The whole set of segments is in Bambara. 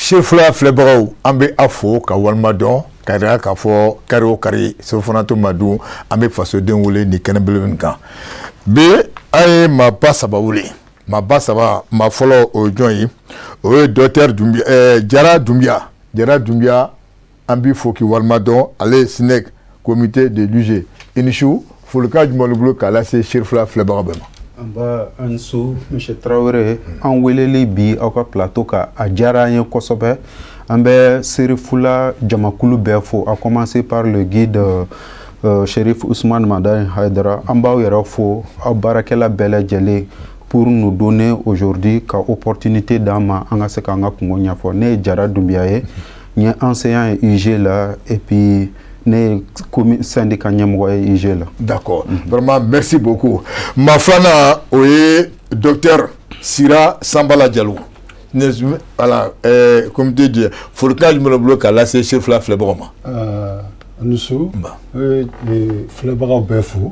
Sefula filɛbagaw, an bɛ a fo ka walima dɔn ka yira k'a fɔ kari o kari selifana to ma dun, an bɛ fasoden wele nin kɛnɛ belebele kan. Bi an ye maaba saba wele. Maaba saba, maa fɔlɔ o ye jɔn ye? O ye docteur Dunbiya, Jara Dunbiya. Jara Dunbiya, an b'i fo k'i walima dɔn. Ale ye SYNEC comité de l'UG. I ni su, folikan jumɛn b'i bolo k'a lase Sefula filɛbaga bɛɛ ma? An ba, an su monsieur Tarawele. An weleli bi aw ka plateau kan, a diyara an ye kosɛbɛ. An bɛ Serifula jamakulu bɛɛ fo, à commencer par le guide Chérif Ousmane Madani Haidara. An b'aw yɛrɛ fo, aw baarakɛla bɛɛ lajɛlen, pour nous donner aujourd'hui ka opportunité d'an ma an ka se k'an ka kungo ɲɛfɔ. Ne ye Jara Dunbiya ye, n ye enseignant ye UG la, et puis ne ye syndicat ɲɛmɔgɔ ye UG la. D'accord. Vraiment, merci beaucoup. Maa filanan, o ye docteur Sira Sanbala Jalo. Voilà, comité de folikan jumɛn b'i bolo k'a lase Sefula filɛbagaw ma? Ani su, ne ye filɛbagaw bɛɛ fo.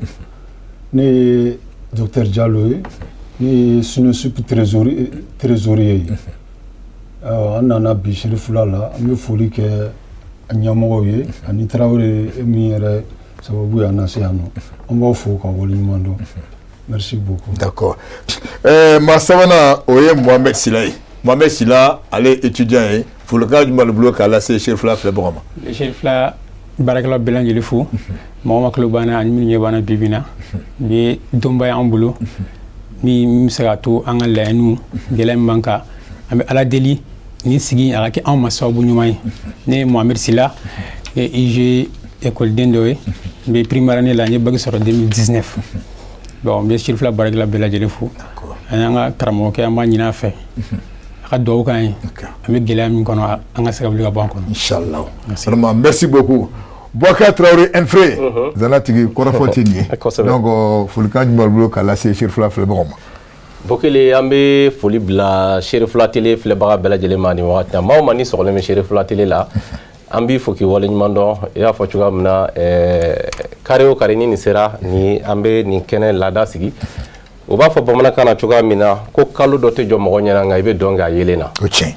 Ne ye docteur Jalo ye, ne ye SYNESUP trésorier ye. An nana bi Serifula la, an bɛ foli kɛ ɲɛmɔgɔw ye ani Tarawele min yɛrɛ sababu y'an lase yan nɔ. An b'aw fo ka waleɲuman dɔn. Merci beaucoup. D'accord. Maa sabanan, o ye Mohamed Sila ye. Mohamed Sila, ale ye étudiant ye. Folikan jumɛn b'i bolo k'a lase Serifula filɛbagaw ma? Serifula baarakɛlaw bɛɛ lajɛlen fo, mɔgɔ ma tulo banna ani minnu ɲɛ banna bi bi in na. Bi ye donba ye an bolo min bɛ se k'a to an ka laɲiniw, gɛlɛya min b'an kan, an bɛ Ala deli ni sigi a ka kɛ anw ma sababu ɲuman ye. Ne ye Mohamed Sila, ne ye UG ekɔliden dɔ ye, n bɛ première année la, n ye bac sɔrɔ 2019. Bon, n bɛ Serifula baarakɛla bɛɛ lajɛlen fo. An y'an ka karamɔgɔkɛ, an b'a ɲini a fɛ a ka dugawu k'an ye, an bɛ gɛlɛya min kɔnɔ, an ka se ka wuli ka bɔ an kɔnɔ. Inchallah. Vraiment, merci beaucoup. Boubacar Traoré Enfré, Zanatigi kɔrɔfɔ tɛ nin ye. Donc folikan jumɛn b'i bolo k'a lase Serifula filɛbagaw ma? Bokele, an bɛ foli bila Serifula Télé filɛbaga bɛɛ lajɛlen ma nin wagati na. Maa o maa ni sɔgɔlen bɛ Serifula Télé la, an b'i fo k'i waleɲuman dɔn. I y'a fɔ cogoya min na, kari o kari ni nin sera ni an bɛ nin kɛnɛ laada sigi. U b'a fɔ bamanankan na cogoya min na ko kalo dɔ tɛ jɔ mɔgɔ ɲɛna, nka i bɛ dɔn kɛ a yelen na. O tiɲɛ.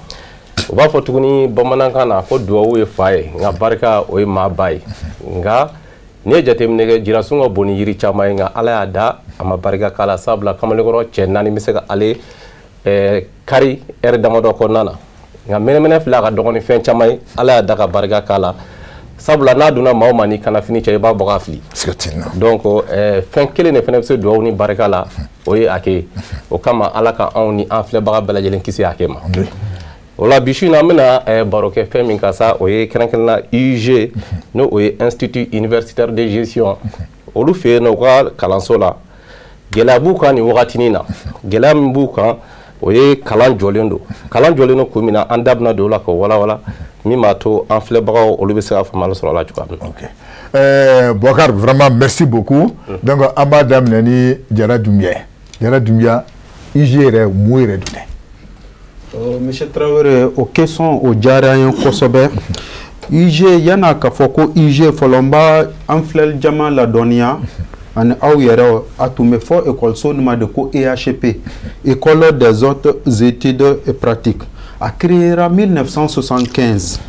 U b'a fɔ tuguni bamanankan na ko duwawu ye fa ye, nka barika o ye maa ba ye. Nka n'i ye jateminɛ kɛ, jirasun ka bon ni yiri caman ye, nka Ala y'a da a ma barika k'a la, sabula kamalenkɔrɔ cɛ naani bɛ se ka ale kari ɛri damadɔ kɔnɔna na. Nka mɛnɛmɛnɛ filɛ, a ka dɔgɔn ni fɛn caman ye, Ala y'a da ka barika k'a la, sabula n'a donna maa o maa ni kanafini cɛ, i b'a bɔ k'a fili. Donc fɛn kelen de fana bɛ se duwawu ni barika la, o ye hakɛ ye. O kama, Ala ka anw ni an filɛbaga bɛɛ lajɛlen kisi hakɛ ma. O la bi su in na, an bɛna baro kɛ fɛn min kan sa, o ye kɛrɛnkɛrɛnnenya UG, n'o o ye Institut universitaire de gestion. Olu fɛ yen nɔ, u ka kalanso la, gɛlɛya b'u kan nin wagatinin na. Gɛlɛya min b'u kan, o ye kalan jɔlen don. Kalan jɔlen don kun min na, an da bɛna don o la k'o walawala, min b'a to an filɛbagaw olu bɛ se ka faamuyali sɔrɔ a la cogoya min na. Ok. Boubacar, vraiment merci beaucoup. Donc an b'a daminɛ ni Jara Dunbiya ye. Jara Dunbiya, UG yɛrɛ mun yɛrɛ don dɛ? Monsieur Traoré, o question o diyara an ye kosɛbɛ. UG, yan'a ka fɔ ko UG fɔlɔ, n b'a an filɛli jama ladɔnniya ani aw yɛrɛ, a tun bɛ fɔ ekɔliso nin ma de ko EHP, École des hautes études et pratiques. A créera 1975.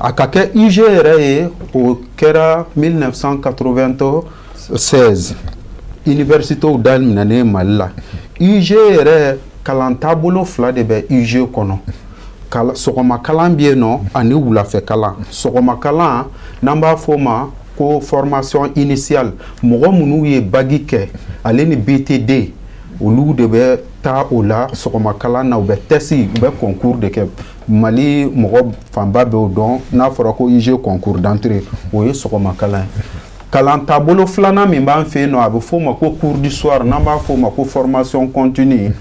A ka kɛ UG yɛrɛ ye, o kɛra 1996, universitéw daminɛnen Mali la. UG yɛrɛ, kalan taabolo fila de bɛ UG kɔnɔ. Sɔgɔma kalan bɛ yen nɔ ani wulafɛ kalan. Sɔgɔma kalan, n'an b'a fɔ o ma ko formation initiale, mɔgɔ minnu ye bac kɛ ale ni BTD, olu de bɛ taa o la sɔgɔma kalan na. U bɛ test, u bɛ concours de kɛ. Mali mɔgɔ fanba bɛ o dɔn, n'a fɔra ko UG concours d'entrée, o ye sɔgɔma kalan ye. Kalan taabolo filanan min b'an fɛ yen nɔ, a bɛ f'o ma ko cours du soir, n'an b'a f'o ma ko formation continue.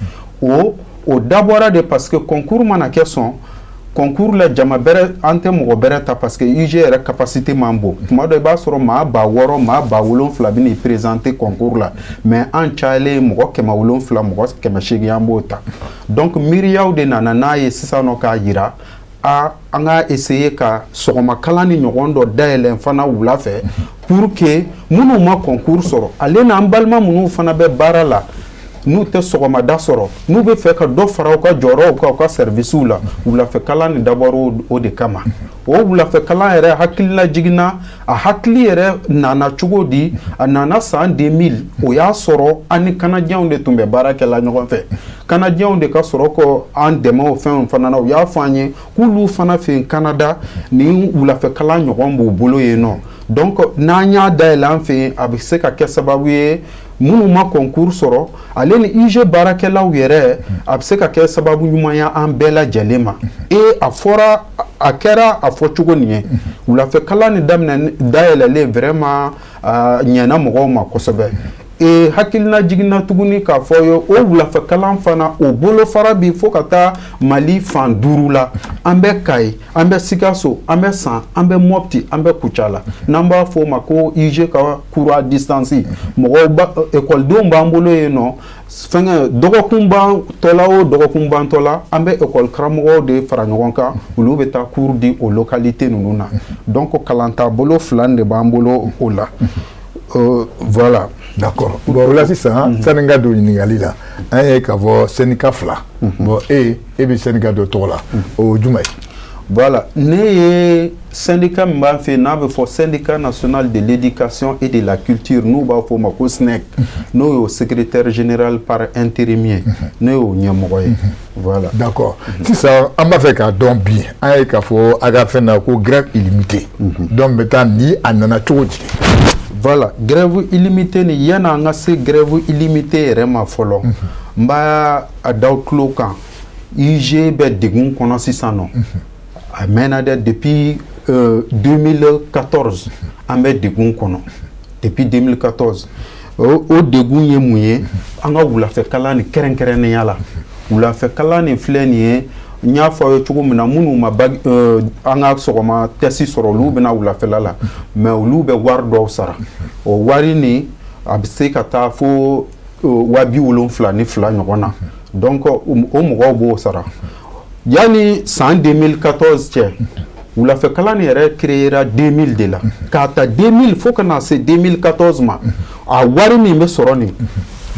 O dabɔra de parce que concours mana kɛ sɔn concours la, jama bɛrɛ, an tɛ mɔgɔ bɛrɛ ta, parce que UG yɛrɛ capacité man bon. Tuma dɔ i b'a sɔrɔ maa 6000, maa 7000 bɛ n'i présenter concours la, mais an cayalen mɔgɔ 700, mɔgɔ 800, an b'o ta. Donc miiriyaw de nana n'a ye sisan nɔ k'a yira a an ka essayer ka sɔgɔma kalan ni ɲɔgɔn dɔ dayɛlɛn fana wula fɛ, pour que minnu ma concours sɔrɔ, ale n'an balima minnu fana bɛ baara la. n'u tɛ sɔgɔmada sɔrɔ, n'u bɛ fɛ ka dɔ fara u ka jɔyɔrɔw kan u ka services la, wulafɛkalan nin dabɔra o de kama. O wulafɛkalan yɛrɛ hakilila jiginna, a hakili yɛrɛ nana cogo di? A nana san 2000, o y'a sɔrɔ an ni Canadiens de tun bɛ baara kɛla ɲɔgɔn fɛ. Canadiens de ka sɔrɔ ko an dɛmɛ o fɛnw fana na, u y'a fɔ an ye k'olu fana fɛ yen Canada ni wulafɛkalan ɲɔgɔn b'u bolo yen nɔ. Donc n'an y'a dayɛlɛ an fɛ yen, a bɛ se ka kɛ sababu ye minnu ma concours sɔrɔ, ale ni UG baarakɛlaw yɛrɛ, a bɛ se ka kɛ sababu ɲuman ye an bɛɛ lajɛlen ma. Et a fɔra, a kɛra a fɔ cogo nin ye, wulafɛkalan nin daminɛ dayɛlɛlen vraiment ɲɛna mɔgɔw ma kosɛbɛ. Et hakilina jiginna tuguni k'a fɔ ye, o wulafɛkalan fana o bolofara bi fo ka taa Mali fan 5 la. An bɛ Kayi, an bɛ Sikaso, an bɛ San, an bɛ Mopti, an bɛ Kucala. N'an b'a fɔ o ma ko UG ka cours à distance. Mɔgɔw ba ekɔlidenw b'an bolo yen nɔ, fɛnkɛ dɔgɔkun bantɔla o dɔgɔkun bantɔla, an bɛ ekɔli karamɔgɔw de fara ɲɔgɔn kan, olu bɛ taa cours di o localité ninnu na. Donc kalantaabolo 2 de b'an bolo o la. Voilà. D'accord. Bon, o la sisan, sani n ka don ɲininkali la, an ye k'a fɔ syndicat 2. Bon, e bɛ syndicat dɔ tɔgɔ la, o ye jumɛn ye? Voilà, ne ye syndicat min b'an fɛ yen n'a bɛ fɔ syndicat national de l'éducation et de la culture, n'u b'a fɔ o ma ko SNEC, n'o y'o secrétaire général par intérim ye, ne y'o ɲɛmɔgɔ ye. Voilà. D'accord. Sisan an b'a fɛ k'a dɔn bi, an ye k'a fɔ a ka fɛn na ko grève illimitée. Donc maintenant ni a nana cogo di? Voilà, grève illimitée ni yan'an ka se grève illimitée yɛrɛ ma fɔlɔ, n b'a a da tulo kan, UG bɛ degun kɔnɔ sisan nɔ. A mɛnna dɛ, depuis 2014 an bɛ degun kɔnɔ. Depuis 2014, o degun ye mun ye? An ka wulafɛkalan nin kɛrɛnkɛrɛnnenya la, wulafɛkalan nin filɛ nin ye, n y'a fɔ aw ye cogo min na, minnu ma an ka sɔgɔma test sɔrɔ, olu bɛna wulafɛla la, mais olu bɛ wari dɔw sara. O wari nin a bɛ se ka taa fo 72,000 ɲɔgɔn na. Donc o mɔgɔw b'o sara. Yanni san 2014 cɛ, wulafɛkalan nin yɛrɛ créera 2000 de la. K'a ta 2000 fo ka na se 2014 ma, a wari min bɛ sɔrɔ nin,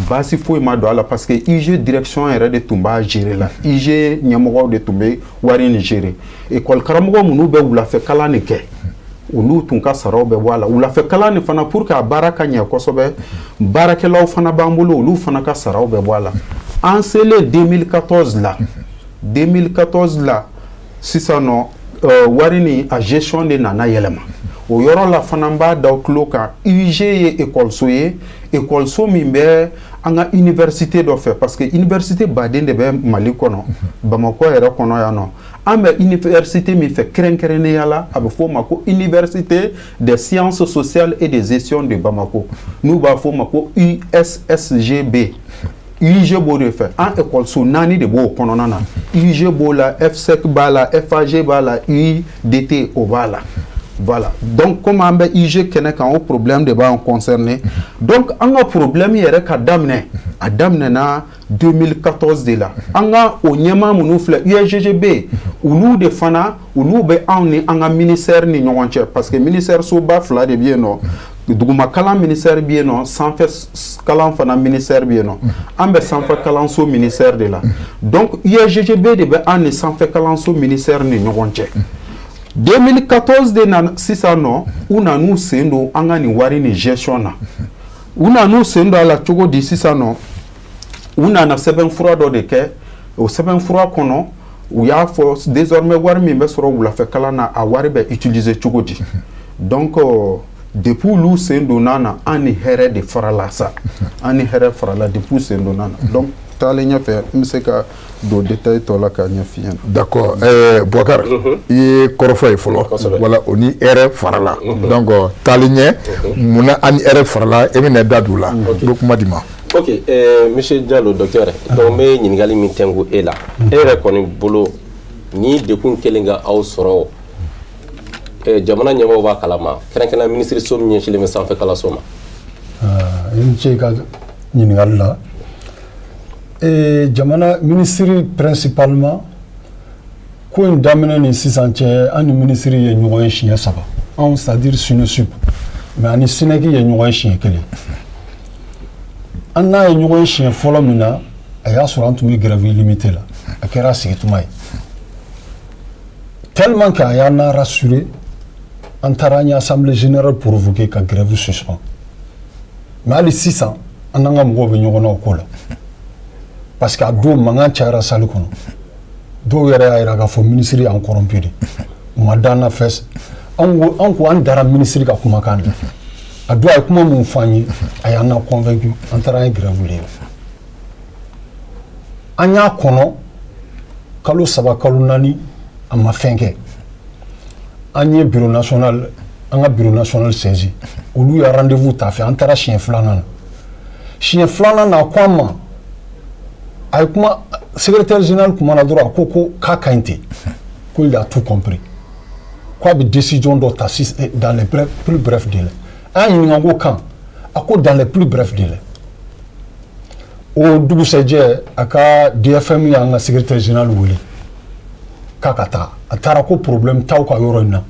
baasi foyi ma don a la, parce que UG direction yɛrɛ de tun b'a gérer la. UG ɲɛmɔgɔw de tun bɛ wari nin gérer. École karamɔgɔ minnu bɛ wulafɛkalan nin kɛ, olu tun ka saraw bɛ bɔ a la. Wulafɛkalan nin fana, pour que a baara ka ɲɛ kosɛbɛ, baarakɛlaw fana b'an bolo, olu fana ka saraw bɛ bɔ a la. An selen 2014 la, 2014 la sisan nɔ, wari nin a gestion de nana yɛlɛma. O yɔrɔ la fana n b'a da tulo kan, UG ye ekɔliso ye, ekɔliso min bɛ an ka université dɔ fɛ, parce que université baden de bɛ Mali kɔnɔ, Bamakɔ yɛrɛ kɔnɔ yan nɔ. An bɛ université min fɛ kɛrɛnkɛrɛnnenya la, a bɛ fɔ o ma ko université des sciences sociales et de gestion de Bamako, n'u b'a fɔ o ma ko USSGB. UG b'o de fɛ. An ekɔliso 4 de b'o kɔnɔna na. UG b'o la, FSEC b'a la, FAG b'a la, UDT o b'a la. Voilà. Donc comme an bɛ UG kɛnɛ kan, o problème de b'an concerné. Donc an ka problème yɛrɛ ka daminɛ, a daminɛna 2014 de la. An ka o ɲɛmaa minnu filɛ USGB, olu de fana, olu bɛ anw ni an ka ministère ni ɲɔgɔn cɛ, parce que ministère soba 2 de bɛ yen nɔ. Duguma kalan ministère bɛ yen nɔ, sanfɛ kalan fana ministère bɛ yen nɔ. An bɛ sanfɛ kalanso ministère de la. Donc USGB de bɛ an ni sanfɛ kalanso ministère ni ɲɔgɔn cɛ. 2014 de nana sisan nɔ, u nan'u sen don an ka nin wari nin gestion na. U nan'u sen don a la cogo di sisan nɔ? U nana sɛbɛnfura dɔ de kɛ. O sɛbɛnfura kɔnɔ, u y'a fɔ désormais wari min bɛ sɔrɔ wulafɛkalan na, a wari bɛ utiliser cogo di. Donc depuis olu sen donna na, an ni hɛrɛ de farala sa, an ni hɛrɛ farala depuis sen donna na. Donc taalen ɲɛfɛ, n bɛ se ka don détail tɔ la k'a ɲɛf'i ɲɛna. D'accord. Boubacar, i ye kɔrɔfɔ ye fɔlɔ, wala o ni hɛrɛ farala. Donc taalen ɲɛ, munna an ni hɛrɛ farala, e bɛna da don o la, n bɛ kuma di ma. Ok, monsieur Diallo, docteur, donc n bɛ ɲininkali min tɛnku e la, e yɛrɛ kɔni bolo ni degun kelen ka aw sɔrɔ, jamana ɲɛmɔgɔw b'a kalama, kɛrɛnkɛrɛnnenya minisiriso min ɲɛsinnen bɛ sanfɛ kalanso ma? I ni ce i ka ɲininkali la. Jamana minisiri principalement, ko in daminɛ ni sisan cɛ, an ni minisiri ye ɲɔgɔn ye siɲɛ 3. Anw, c'est à dire SYNESUP, mais ani SYNEC ye ɲɔgɔn ye siɲɛ 1. An n'a ye ɲɔgɔn ye siɲɛ fɔlɔ min na, a y'a sɔrɔ an tun bɛ grève illimitée la, a kɛra sigituma ye. Tellement qu'a y'an rassuré, an taara an ye assemblée générale provoqué ka grève suspend. Mais hali sisan, an n'an ka mɔgɔw bɛ ɲɔgɔn na o ko la. Parce que a don mankan cayara salle kɔnɔ. Dɔw yɛrɛ y'a jira k'a fɔ ministre y'an corrompu de. U ma d'an na fɛs. An ko an dara ministre ka kumakan de. A don a ye kuma mun fɔ an ye, a y'an na convaincu, an taara an ye grève lever. An y'a kɔnɔ kalo 3 kalo 4 a ma fɛn kɛ. An ye bureau national, an ka bureau national saisi. Olu ye rendez-vous ta fɛ, an taara siɲɛ filanan na. Siɲɛ filanan na, a ko an ma, a ye kuma secrétaire général kumana dɔrɔn, a ko ko k'a ka ɲi ten, ko il a tout compris, k'a bɛ décision dɔ ta dans les plus brefs délais. An y'a ɲininka ko kan, a ko dans les plus brefs délais. O dugusɛjɛ, a ka DFM y'an ka secrétaire général wele k'a ka taga. A taara ko problème t'aw ka yɔrɔ in na,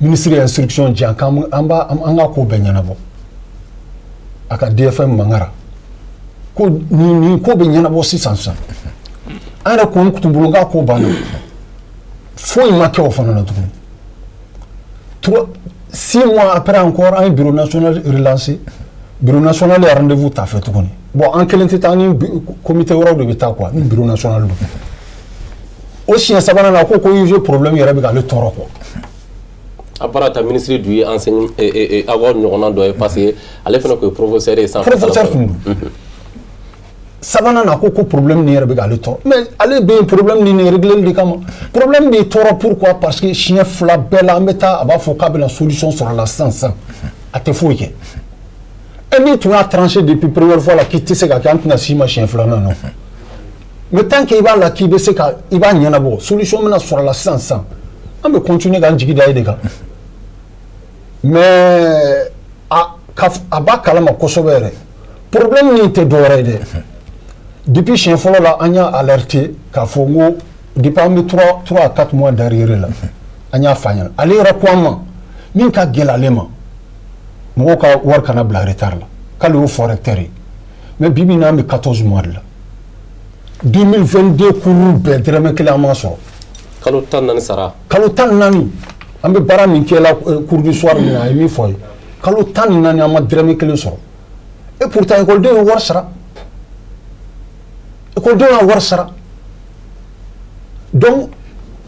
ministre ye instruction di yan k'an b'a an ka ko bɛɛ ɲɛnabɔ. A ka DFM mangara ko nin ko bɛ ɲɛnabɔ sisan sisan. An yɛrɛ kɔni tun bolo k'a ko banna, foyi ma kɛ o fana na tuguni. 6 mois après encore, an ye bureau national relancé. Bureau national ye rendez-vous ta fɛ tuguni. Bon, an kelen tɛ taa, ni comité wɛrɛw de bɛ taa quoi, ni bureau national don. O siɲɛ sabanan na, ko UG problème yɛrɛ bɛ k'ale tɔɔrɔ quoi. A baara ta ministre du ye enseigne aw ka ɲɔgɔnna dɔ ye, parce que ale fana tun ye professeur ye sanfɛ. Professeur tun don. Sabanan na, ko problème nin yɛrɛ bɛ k'ale tɔɔrɔ. Mais ale bɛ yen problème nin réglé de kama. Problème bɛ tɔɔrɔ pourquoi? Parce que siɲɛ 2 bɛɛ la an bɛ taa, a b'a fɔ k'a bɛna solution sɔrɔ a la sisan sisan, a tɛ foyi kɛ. E min tun y'a tranché depuis première fois la k'i tɛ se ka kɛ, an tɛna s'i ma siɲɛ filanan na. Mais tant que i b'a la k'i bɛ se ka i b'a ɲɛnabɔ, solution bɛna sɔrɔ a la sisan sisan, an bɛ continuer k'an jigi da e de kan. Mais a b'a kalama kosɛbɛ yɛrɛ. Problème min tɛ dɔwɛrɛ ye dɛ. Depuis siɲɛ fɔlɔ la, an y'a alerté k'a fɔ n ko depuis an bɛ 3 à 4 mois derrière la, an y'a f'a ɲɛna. Ale yɛrɛ ko an ma min ka gɛlɛn ale ma, mɔgɔw ka wari kana bila retard la, k'ale y'o fɔ recteur ye. Mais bi bi in na, an bɛ 14 mois de la. 2022 cours bɛɛ dɔrɔmɛ kelen an m'a sɔrɔ. Kalo 14 sara. Kalo 14, an bɛ baara min kɛ la cours du soir min na, a ye min fɔ ye. Kalo 14 an ma dɔrɔmɛ kelen sɔrɔ. Et pourtant école ye wari sara. École y'a wari sara. Donc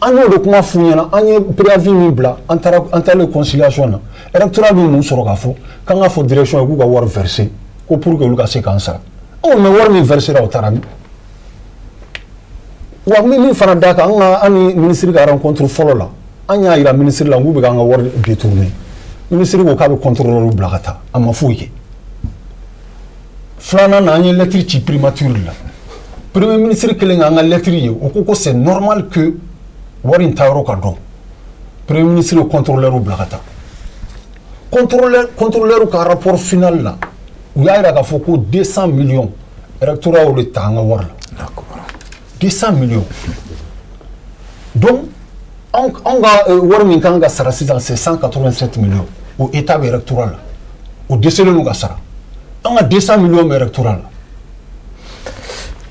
an y'o de kuma f'u ɲɛna, an ye préavis min bila, an taara an taalen conciliation na. Rectorat bɛ mun sɔrɔ k'a fɔ k'an ka fɔ direction ye k'u ka wari verser ko pour que olu ka se k'an sara. Anw mais wari min verser la, o taara min? Wa min fana d'a kan, an ka an ni ministre ka rencontre fɔlɔ la, an y'a yira ministre la k'u bɛ k'an ka wari détourner. Ministre ko k'a bɛ contrôleur bila ka taa, a ma foyi kɛ. Filanan na, an ye lettre ci primature la. Premier ministre kelen k'an ka lettre ye, o ko ko c'est normal que wari in taayɔrɔ ka dɔn. Premier ministre ye contrôleur bila ka taa. Contrôleur ka rapport final la, u y'a yira k'a fɔ ko 200 millions rectorat y'o de ta an ka wari la. 200 millions. Donc anw ka wari min kan ka sara sisan, c'est 187 millions. O état bɛ rectorat la, o dɛsɛlen don ka sara. An ka 200 millions bɛ rectorat la.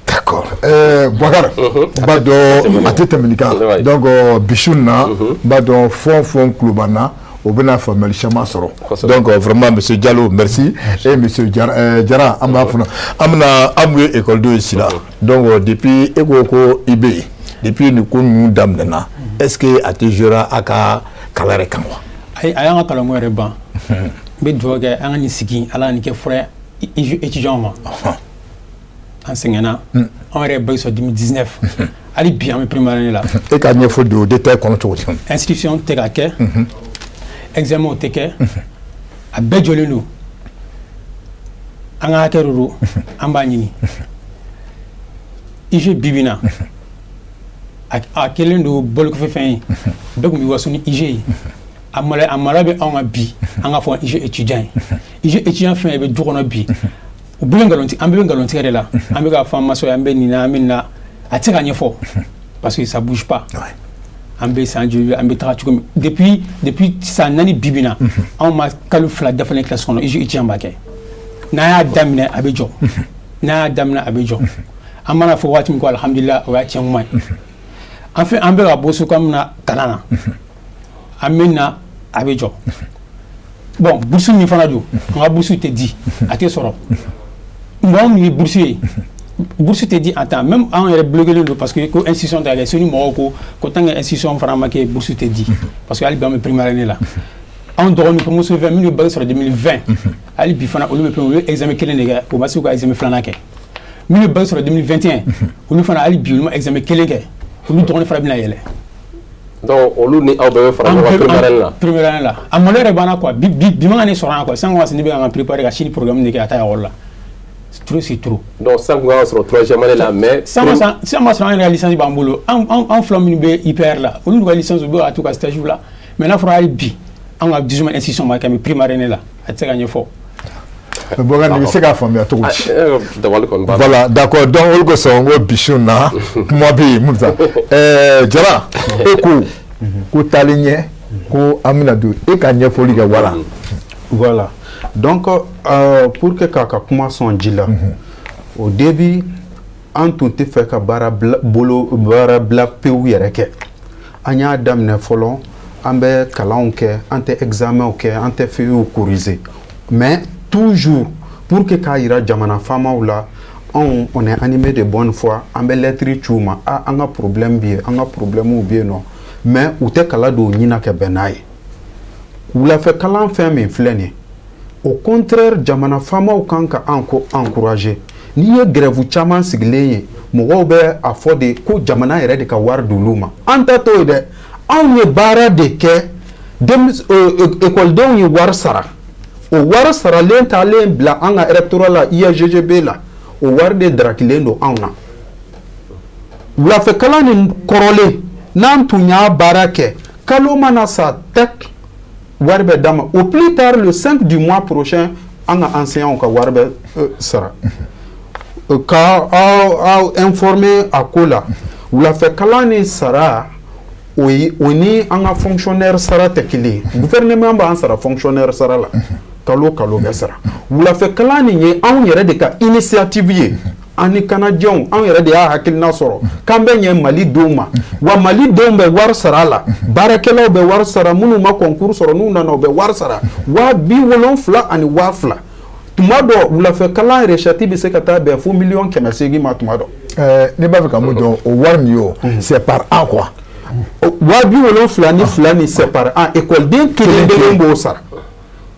D'accord. Boubacar, n b'a dɔn a tɛ tɛmɛ nin kan. Donc bisu na, n b'a dɔn fɛn o fɛn kulo b'an na, o bɛna faamuyali caman sɔrɔ. Donc vraiment monsieur Diallo, merci. Et monsieur Jara, an b'a fɔ an bɛna an mun ye école ye si la. Donc depuis e ko ko i bɛ yen, depuis nin ko ninnu daminɛna, est-ce que a tɛ jouer a ka kalan yɛrɛ kan wa? Ayi, a y'an ka kalanko yɛrɛ ban. N bɛ dugawu kɛ an ka nin sigi, Ala nin kɛ fura ye étudiant ma. An sɛgɛnna, an yɛrɛ ye bac sɔrɔ 2019, hali bi an bɛ première année la. E ka ɲɛfɔ don o détail kɔnɔ cogo di? Inscription tɛ ka kɛ, examen tɛ kɛ, a bɛɛ jɔlen don. An ka hakɛ de don, an b'a ɲini. UG bi bi in na, a kɛlen don bolokɔfɛ fɛn ye, bɛɛ tun bɛ waso ni UG ye. A maloya bɛ anw kan bi, an ka fɔ UG étudiant ye. UG étudiant fɛn fɛn bɛ du kɔnɔ bi, u bɛɛ bɛ nkalon tigɛ, an bɛɛ bɛ nkalon tigɛ de la. An bɛ k'a fɔ an masaw ye, an bɛ nin na, an bɛ nin na, a tɛ se ka ɲɛfɔ parce que ça bouge pas. An bɛ san joli, an bɛ taga cogo min, depuis san 4 bi bi in na, anw ma kalo 2 dafalen classe kɔnɔ, UG étudiant b'a kɛ. N'an y'a daminɛ a bɛ jɔ, n'an y'a daminɛ a bɛ jɔ. An mana fɔ waati min ko alhamdulillah, o y'a tiɲɛ kuma ye. An fɛ an bɛ ka bɔ so kan min na kalan na, an bɛ na a bɛ jɔ. Bon, bourse min fana don, an ka bourse tɛ di, a tɛ sɔrɔ. Mɔgɔ min ye bourse ye, bourse tɛ di en temps. Même an yɛrɛ bloqué don parce que ko institution tɛ kɛ. Soni mɔgɔw ko tant que institution fana ma kɛ, bourse tɛ di, parce que hali bi an bɛ première année la. Anw dɔgɔnin promotion 20 minnu ye bac sɔrɔ 2020, hali bi fana olu bɛ olu ye examen kelen de kɛ, u ma se k'u ka examen filanan kɛ. Minnu ye bac sɔrɔ 2021, olu fana hali bi olu ma examen kelen kɛ, olu dɔgɔnin fana bɛna yɛlɛ. Donc olu ni aw bɛɛ bɛ fara ɲɔgɔn kan première année la. Première année la, a malo yɛrɛ banna quoi. Bi bi bi man ka ne sɔrɔ yan quoi. Sisan ko ne bɛ ka n préparer ka sini programme de kɛ ka taa ekɔli la. Trop, c'est trop. Donc sisan kun kan ka sɔrɔ troisième année la, mais. Sisan ma sɔrɔ an yɛrɛ ka licence b'an bolo. An fila minnu bɛ IPR la, olu n'u ka licence, u bɛ ka t'u ka stage la. Mais n'a fɔra hali bi an ka 18 institution ma kɛ, mais première année la, a tɛ se ka ɲɛfɔ. Bɔgɔ nin bɛ se k'a faamuya cogo di? Dabali kɔni b'a la. Voilà, d'accord. Donc olu ko sɔn ko bisu na kuma bɛ yen mun ta Jara, e ko taalen ɲɛ ko an bɛna don e ka ɲɛfɔli kɛ wala. Voilà. Donc pour que k'a ka kuma sɔn ji la, au début an tun tɛ fɛ ka baara bila bolo, baara bila pewu yɛrɛ kɛ. An y'a daminɛ fɔlɔ, an bɛ kalanw kɛ, an tɛ examenw kɛ, an tɛ feuilles corriger, mais toujours pour que k'a yira jamana faamaw la, anw on est animé de bonne foi, an bɛ lettre ci u ma, a an ka problème bɛ yen, an ka problème bɛ yen nɔ, mais u tɛ kala don ɲina kɛ bɛn n'a ye. Wulafɛ kalan fɛn min filɛ nin ye, au contraire, jamana faamaw kan ka an ko encourager. N'i ye grève caman sigilen ye, mɔgɔw bɛ a fɔ de ko jamana yɛrɛ de ka wari d'olu ma. An ta t'o ye dɛ, anw ye baara de kɛ, ekɔlidenw ye wari sara, o wari saralen taalen bila an ka rectorat la, IAGGB la, o wari de darakilen don anw na. Wulafɛ kalan nin kɔrɔlen, n'an tun y'a baara kɛ, kalo mana sa tɛk, wari bɛ d'a ma, au plus tard le 5 du mois prochain, an ka enseignants ka wari bɛ sara. Ka aw informer a ko la, wulafɛ kalan ni sara o ye, o ni an ka fonctionnaire sara tɛ kelen ye. Gouvernement b'an sara fonctionnaire sara la, kalo kalo bɛ sara. Wulafɛ kalan nin ye anw yɛrɛ de ka initiative ye, an ni kanajɛw, anw yɛrɛ de y'a hakilina sɔrɔ k'an bɛ ɲɛ Mali denw ma. Wa Mali denw bɛ wari sara a la, baarakɛlaw bɛ wari sara, minnu ma concours sɔrɔ n'u nana u bɛ wari sara, 70,000 ani 2,000. Tuma dɔ wulafɛ kalan recette bɛ se ka taa bɛn fo 800 000 000 ma tuma dɔ. Ne b'a fɛ ka mun dɔn, o wari nin o, c'est par an quoi? 72,002 nin, c'est par an. Ekɔliden kelen kelen b'o sara,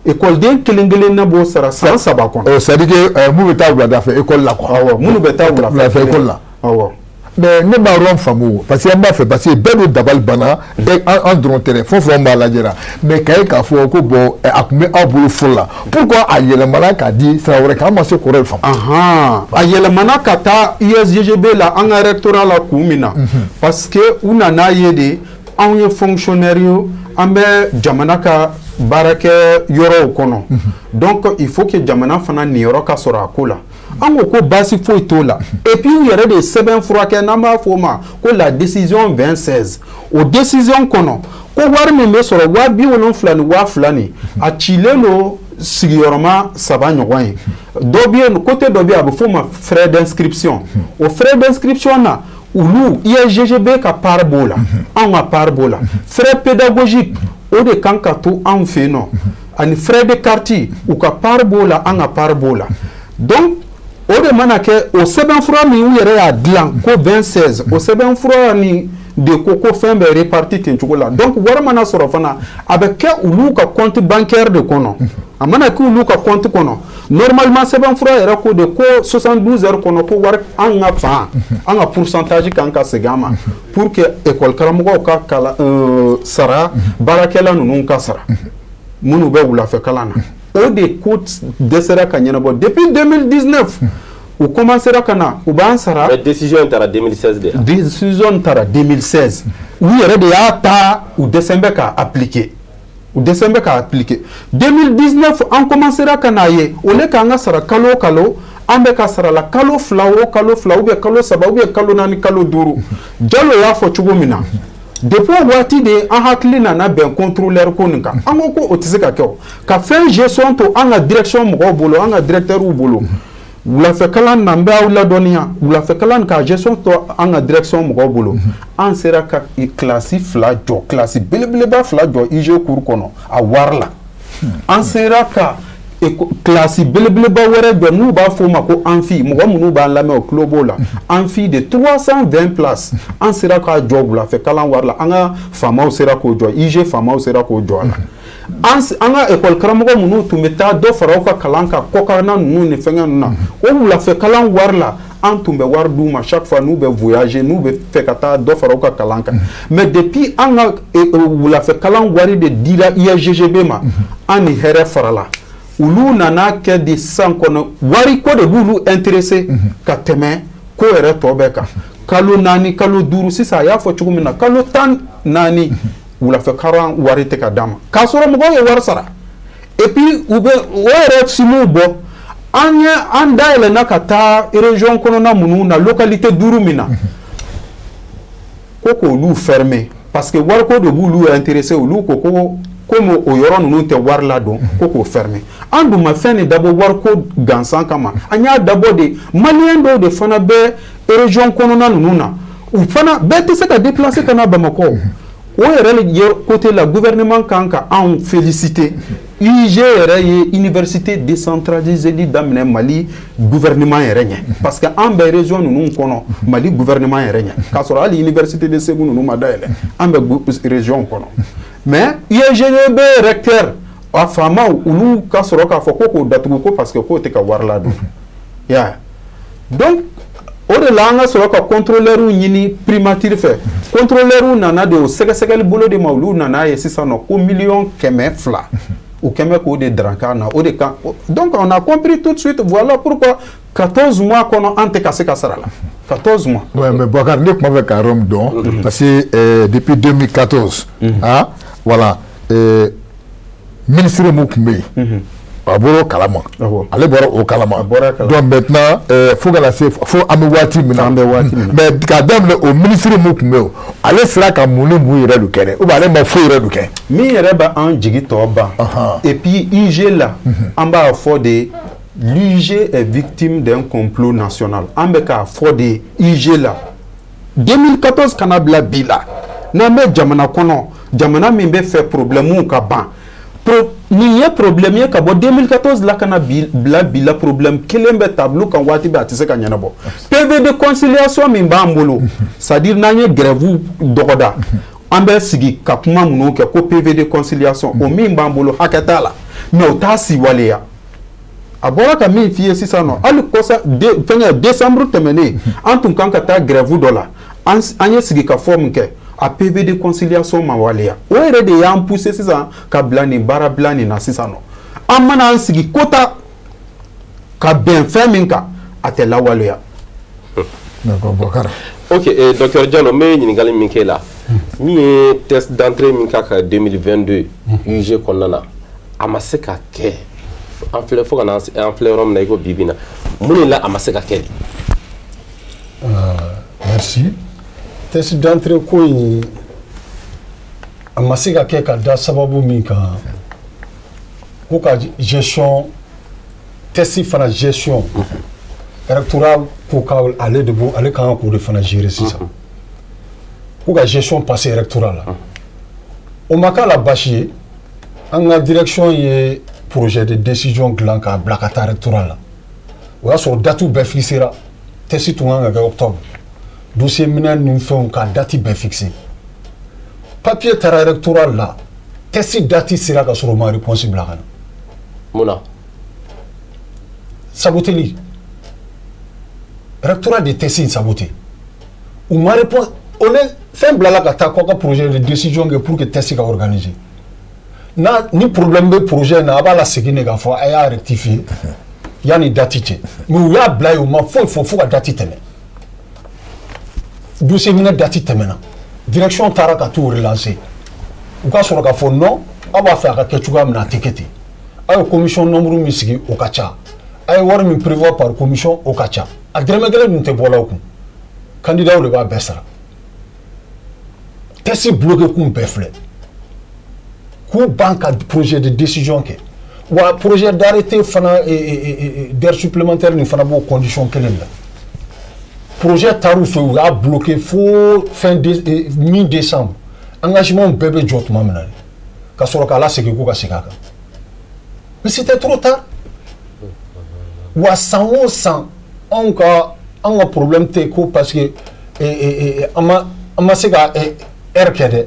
ekɔliden kelen kelen na b'o sara san 3 kɔnɔ. C'est à dire que mun bɛ taa wulada fɛ ekɔli la quoi. Awɔ, minnu bɛ taa wulafɛ ekɔli la. Awɔ. Mais ne b'a yɔrɔ faamu, parce que an b'a fɛ, parce que bɛɛ bɛ dabali banna, an dɔrɔn tɛ dɛ, fɛn fɛn b'a lajɛ la. Mais k'a ye k'a fɔ ko bon, a tun bɛ aw bolo fɔlɔ la, pourquoi a yɛlɛmana k'a di sira wɛrɛ kan? An ma se k'o yɔrɔ de faamu. A yɛlɛmana ka taa ISGGB la, an ka rectorat la, kun min na, parce que u nana ye de anw ye fonctionnaire ye, an bɛ jamana ka baarakɛ yɔrɔw kɔnɔ, donc il faut que jamana fana niyɔrɔ ka sɔrɔ a ko la. An ko ko baasi foyi t'o la. Et puis u yɛrɛ de ye sɛbɛn furakɛ n'an b'a fɔ o ma ko la décision 2016. O décision kɔnɔ ko wari min bɛ sɔrɔ, 72,000 nin, a cilen don sigiyɔrɔma 3 ɲɔgɔn ye. Dɔ bɛ yen, côté dɔ bɛ yen, a bɛ f'o ma frais d'inscription. O frais d'inscription na, olu ISGGB ka part b'o la, anw ka part b'o la. Frais pédagogique, o de kan ka to anw fɛ yen nɔ, ani frais de carte, u ka part b'o la, an ka part b'o la. Donc o de mana kɛ, o sɛbɛnfura min u yɛrɛ y'a dilan ko 2016, o sɛbɛnfura nin de ko fɛn bɛɛ réparti ten cogo la. Donc wari mana sɔrɔ fana, a bɛ kɛ olu ka compte bancaire de kɔnɔ. A mana kɛ olu ka compte kɔnɔ, normalement sɛbɛnfura yɛrɛ ko de ko 72 heures kɔnɔ ko wari an ka fan, an ka pourcentage kan ka segin an ma, pour que école karamɔgɔw ka kalan sara, baarakɛla ninnu ka sara, minnu bɛ wulafɛ kalan na. O de ko dɛsɛra ka ɲɛnabɔ depuis 2019. U commencera ka na, u b'an sara. Mais décision taara 2016 de la. Décision taara 2016, u yɛrɛ de y'a ta, u dɛsɛ bɛ k'a appliquer, u dɛsɛ bɛ k'a appliquer. 2019 an commencera ka n'a ye, au lieu k'an ka sara kalo o kalo, an bɛ ka sara la kalo 2 o kalo 2, ou bien kalo 3, ou bien kalo 4, kalo 5. Jalo y'a fɔ cogo min na, Depuis o waati de an hakili nana bɛn contrôleur ko nin kan. An ko ko o tɛ se ka kɛ o. Ka fɛn gestion to an ka direction mɔgɔw bolo, an ka directeurs bolo. Wulafɛkalan na n bɛ aw ladɔnniya, wulafɛkalan ka gestion to an ka direction mɔgɔw bolo. An sera ka kilasi 2 jɔ, kilasi belebeleba 2 jɔ UG cour kɔnɔ a wari la. An sera ka kilasi belebeleba wɛrɛ jɔ n'u b'a fɔ o ma ko amphi, mɔgɔ minnu b'an lamɛn o tulo b'o la. Amphi de 320 places, an sera k'a jɔ wulafɛkalan wari la. An ka faamaw sera k'o jɔ, UG faamaw sera k'o jɔ a la. An ka école karamɔgɔ minnu tun bɛ taa dɔ fara u ka kalan kan kɔkanna ninnu ni fɛngɛ ninnu na, o wulafɛkalan wari la an tun bɛ wari d'u ma chaque fois n'u bɛ voyager, n'u bɛ fɛ ka taa dɔ fara u ka kalan kan. Mais depuis an ka wulafɛkalan wari de dira USGGB ma, an ni hɛrɛ farala. Olu nana kɛ de sisan kɔnɔ wari ko de b'olu intéressé ka tɛmɛ ko yɛrɛ tɔ bɛɛ kan. Kalo 4, kalo 5 sisan, a y'a fɔ cogo min na, kalo 14 wulafɛkalan wari tɛ ka d'an ma, k'a sɔrɔ mɔgɔw ye wari sara. Et puis u bɛ o yɛrɛ simuw bɔ. An ye an dayɛlɛnna ka taa région kɔnɔna minnu na, localité 5 min na, ko k'olu fermer parce que wariko de b'olu intéressé. Olu ko ko komi o yɔrɔ ninnu tɛ wari ladon, ko k'o fermer. An dun ma fɛn de dabɔ wariko gansan kama, an y'a dabɔ de maliyɛn dɔw de fana bɛ région kɔnɔna ninnu na, u fana bɛɛ tɛ se ka déplacer ka na Bamakɔ. O yɛrɛ côté la, gouvernement kan ka anw féliciter. UG yɛrɛ ye université décentralisée daminɛ Mali gouvernement yɛrɛ ɲɛ, parce que an bɛ région ninnu kɔnɔ Mali gouvernement yɛrɛ ɲɛ, k'a sɔrɔ hali université de Segu ninnu ma dayɛlɛ, an bɛ région kɔnɔ. Mais UGB recteur a faamaw olu ka sɔrɔ k'a fɔ ko k'o datugu ko parce que k'o tɛ ka wari ladon. Ya donc o de la an ka sɔrɔ ka contrôleur ɲini primature fɛ. Contrôleur nana de o sɛgɛsɛgɛli bolo de ma, olu nana ye sisan nɔ ko 200 000 000 u kɛn bɛ k'o de darankan na o de kan. Donc on a compris tout de suite, voilà pourquoi 14 mois kɔnɔ an tɛ ka se ka sara la, 14 mois. Ouais, mais Boubacar, ne tun b'a fɛ ka yɔrɔ min dɔn, parce que depuis 2014, ah voilà, ministre mun tun bɛ yen, a bɔra o kalama, ale bɔra o kalama. Donc maintenant fo ka na se fo an bɛ waati min na, an bɛ waati min na, mais k'a daminɛ o ministre mun tun bɛ yen, ale sera ka mun ni mun yɛrɛ de kɛ dɛ, ou bien ale ma foyi yɛrɛ de kɛ? Min yɛrɛ bɛ an jigi tɔ ban, et puis UG la, an b'a fɔ de l'UG est victime d'un complot national. An bɛ k'a fɔ de UG la 2014 kana bila bi la, n'an bɛ jamana kɔnɔ, jamana min bɛ fɛ problème ka ban, nin ye problème ye ka bɔ 2014 la ka na bila bi la, problème kelen bɛ tableau kan waati bɛɛ, a tɛ se ka ɲɛnabɔ. PV de conciliation min b'an bolo, c'est à dire n'an ye grève dɔgɔda, an bɛ sigi ka kuma minnu kɛ ko PV de conciliation, o min b'an bolo hakɛ t'a la, mais o t'a si waleya. A bɔra ka min f'i ye sisan nɔ, hali kɔsa fɛngɛ décembre tɛmɛnen, an tun kan ka taa grève dɔ la, an ye sigi ka fɔ min kɛ, a PV de conciliation ma waleya. O yɛrɛ de y'an pousser sisan ka bila nin baara bila nin na sisan nɔ. An mana an sigi kota ka bɛn fɛn min kan, a tɛ lawaleya. D'accord, Boubacar. Ok, docteur Diallo, n bɛ ɲininkali min k'e la, min ye test d'entrée min k'a ka 2022 UG kɔnɔna na, a ma se ka kɛ. An filɛ fo ka na an filɛ yɔrɔ min na i ko bi bi in na, mun de la a ma se ka kɛ? Merci. Test d'entrée ko in, a ma se ka kɛ ka da sababu min kan, ko ka gestion test fana gestion, rectorat ko k'ale de b'o, ale kan k'o de fana gérer sisan, ko ka gestion passer rectorat la. O ma k'a la baasi ye. An ka direction ye projet de décision dilan k'a bila ka taa rectorat la. O y'a sɔrɔ date bɛɛ fixera, test tun kan ka kɛ octobre, dossier minɛn ni fɛnw ka date bɛɛ fixé, papier taara rectorat la, test date sera ka sɔrɔ o ma réponse bila ka na. Mun na? Saboteli. Rectorat de test in saboté, u ma réponse. O ne fɛn bilala ka taa k'aw ka projet de décision kɛ pour que test ka organiser. N'a ni problème bɛ projet in na, a b'a la segin de k'a fɔ a y'a rectifier yanni date cɛ. Mais u y'a bila yen, u ma foyi fɔ fo ka date tɛmɛ, dossier minɛ date tɛmɛna, direction taara ka t'u relancer, u ka sɔrɔ k'a fɔ non, aw b'a fɛ a ka kɛ cogoya min na, a tɛ kɛ ten. Aw ye commission nombre min sigi, o ka ca. A ye wari min prévoir par commission, o ka ca. A dɛrɛmɛ kelen dun tɛ bɔ la o kun, candidat de b'a bɛɛ sara. Texte bloqué kun bɛɛ filɛ. K'u ban ka projet de décision kɛ. Wa projet d'arrêté fana d'heure supplémentaire nin fana b'o condition kelen la. Projet taar'u fɛ, u y'a bloqué fo fin mi décembre. Engagement bɛɛ bɛ jɔ tuma min na de, ka sɔrɔ k'a lasegin k'u ka segin a kan. Mais c'était trop tard. Wa san o san, anw ka problème tɛ ko parce que an ma se ka heure kɛ dɛ.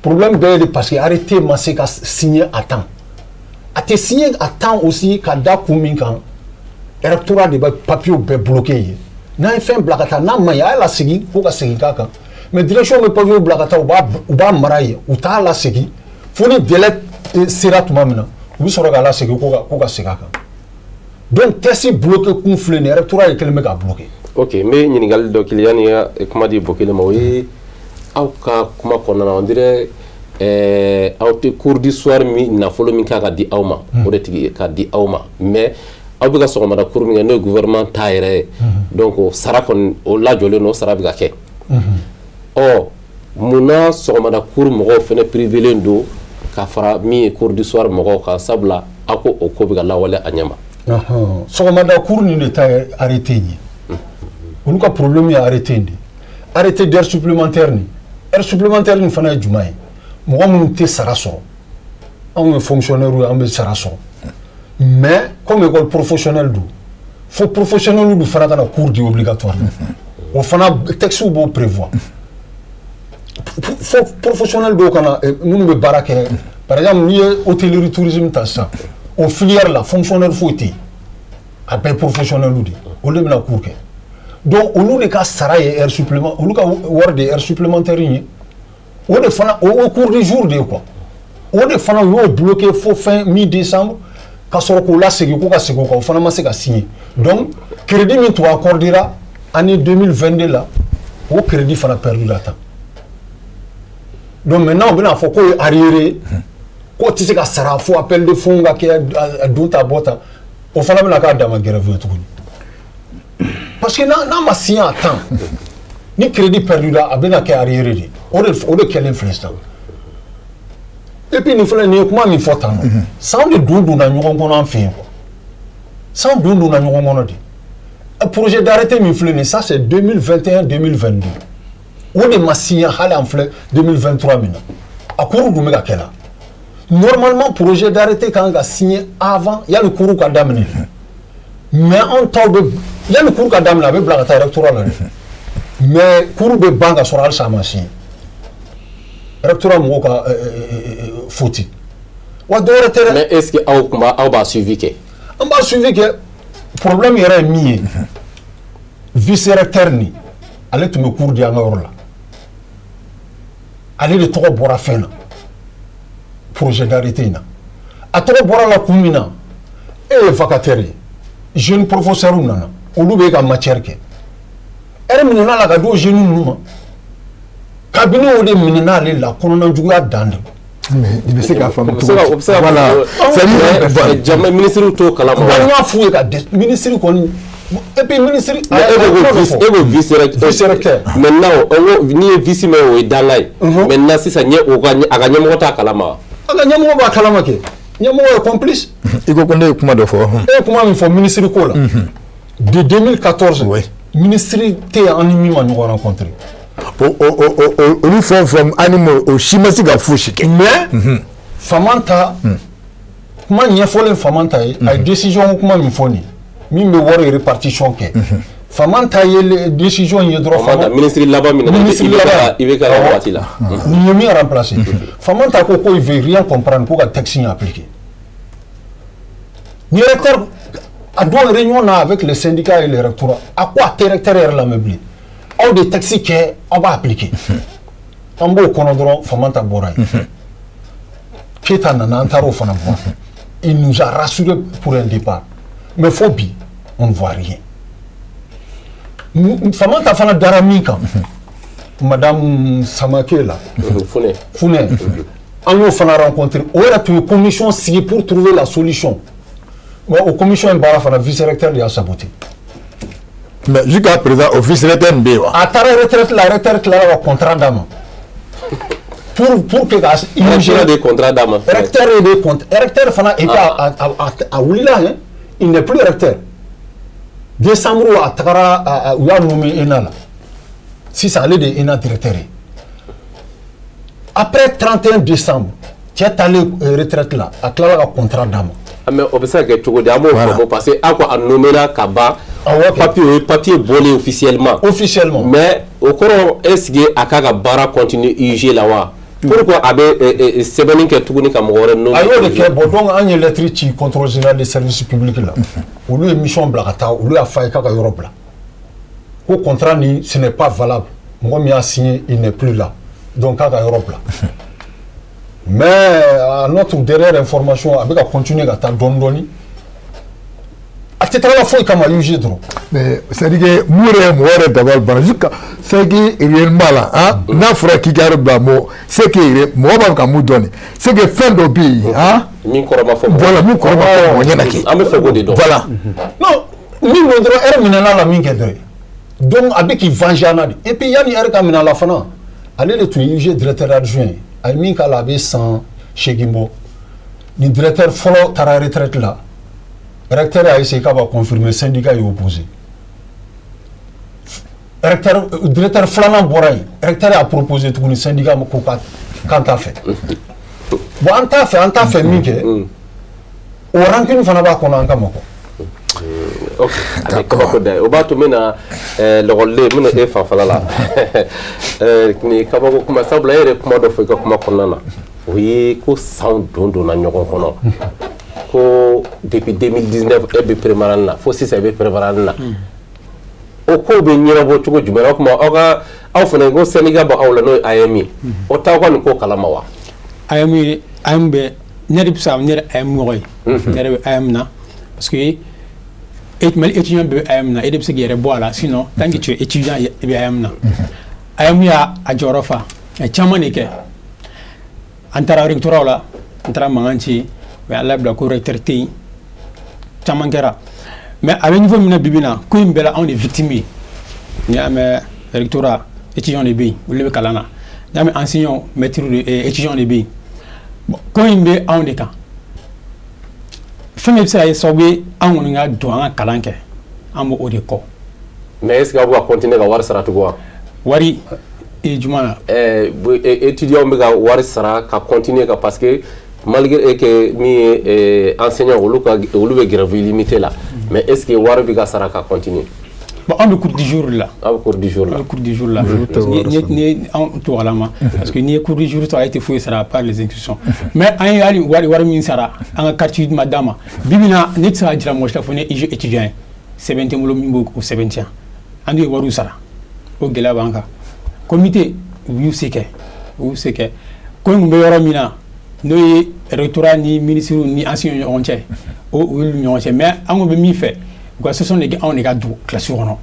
Problème bɛɛ ye de parce que arrêté ma se ka signer à temps. A tɛ signer à temps aussi ka da kun min kan, rectorat de bɛ papier bɛɛ bloqué yen. N'an ye fɛn bila ka taa, n'a ma ɲi, a y'a lasegin fo ka segin k'a kan. Mais direction bɛ papier bila ka taa, u b'a mara yen, u t'a lasegin fo ni délai sera tuma min na, u bɛ sɔrɔ k'a lasegin ko ka segin a kan. Donc texte bloqué kun filɛ nin ye, rectorat ye kɛlen bɛ k'a bloqué. Ok, n bɛ ɲininkali dɔ k'i la yanni i ka kuma di Bokele ma. O ye aw ka kuma kɔnɔna na, on dirait aw tɛ cours du soir min nafolo min kan ka di aw ma, o de tigi ka di aw ma, mais aw bɛ ka sɔgɔmada cours min kɛ, n'o ye gouvernement ta yɛrɛ ye, donc o sara kɔni, o lajɔlen don, o sara bɛ ka kɛ. Ɔ, munna sɔgɔmada cours mɔgɔw fana privélen don ka fara min ye cours du soir mɔgɔw kan? Sabula aw ko o ko bɛ ka lawale a ɲɛ ma. Sɔgɔmada cours nin de ta ye arrêté in ye. Olu ka problème ye arrêté in de ye, arrêté d'heure supplémentaire nin. Heure supplémentaire nin fana ye jumɛn ye? Mɔgɔ minnu tɛ sara sɔrɔ, anw ye fonctionnaire ye, an bɛ sara sɔrɔ, mais comme école professionnelle don, fo professionnel du fana ka na cours di obligatoire. O fana texte b'o prévoir, fo professionnel dɔw ka na, minnu bɛ baara kɛ. Par exemple, n'i ye hôtellerie tourisme ta sisan, o filière la, fonctionnaire foyi tɛ yen, a bɛɛ professionnel de ye, olu de bɛna cours kɛ. Donc olu de ka sara ye heure supplément, olu ka wari de ye heure supplémentaire in ye. O de fana o cours du jour de ye quoi. O de fana, u y'o bloqué fo fin mi décembre ka sɔrɔ k'o lasegin ko ka segin o kan. O fana ma se ka signer. Donc crédit min tun accordera année 2022 la, o crédit fana perdu la tan. Donc maintenant u bɛna fɔ k'o ye arriéré, k'o tɛ se ka sara fo appel de fonds ka kɛ, a don ta bɔ tan. O fana bɛna k'a dama grève ye tuguni, parce que n'a ma signé à temps, ni crédit perdu la, a bɛna kɛ arriéré de. O de kɛlen filɛ sisan. Et puis nin filɛ nin ye, kuma min fɔ tan nɔ, san de don donna ɲɔgɔn kɔnɔ an fɛ yen quoi. San don donna ɲɔgɔn kɔnɔ de. Projet d'arrêté min filɛ nin ye, ça c'est 2021 2022, o de ma signé. Hali an filɛ 2023 min na, a cours dun bɛ ka kɛ la. Normalement, projet d'arrêté kan ka signer avant, yanni cours ka daminɛ. Mais anw taw bɛ, yanni cours ka daminɛ, a bɛ bila ka taa rectorat la dɛ. Mais cours bɛ ban ka sɔrɔ halisa a ma signé. Rectorat mɔgɔw ka faute wa, dɔwɛrɛ tɛ dɛ. Mais est ce que aw kun b'a aw b'a suivi kɛ? An b'a suivi kɛ. Problème yɛrɛ ye min ye, vice recteur nin, ale tun bɛ cours di an ka yɔrɔ la. Ale de tɔgɔ bɔra fɛn na, projet d'arrêté in na. A tɔgɔ bɔra la kun min na, e ye vacataire ye, jeune professeur nana, olu bɛ ka matière kɛ. Heure minɛna la ka di o jeune ninnu ma, kabini o de minɛna ale la, kɔnɔna juguya dan de. Mais i bɛ se k'a faamu. O bɛ se ka o bɛ se ka. Voilà, c'est-à-dire jama ministre t'o kalama. An y'a f'u ye ka dɛsɛ, ministre kɔni, et puis ministre. Mais e ko vice recteur. Vice recteur. Maintenant, o ko n'i ye vice mɛn, o ye dangan ye. Maintenant sisan ɲɛ o ka a ka ɲɛmɔgɔ t'a kalama wa? An ka ɲɛmɔgɔ b'a kalama kɛ, ɲɛmɔgɔ ye complice. I ko ko ne ye kuma dɔ fɔ. E ye kuma min fɔ ministre ko la, de 2014, ministre tɛ yen an ni min ma ɲɔgɔn rencontré. O olu fɛn o fɛn, an ni mo o si ma se ka fosi kɛ. Mais Famanta, kuma ɲɛfɔlen Famanta ye, a ye décision kuma min fɔ nin, min bɛ wari répartition kɛ, Famanta ye décision ye dɔrɔn. Famanta, ministre laban min nana. Ministre laban. I bɛ ka waati la. Nin ye min remplacer, Famanta ko il veut rien comprendre, ko ka texte in appliquer. Ni recteur a don réunion na avec les syndicats et les rectorats, a ko a tɛ recteur yɛrɛ lamɛn bilen, aw de texte kɛ, aw b'a appliquer. An b'o kɔnɔ dɔrɔn, Famanta bɔra yen. Keita nana, an taara o fana voir, il nous a rassuré pour un départ, mais fo bi on ne voit rien. Famanta fana dara min kan, madame Samake la. Funɛ. Funɛ, an y'o fana rencontré. O yɛrɛ tun ye commission sigi pour trouver la solution, mais o commission in baara fana, vice recteur de y'a saboté. Mais jusqu'à présent, o vice recteur nin bɛ yen wa? A taara retraite la, recteur tilara ka contrat d'a ma. Pour que ka recteur de contrat d'a ma. Recteur de contrat, recteur fana, et puis a wulila hein, il n'est plus recteur. Décembre a tagara, u y'a nommé ENA la. Sisan ale de ye ENA directeur ye. Après 31 décembre, cɛ taalen retraite la, a tilala ka contrat d'a ma. Mais o bɛ se ka kɛ cogo di? An b'o faamu parce que aw ko a nommé la ka ban. Papier, o ye papier bɔlen officiellement. Officiellement. Mais o kɔrɔ, est ce que a k'a ka baara continuer UG la wa? Pourquoi a bɛ sɛbɛnni kɛ tuguni ka mɔgɔ wɛrɛ nommé? A y'o de kɛ. Bon, donc an ye lettre ci contrôle général des services publics la. Olu ye mission bila ka taa, olu y'a f'a ye k'a ka yɔrɔ bila. Ko contrat ni, ce n'est pas valable. Mɔgɔ min y'a signé, il n'est plus là. Donc k'a ka yɔrɔ bila. Mais à notre dernière information, a bɛ ka continuer ka taa dɔɔni dɔɔni. A tɛ taga foyi kama UG dɔrɔn. Mais c'est à dire que mun yɛrɛ ye mɔgɔ yɛrɛ dabali banna jusqu'à c'est que réellement là hein, n'a fɔra k'i ka yɔrɔ bila mɔgɔ, c'est que mɔgɔ b'a fɛ ka mun dɔn de, c'est que fɛn dɔ bɛ yen hein. Min kɔrɔ ma fɔ. Voilà, min kɔrɔ ma fɔ mɔgɔ ɲɛna kɛ. An bɛ fɛ k'o de dɔn. Voilà. Non, min don dɔrɔn, ɛri minɛna la min kɛ dɔrɔn. Donc a bɛ k'i venger an na de. Et puis yanni ɛri ka minɛ a la fana, ale de tun ye UG directeur adjoint ye. A ye min k'a la, a bɛ san 8 bɔ. Ni directeur fɔlɔ taara retraite la, recteur a essayé k'a b'a confirmer, syndicat y'i opposé. Recteur, directeur filanan bɔra yen, recteur y'a proposé tuguni, syndicat ko k'an t'a fɛ. Bon, an t'a fɛ, an t'a fɛ min kɛ, o rancune fana b'a kɔnɔ an kama quoi. Ok, a bɛ kabako da ye. O b'a to n bɛna lɔgɔliden, n bɛna e fanfɛla la. Nin ye kabako kuma, sabula e yɛrɛ kuma dɔ fɔ i ka kuma kɔnɔna na, o ye ko sanw don donna ɲɔgɔn kɔnɔ, ko depuis 2019 e bɛ préparali la, fo sisan e bɛ préparali la. O kow bɛ ɲɛnabɔ cogo jumɛn na? O tuma aw ka aw fana ko syndicat bɛ aw la, n'o ye AEM ye, o t'aw ka nin ko kalama wa? AEM ye, AEM bɛ ne yɛrɛ bɛ se ka, ne yɛrɛ AEM mɔgɔ ye. Ne yɛrɛ bɛ AEM na parce que Mali étudiant bɛ AEM na, e de bɛ se k'i yɛrɛ bɔ a la, sinon tant que tu es étudiant, i bɛ AEM na. AEM y'a a jɔyɔrɔ fa, a ye caman de kɛ. An taara rectorat la, an taara mankan ci, u y'an labila ko recteur tɛ yen, caman kɛra. Mais a bɛ niveau min na bi bi in na, ko in bɛɛ la anw de victime ye. N'i y'a mɛn rectorat, étudiant de bɛ yen, olu de bɛ kalan na. N'i y'a mɛn enseignant, maître de, étudiant de bɛ yen. Bon, ko in bɛ anw de kan. Fɛn min bɛ se ka kɛ sababu ye anw kɔni ka don an ka kalan kɛ, an b'o de kɔ. Mais est ce que aw bɛ ka continuer ka wari sara tugun wa? Wari jumɛn na? Étudiants bɛ ka wari sara ka continuer ka, parce que malgré que min ye enseignant, olu ka olu bɛ grève illimité la, mais est ce que wari bɛ ka sara ka continuer? Bon, anw bɛ cours du jour la. Aw bɛ cours du jour la. An bɛ cours du jour la. Ni anw t'o kalama, parce que n'i ye cours du jour sɔrɔ, e tɛ foyi sara par les institutions. Mais an ye hali wari min sara, an ka carte ma d'a ma. Bi bi in na, ne tɛ se ka jira mɔgɔ si la fo ne ye étudiant ye. Sɛbɛn tɛ n bolo min b'o sɛbɛntiya. An dun ye wariw sara. O gɛlɛya b'an kan. Comité, u y'u se kɛ. U y'u se kɛ. Ko in kun bɛ yɔrɔ min na, n'o ye rectorat ni ministre ni enseignants ɲɔgɔn cɛ, o y'olu ɲɔgɔn cɛ. Mais an ko bɛ min fɛ, u ka solution de kɛ, anw de ka don classe kɔnɔ.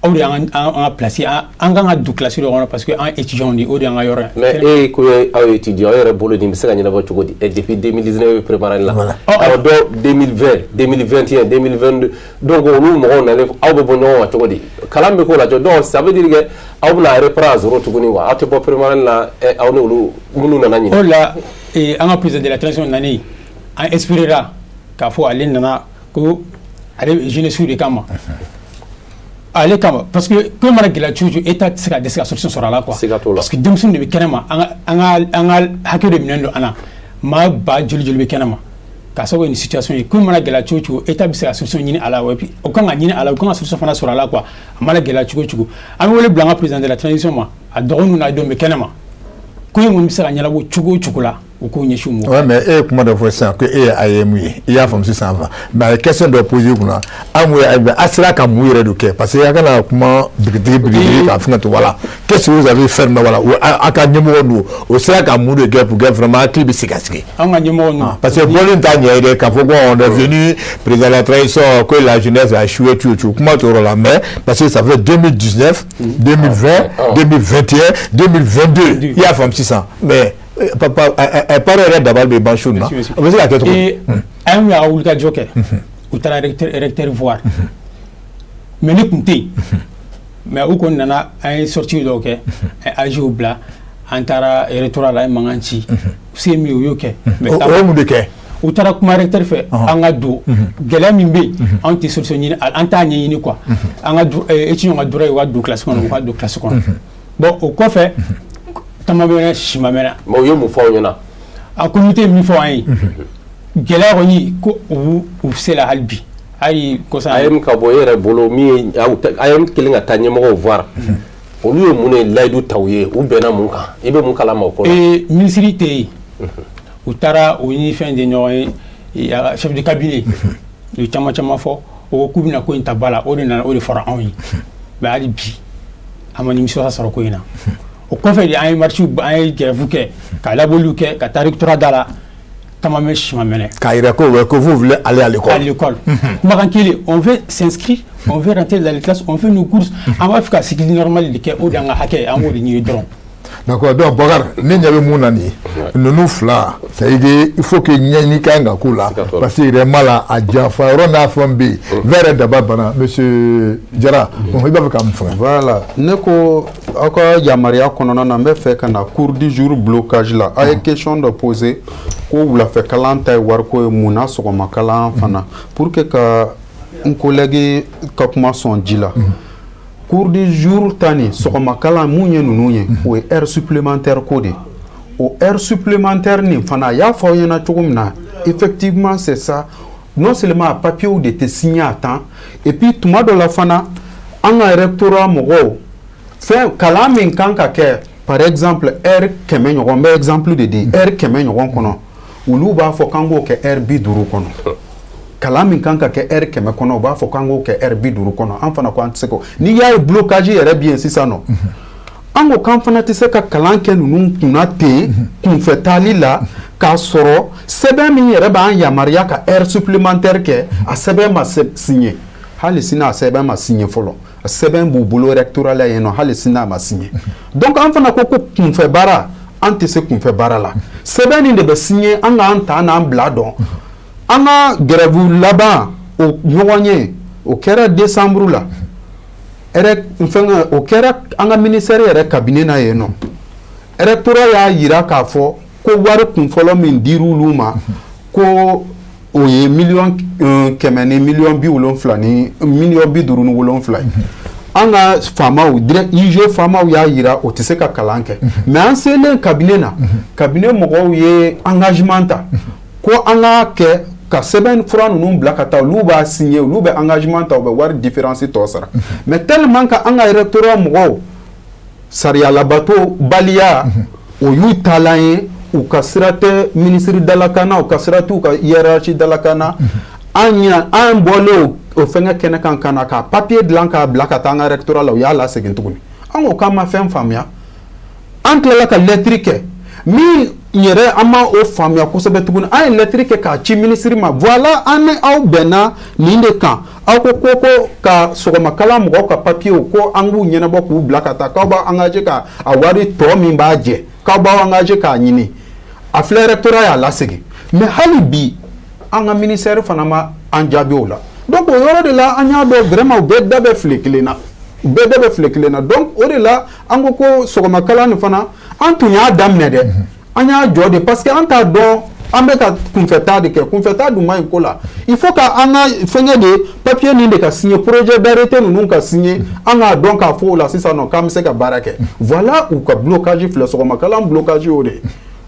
Aw de y'an ka place, an kan ka don classe de kɔnɔ parce que an étudiants de, o de y'an ka yɔrɔ ye. Mais e ko aw ye étudiant, aw yɛrɛ bolo nin bɛ se ka ɲɛnabɔ cogo di? Depuis 2019 bɛ préparé la. Awɔ, dɔw 2020, 2021, 2022, donc olu mɔgɔw nalen, aw bɛ bɔ ɲɔgɔn kan cogo di? Kalan bɛ k'o la cogo, donc ça veut dire que aw bɛna reprendre à zéro tuguni wa? Aw tɛ bɔ préparé la, aw ni olu minnu nana ɲinɛ. O de la, an ka président de la transition nalen, an inspirera k'a fɔ ale nana ko ale jeunesse de kama. Ale kama, parce que ko mana gɛlɛya cogo cogo, état tɛ se ka dɛsɛ ka solution sɔrɔ a la quoi. Siga t'o la. Parce que denmisɛnninw de bɛ kɛnɛma, an ka hakɛ de minɛnen don an na. Maa ba joli joli bɛ kɛnɛma k'a sababu kɛ nin situation ye. Ko mana gɛlɛya cogo cogo, état bɛ se ka solution ɲini a la, et puis o kan ka ɲini a la, o kan ka solution fana sɔrɔ a la quoi. A mana gɛlɛya cogo cogo, an bɛ wele bila an ka président de la transition ma, a dɔgɔninw n'a denw bɛ kɛnɛma. Ko in kɔni bɛ se ka ɲɛnabɔ cogo o cogo la, u k'o ɲɛsin u ma. Ouais, mais e ye kuma dɔ fɔ sisan ko e ye AEM ye, i y'a faamu sisan fa, mais a ye question dɔ posé kunna, an ko a sera ka mun yɛrɛ de kɛ, parce que a kana kuma bigidigi bigidigi k'a fɛngɛ to, voilà, qu'est-ce que vous avez fait mais voilà, a ka ɲɛmɔgɔ ninnu o sera ka mun de kɛ pour que vraiment hakili bɛ se ka sigi. An ka ɲɛmɔgɔ ninnu. Parce que bɔli t'a ɲɛ ye dɛ, k'a fɔ ko on est venu président de la transition que la jeunesse a échoué tout tout, kuma t'o yɔrɔ la, mais parce que ça fait 2019, 2020, 2021, 2022, i y'a faamu sisan, mais papa parents yɛrɛ dabali bɛ ban su in na, o bɛ se ka kɛ cogo di? An y'a wulikajɔ kɛ, u taara recteur voir, mais ne tun tɛ yen, mais u kɔni nana, an ye sortie dɔw kɛ, an ye AG bila, An taara rectorat la, an ye mankan ci. Se min ye, u y'o kɛ. O ye mun de kɛ? U taara kuma recteur fɛ, an ka don gɛlɛya min bɛ yen, anw tɛ solution ɲini, an t'a ɲɛɲini quoi. An ka étudiants ka droit ye u ka don classe kɔnɔ, u ka don classe kɔnɔ. Bon, o kɔfɛ, tama mɛnɛ, sima mɛnɛ. Mais u ye mun fɔ aw ɲɛna? A comité ye min fɔ an ye, gɛlɛya kɔni ko u u se la hali bi, hali kɔsa. AEEM ka bɔ e yɛrɛ bolo min ye, AEEM kelen ka taa ɲɛmɔgɔw voir, olu ye mun de layidu ta u ye? U bɛnna mun kan? I bɛ mun kalama o ko la? Minisiri tɛ yen. U taara, u ni fɛn de ɲɔgɔn ye, chef de cabinet, u ye caman caman fɔ. O ko k'u bɛna ko in ta ba la. O de nana, o de fɔra anw ye. Mais hali bi, an ma nimisiwasa sɔrɔ ko in na. O kɔfɛ de, an ye marche, an ye grève kɛ, ka laboliw kɛ, ka taa rectorat da la. Tama mɛn, sima mɛnɛ. K'a yira ko que vous voulez aller à l'école. À l'école. Kumakan kelen, on veut s'inscrire, on veut rentrer dans les classes, on fait nos courses. An b'a fɛ ka cycle normal de kɛ, o de y'an ka hakɛ ye, an b'o de ɲini dɔrɔn. D'accord. Donc Bokar, ne ɲɛ bɛ mun na nin ye, ninnu fila, c'est à dire il faut que ɲɛɲini kan ka k'u la, parce que réellement la a janfa yɔrɔ n'a fɛn bɛ yen vert daba banna. Monsieur Jara, i b'a fɛ ka mun fɔ? Voilà, ne ko aw ka yamaruya kɔnɔna na, n bɛ fɛ ka na cours du jour blocage la. A ye question dɔ poser ko wulafɛ kalan ta ye wariko ye, mun na sɔgɔma kalan fana? Pour que ka n collègue ka kuma sɔn ji la, cours du jour ta nin, sɔgɔma kalan mun ye ninnu ye, o ye heure supplémentaire ko de. O heure supplémentaire nin fana, a y'a fɔ aw ɲɛna cogo min na, effectivement c'est ça. Non seulement a papier de tɛ signer à temps, et puis tuma dɔ la fana, an ka rectorat mɔgɔw, fɛn kalan min kan ka kɛ, par exemple heure 100 ɲɔgɔn, n bɛ exemple de di, heure 100 ɲɔgɔn kɔnɔ, olu b'a fɔ k'an k'o kɛ heure 50 kɔnɔ. Kalan min kan ka kɛ heure 100 kɔnɔ, u b'a fɔ k'an k'o kɛ heure 50 kɔnɔ. An fana ko an tɛ se k'o. N'i y'a ye blocage yɛrɛ bɛ yen sisan nɔ, an ko k'an fana tɛ se ka kalan kɛ ninnu kunna ten kunfɛ taali la, k'a sɔrɔ sɛbɛn min yɛrɛ b'an yamaruya ka heure supplémentaire kɛ, a sɛbɛn ma signé. Hali sini a sɛbɛn ma signé fɔlɔ. A sɛbɛn b'u bolo rectorat la yen nɔ, hali sini a ma signé. Donc an fana ko ko kunfɛ baara, an tɛ se kunfɛ baara la. Sɛbɛn nin de bɛ signé, an k'an ta n'an bila dɔn. An ka grève laban o ɲɔgɔn ye, o kɛra décembre la. Fɛngɛ o kɛra an ka ministère yɛrɛ cabinet na yen nɔ. Rectorat y'a yira k'a fɔ ko wari kunfɔlɔ min dir'olu ma, ko o ye 100 000 000 ni 70 000 ni 57 000 ye. An ka faamaw direct, UG faamaw y'a yira o tɛ se ka kalan kɛ. Mais an selen cabinet na, cabinet mɔgɔw ye engagement ta ko an k'a kɛ ka sɛbɛn fura ninnu bila ka taa, olu b'a signer, olu bɛ engagement ta, u bɛ wari différence tɔ sara. Mais tellement que an ka rectorat mɔgɔw sariya labato baliya, o y'u taalan ye, u ka sira tɛ ministre dalakan na, u ka sira t'u ka hiérarchie dalakan na. An ɲina an bɔlen o fɛngɛ kɛnɛ kan ka na ka papier dilan k'a bila ka taa an ka rectorat la, u y'a lasegin tuguni. An ko k'an ma fɛn faamuya. An tilala ka lettre kɛ min yɛrɛ, an ma o faamuya kosɛbɛ tuguni. An ye lettre kɛ k'a ci ministre ma: voilà, an ni aw bɛnna nin de kan, aw ko ko ko ka sɔgɔmakalan mɔgɔw ka papier, ko an k'u ɲɛnabɔ k'u bila ka taa, k'aw b'a engagé ka a wari tɔ min b'a jɛ, k'aw b'aw engagé k'a ɲini. A filɛ, rectorat y'a lasegin. Mais hali bi, an ka ministère fana ma an jaabi o la. Donc o yɔrɔ de la, an y'a dɔn vraiment u bɛɛ da bɛ file kelen na, u bɛɛ da bɛ file kelen na. Donc o de la, an ko ko sɔgɔmakalan nin fana, an tun y'a daminɛ dɛ, an y'a jɔ de, parce que an t'a dɔn an bɛ ka kunfɛta de kɛ. Kunfɛta dun ma ɲi ko la. Il faut ka an ka fɛngɛ de papier nin de ka signer, projet d'arrêté ninnu ka signer, an k'a dɔn k'a fɔ o la sisan nɔ k'an bɛ se ka baara kɛ. Voilà, u ka blocage filɛ, sɔgɔmakalan blocage, o de ye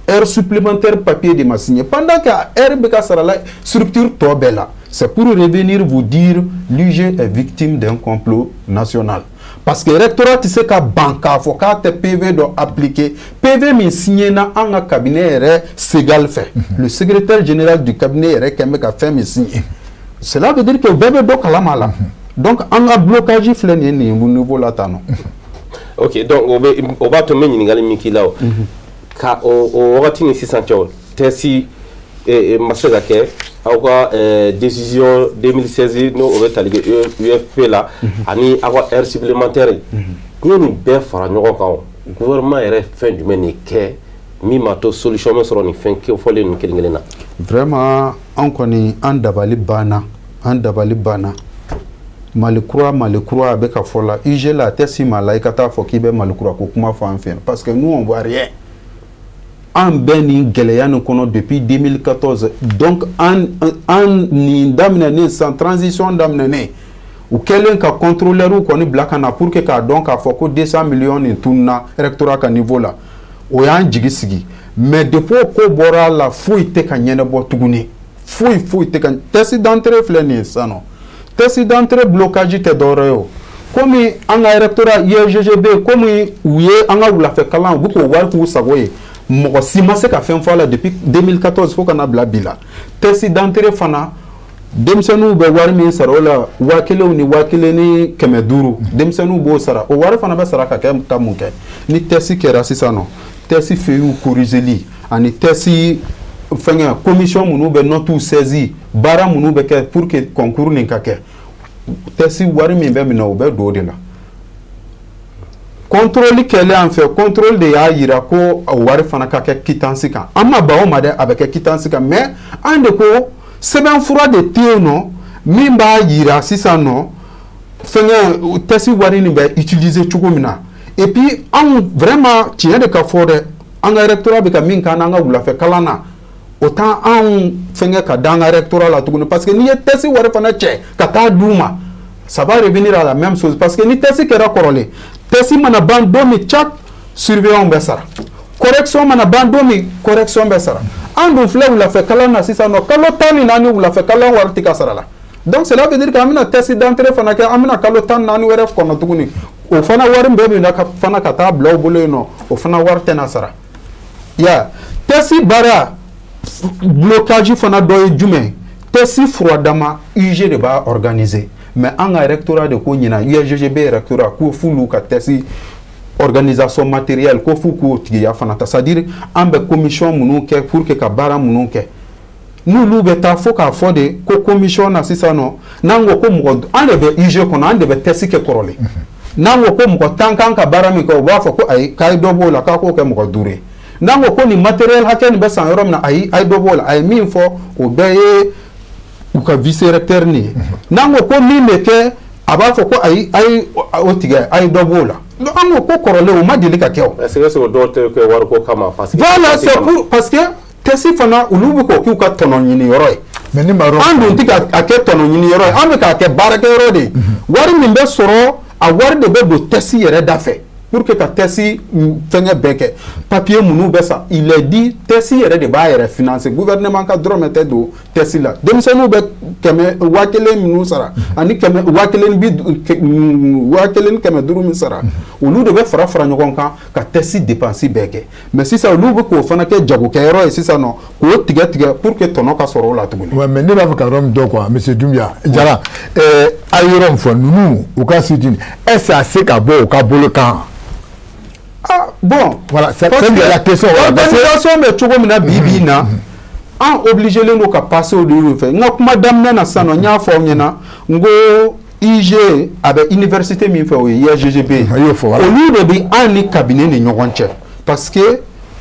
heure supplémentaire papier de ma signé, pendant que heure bɛ ka sara la structure tɔ bɛɛ la. C'est pour revenir vous dire, l'UG est victime d'un complot national, parce que rectorat tɛ se ka ban k'a fɔ k'a tɛ PV dɔ appliquer, PV min signé na an ka cabinet yɛrɛ Segal fɛ, le secrétaire général du cabinet yɛrɛ kɛn bɛ ka fɛn min signé. Cela veut dire que bɛɛ bɛ dɔ kalama la. Donc an ka blocage filɛ nin ye nin niveau la tan nɔ. Ok, donc o bɛ o b'a to n bɛ ɲininkali min k'i la, o ka o wagati ni sisan cɛ, o test ma se ka kɛ. Aw ka décision 2016, n'o o bɛ tali kɛ UFP la, ani aw ka heure supplémentaire, n'i ye nin bɛɛ fara ɲɔgɔn kan, o gouvernement yɛrɛ fɛn jumɛn de kɛ min m'a to solution bɛ sɔrɔ nin fɛn fɔlen ninnu kelen kelen na? Vraiment, an kɔni, an dabali banna, an dabali banna. Mali kura, Mali kura a bɛ ka fɔ la UG la, a tɛ si maa la i ka taa fɔ k'i bɛ Mali kura ko kuma fɔ an fɛ yan, parce que nous, on voit rien. An bɛ nin gɛlɛya nin kɔnɔ depuis 2014. Donc an nin daminɛnen san, transition daminɛnen, u kɛlen ka contrôleur kɔni bila ka na pour que k'a dɔn k'a fɔ ko 200 millions nin tununa rectorat ka niveau la, o y'an jigi sigi. Mais depuis o ko bɔra a la, foyi tɛ ka ɲɛnabɔ tuguni, foyi foyi tɛ ka. Test d'entrée filɛ nin ye sisan nɔ, test d'entrée blocage tɛ dɔwɛrɛ ye o. Komi an ka rectorat USGGB, komi u ye an ka wulafɛ kalan, u bɛ k'o wari k'u sago ye, mɔgɔ si ma se ka fɛn fɔ a la depuis 2014 fo ka na bila bi la. Test d'entrée fana, denmisɛnninw bɛ wari min sara o la, 1000 ni 1500, denmisɛnninw b'o sara. O wari fana bɛ sara ka kɛ ka mun kɛ? Ni test kɛra sisan nɔ, test feuille corrigeli ani test fɛngɛ, commission minnu bɛ notes saisi, baara minnu bɛ kɛ pour que concours nin ka kɛ, test wari min bɛ minɛ, o bɛ don o de la. Contrôle kɛlen an fɛ, contrôle de y'a yira ko o wari fana ka kɛ quittance kan. An ma ban o ma dɛ, a bɛ kɛ quittance kan, mais an de ko sɛbɛnfura de tɛ yen nɔ min b'a yira sisan nɔ fɛngɛ test wari nin bɛ utiliser cogo min na. Et puis anw vraiment, tiɲɛ de ka fɔ dɛ, an ka rectorat bɛ ka min k'an na an ka wulafɛ kalan na, o t'an anw fɛngɛ ka da an ka rectorat la tuguni, parce que n'i ye test wari fana cɛ ka taa d'u ma, ça va revenir à la même chose, parce que ni test kɛra kɔrɔlen, test mana ban don min, chaque surveillant bɛ sara, correction mana ban don min, correction bɛ sara. An dun filɛ wulafɛ kalan na sisan nɔ, kalo 14 wulafɛ kalan wari tɛ ka sara la. Donc cela veut dire que an bɛna test d'entrée fana kɛ, an bɛna kalo 14 wɛrɛ kɔnɔ tuguni, o fana wari bɛɛ bɛ na fana ka taa bila u bolo yen nɔ, o fana wari tɛna sara ya. Test baara blocage fana dɔ ye jumɛn? Test furadama, UG de b'a organiser, mais an ka rectorat de ko ɲina, USGGB rectorat ko f'olu ka test organisation matérielle, ko f'u k'o tigiya fana ta, c'est à dire an bɛ commission minnu kɛ pour que ka baara minnu kɛ, n'olu bɛ taa fo k'a fɔ de ko commission na sisan nɔ, n'an ko ko mɔgɔ, an de bɛ UG kɔnɔ, an de bɛ test kɛ kɔrɔlen, n'an ko ko mɔgɔ 10 kan ka baara min kɛ, u b'a fɔ ko ayi, k'a ye dɔ b'o la, k'a k'o kɛ mɔgɔ 5 ye. N'an ko ko nin matériel hakɛ nin bɛ san yɔrɔ min na, ayi, a ye dɔ b'o la. A ye min fɔ, o bɛɛ ye u ka vice recteur nin ye. N'an ko ko min bɛ kɛ, a b'a fɔ ko ayi, a ye o tigɛ, a ye dɔ b'o la. Donc an ko ko kɔrɔlen, o ma deli ka kɛ o. Est-ce que o dɔw tɛ kɛ wariko kama? Parce que voilà, c'est pour, parce que test fana, olu bɛ k'o k'u ka tɔnɔ ɲini yɔrɔ ye. Mais ni maa An dun tɛ ka a kɛ tɔnɔ ɲini yɔrɔ ye, an bɛ k'a kɛ baarakɛyɔrɔ de ye. Wari min bɛ sɔrɔ, a wari de bɛ don test yɛrɛ da fɛ pour que ka test fɛngɛ bɛɛ kɛ, papier minnu bɛ san. Il est dit test yɛrɛ de b'a yɛrɛ financer, gouvernement ka dɔrɔmɛ tɛ don test la. Denmisɛnninw bɛ kɛmɛ 1000 minnu sara ani kɛmɛ 1000 bi 1500 min sara, olu de bɛ fara fara ɲɔgɔn kan ka test dépense bɛɛ kɛ. Mais sisan, olu bɛ k'o fana kɛ jagokɛyɔrɔ ye sisan nɔ, k'o tigɛ tigɛ pour que tɔnɔ ka sɔrɔ o la tuguni. Ouais, mais ne b'a fɛ ka yɔrɔ min dɔn quoi, monsieur Doumbia Jara, a ye yɔrɔ min fɔ ninnu, u ka site, est-ce que a se ka bɔ u ka bolo kan? Ah bon. Voilà, c'est la question. Organisation bɛ cogo min na bi bi in na, an obligé len don ka passer o de fɛ. N ka kuma daminɛ na sisan nɔ, n y'a fɔ aw ɲɛna n ko UG a bɛ université min fɛ, o ye USGGB ye. A y'o fɔ, voilà. Olu de bɛ an ni cabinet ni ɲɔgɔn cɛ, parce que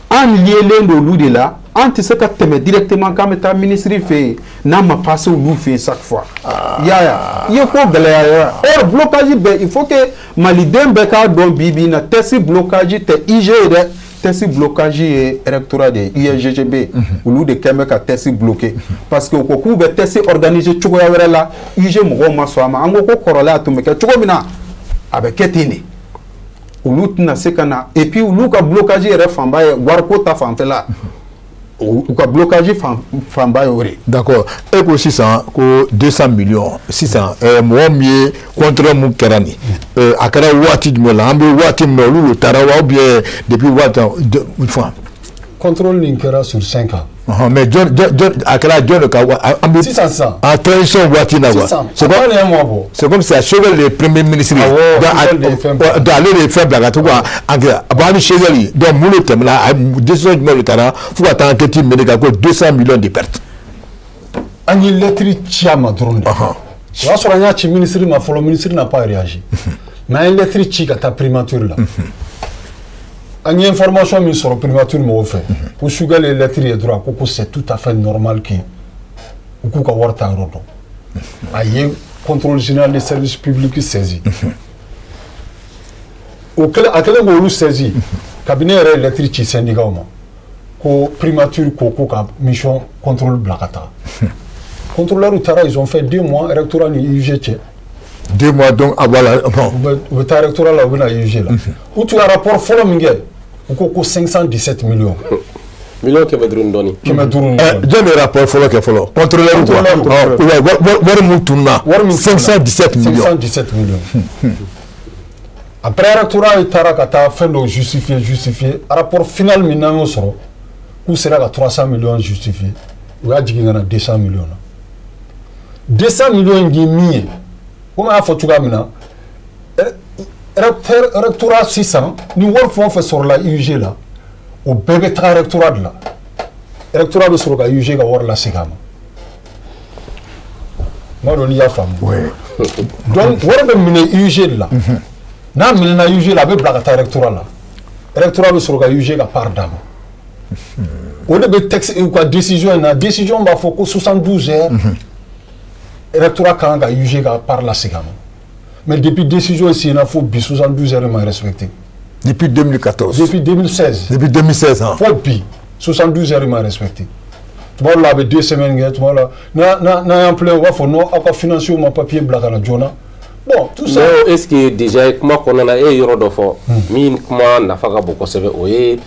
an liélen don olu de la. An tɛ se ka tɛmɛ directement k'an bɛ taa ministre fɛ yen n'a ma passer olu fɛ yen chaque fois. I y'a ye, i ye ko gɛlɛya yɔrɔ. Or blocage bɛɛ, il faut que maliden bɛɛ k'a dɔn bi bi in na, test blocage tɛ UG ye dɛ, test blocage ye rectorat de ye, USGGB. Olu de kɛn bɛ ka test bloquer, parce que u ko k'u bɛ test organiser cogoya wɛrɛ la, UG mɔgɔw ma sɔn a ma. An ko ko kɔrɔlen a tun bɛ kɛ cogo min na, a bɛ kɛ ten de. Olu tɛna se ka na. Et puis olu ka blocage yɛrɛ fanba ye wariko ta fanfɛla, u ka blocage fanba ye o de ye. D'accord, e ko sisan ko 200 millions sisan, mɔgɔ min ye contrat mun kɛra nin, a kɛra waati jumɛn la? An bɛ waati min na, olu de taara wa, ou bien depuis waati, enfin? Contrôle nin kɛra sur 5 ans. Mais jɔn jɔn a kɛra jɔn de ka an bɛ Sisan sisan. En transition waati na quoi. Sisan. C'est A comme ma nin un mois bɔ. C'est comme si Choguel le premier ministre. Awɔ, Donc, Choguel de ye fɛn bila. Donc ale de ye fɛn bila ka to ka enquête. Bon, ani Choguel, donc mun de tɛmɛna, a ye décision jumɛn de taara fo ka taa enquête mener ka ko 200 millions de pertes? An ye lettre ci a ma dɔrɔn de. O y'a sɔrɔ an y'a ci ministre ma fɔlɔ, ministre n'a pas réagi. Mais an ye lettre ci ka taa primature la. An ye information min sɔrɔ primature mɔgɔw fɛ, ko Choguel ye lettre ye dɔrɔn, a ko ko c'est tout à fait normal que u k'u ka wari ta yɔrɔ dɔn. A ye contrôle général des services publics saisi. O kɛlen, a kɛlen k'olu saisi, cabinet yɛrɛ ye lettre ci syndicat ma ko primature ko ka mission contrôle bila ka taga. Contrôleur taara, ils ont fait 2 mois rectorat ni IUG cɛ. 2 mois donc, ah voilà, bon. U bɛ taa rectorat la, u bɛ na IUG la. U tun ye rapport fɔlɔ min kɛ, u ko 517 millions. 500 million ni dɔɔni. 500 ni dɔɔni. Jɔn de ye rapport fɔlɔ kɛ fɔlɔ? Contrôleur quoi? Wari mun tununa? Wari min 517 millions. 517 millions. Après, rectorat taara ka taa fɛn dɔw justifier. Rapport final min n'an y'o sɔrɔ, k'u sera ka 300 millions justifier, u y'a jigin ka na 200 millions na. 200 millions in ye min ye, komi an y'a fɔ cogoya min na, rectorat sisan, ni wari fɛn o fɛn sɔrɔla IUG la, o bɛɛ bɛ taga rectorat de la. Rectorat bɛ sɔrɔ ka IUG ka wari lasegin a ma. N b'a dɔn n'i y'a faamu. Donc wari bɛ minɛ IUG de la. N'a minɛna IUG la, a bɛ bila ka taa rectorat la. Rectorat bɛ sɔrɔ ka IUG ka part d'a ma. O de bɛ texte u ka décision in na. Décision b'a fɔ ko 72 heures, rectorat kan ka IUG ka part lasegin a ma. Mais depuis décision signé fo bi, 72 heures ma respecté. Depuis 2014. Depuis 2016. Depuis 2016, hein. Fo bi, 72 heures ma respecté. Tuma dɔ la, a bɛ 2 semaines kɛ. Tuma dɔ la, n'an y'an plaint, u b'a fɔ non, aw ka financier ma papier bila ka na joona. Bon, tout ça. Mais est ce que déjà kuma kɔnɔna na, e ye yɔrɔ dɔ fɔ min kuma nafa ka bon kosɛbɛ, o ye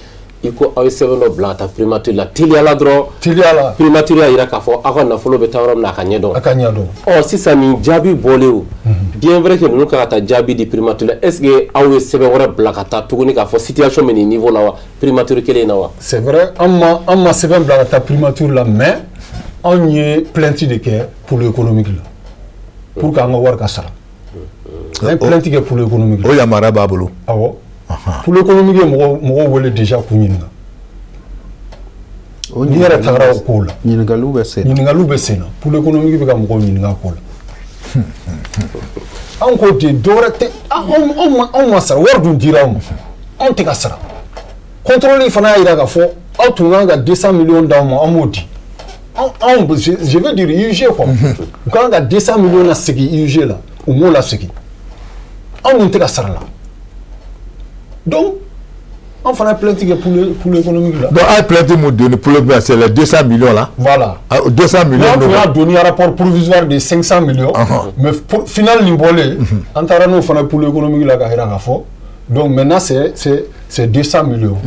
i ko aw ye sɛbɛn dɔ bila ka taa primature la teliyala dɔrɔn. Teliya la. Primature y'a jira k'a fɔ aw ka nafolo bɛ taa yɔrɔ min na, a ka ɲɛdɔn. A ka ɲɛdɔn. Ɔ, sisan nin jaabi bɔlen, o bien vrai que ninnu kan ka taa jaabi di primature la, est ce que aw ye sɛbɛn wɛrɛ bila ka taa tuguni k'a fɔ situation bɛ nin niveau la wa, primature kelen in na wa? C'est vrai, an ma sɛbɛn bila ka taa primature la, mais anw ye plainte de kɛ pôle économique la pour que an ka wari ka sara. An ye plainte kɛ pôle économique la. O yamaruya b'a bolo. Awɔ, pôle économique ye mɔgɔw wele déjà k'u ɲininka. O N'i yɛrɛ tagara o kow la. Ɲininkaliw bɛ sen na. Ɲininkaliw bɛ sen na. Pôle économique bɛ ka mɔgɔw ɲininka a ko la. Anw ko ten, dɔwɛrɛ tɛ, anw ma sara. Wari dun dira anw ma, anw tɛ ka sara. Contrôle fana y'a jira k'a fɔ aw tun kan ka 200 millions d'anw ma, an m'o di. Anw, je veux dire IUG quoi, u kan ka 200 millions lasegin IUG la, u m'o lasegin. Anw dun tɛ ka sara la. Donc an fana ye plainte kɛ pôle économique la. Donc a ye plainte mun donni pôle économique, c'est les 200 millions là? Voilà. Ah, 200 millions. N'an tun y'a donni rapport provisoire de 500 millions, mais pour final nin bɔlen, an taara n'o fana pôle économique la k'a jira k'a fɔ donc maintenant c'est 200 millions.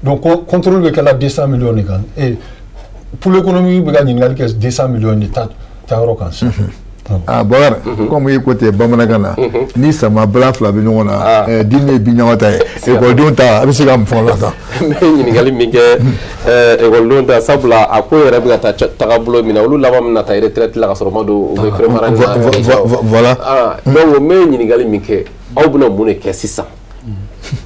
Donc contrôle bɛ kɛla 200 millions de kan et pôle économique bɛ ka ɲininkali kɛ 200 millions de ta ta yɔrɔ kan sisan. Ah, Bɔkari, comme i ko ten bamanankan na, ni sama balan fila bɛ ɲɔgɔn na, dimi ye bin ɲɔgɔn ta ye, ekɔlidenw ta, a bɛ se ka mun fɔ o la sa? N bɛ ɲininkali min kɛ ekɔlidenw ta, sabula a ko yɛrɛ bɛ ka taa tagabolo min na, olu laban bɛna taa retraite la ka sɔrɔ u ma don, u bɛ préparer. Voilà. Ah, donc n bɛ ɲininkali min kɛ, aw bɛna mun de kɛ sisan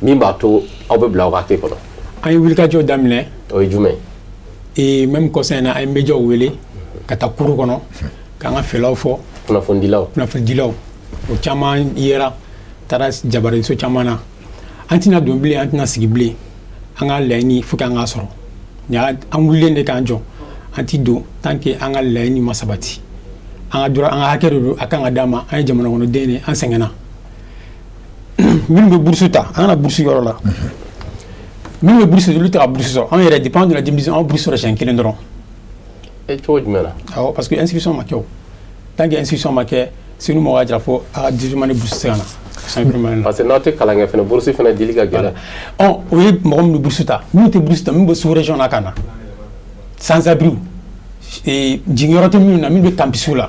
min b'a to aw bɛ bila aw ka hakɛ kɔnɔ? An ye wulikajɔ daminɛ. O ye jumɛn ye? Et même kɔsa in na, an ye médiaw wele ka taa kuru kɔnɔ k'an ka fɛlaw fɔ. Kunnafonidilaw. Kunnafonidilaw, o caman yera, taara jabaraninso caman na. An tɛna don bilen, an tɛna sigi bilen. An ka laɲini, fo k'an k'a sɔrɔ. Nin an wulilen de k'an jɔ, an ti don tant que an ka laɲini ma sabati. An ka droit, an ka hakɛ de don, a kan ka d'an ma. An ye jamana kɔnɔden de ye, an sɛgɛnna. Minnu bɛ bourse ta, an kana bourse yɔrɔ la, minnu bɛ bourse, olu tɛ ka bourse sɔrɔ. Anw yɛrɛ, depuis an donna 2018, an bourse sɔrɔ siɲɛ kelen dɔrɔn. E, cogo jumɛn na? Awɔ, parce que inscription ma kɛ. O tant que inscription ma kɛ, sini mɔgɔ y'a jira fo a ka 18 année bourse tɛ se ka na san première année la. Parce que n'aw tɛ kalan kɛ fɛnɛ, bourse fɛnɛ dili ka gɛlɛn. Ɔ, o ye mɔgɔ minnu bourse ta, minnu tɛ bourse ta, minnu bɛ sous région na ka na, sans abri, jigiyɔrɔ tɛ minnu na, minnu bɛ campus la,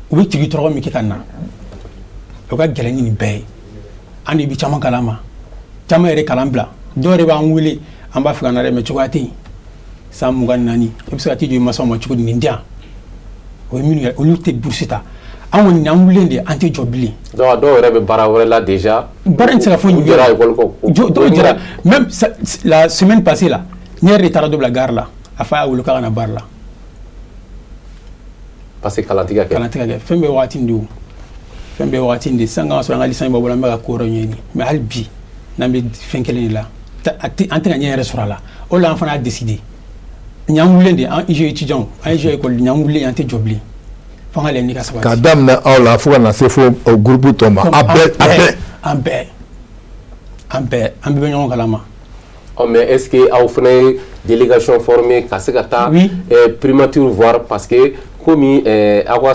u bɛ jigin tɔrɔgɔ min kɛ ka na, o ka gɛlɛn ni nin bɛɛ ye. An de bɛ caman kalama, caman yɛrɛ kalan bila. Dɔw yɛrɛ b'an wele, an b'a fɛ ka na dɛ, mais cogoya tɛ yen. San 24, i bɛ se ka t'i jɔ i mansaw ma cogo di? Nin di yan, o ye minnu yɛrɛ, olu tɛ bourse ta. An kɔni, an wulilen de, an tɛ jɔ bilen. Donc a dɔw yɛrɛ bɛ baara wɛrɛ la déjà. Baara in tɛ se ka foyi U ɲɛ. jɛra école kɔ. Dɔw jɛra même la semaine passée là, ne yɛrɛ de taara dɔ bila gare la, a fa y'a wele k'a ka na baara la. Parce que kalan tɛ ka kɛ. Kalan tɛ ka kɛ. Fɛn bɛɛ wagati de, o fɛn bɛɛ wagati de. Sisan k'an sɔrɔ an ka licence b'a bolo, an bɛ ka ko wɛrɛw ɲɛɲini, mais hali bi n'an bɛ fɛn kelen de la, an tɛ ka ɲɛ yɛrɛ sɔrɔ a la. O la, an fana y'a décidé, nin y'an wulilen de, an IUG étudiants, an IUG école, nin y'an wulilen, an tɛ jɔ bilen. Fo an ka laɲini ka sabati. K'a daminɛ aw la fo ka na se fo groupe tɔ ma. A bɛɛ a bɛɛ. An bɛɛ an bɛɛ an bɛɛ bɛ ɲɔgɔn kalama. Oh, mais est-ce que aw fana ye délégation formée ka se ka taa primature voir, parce que komi aw ka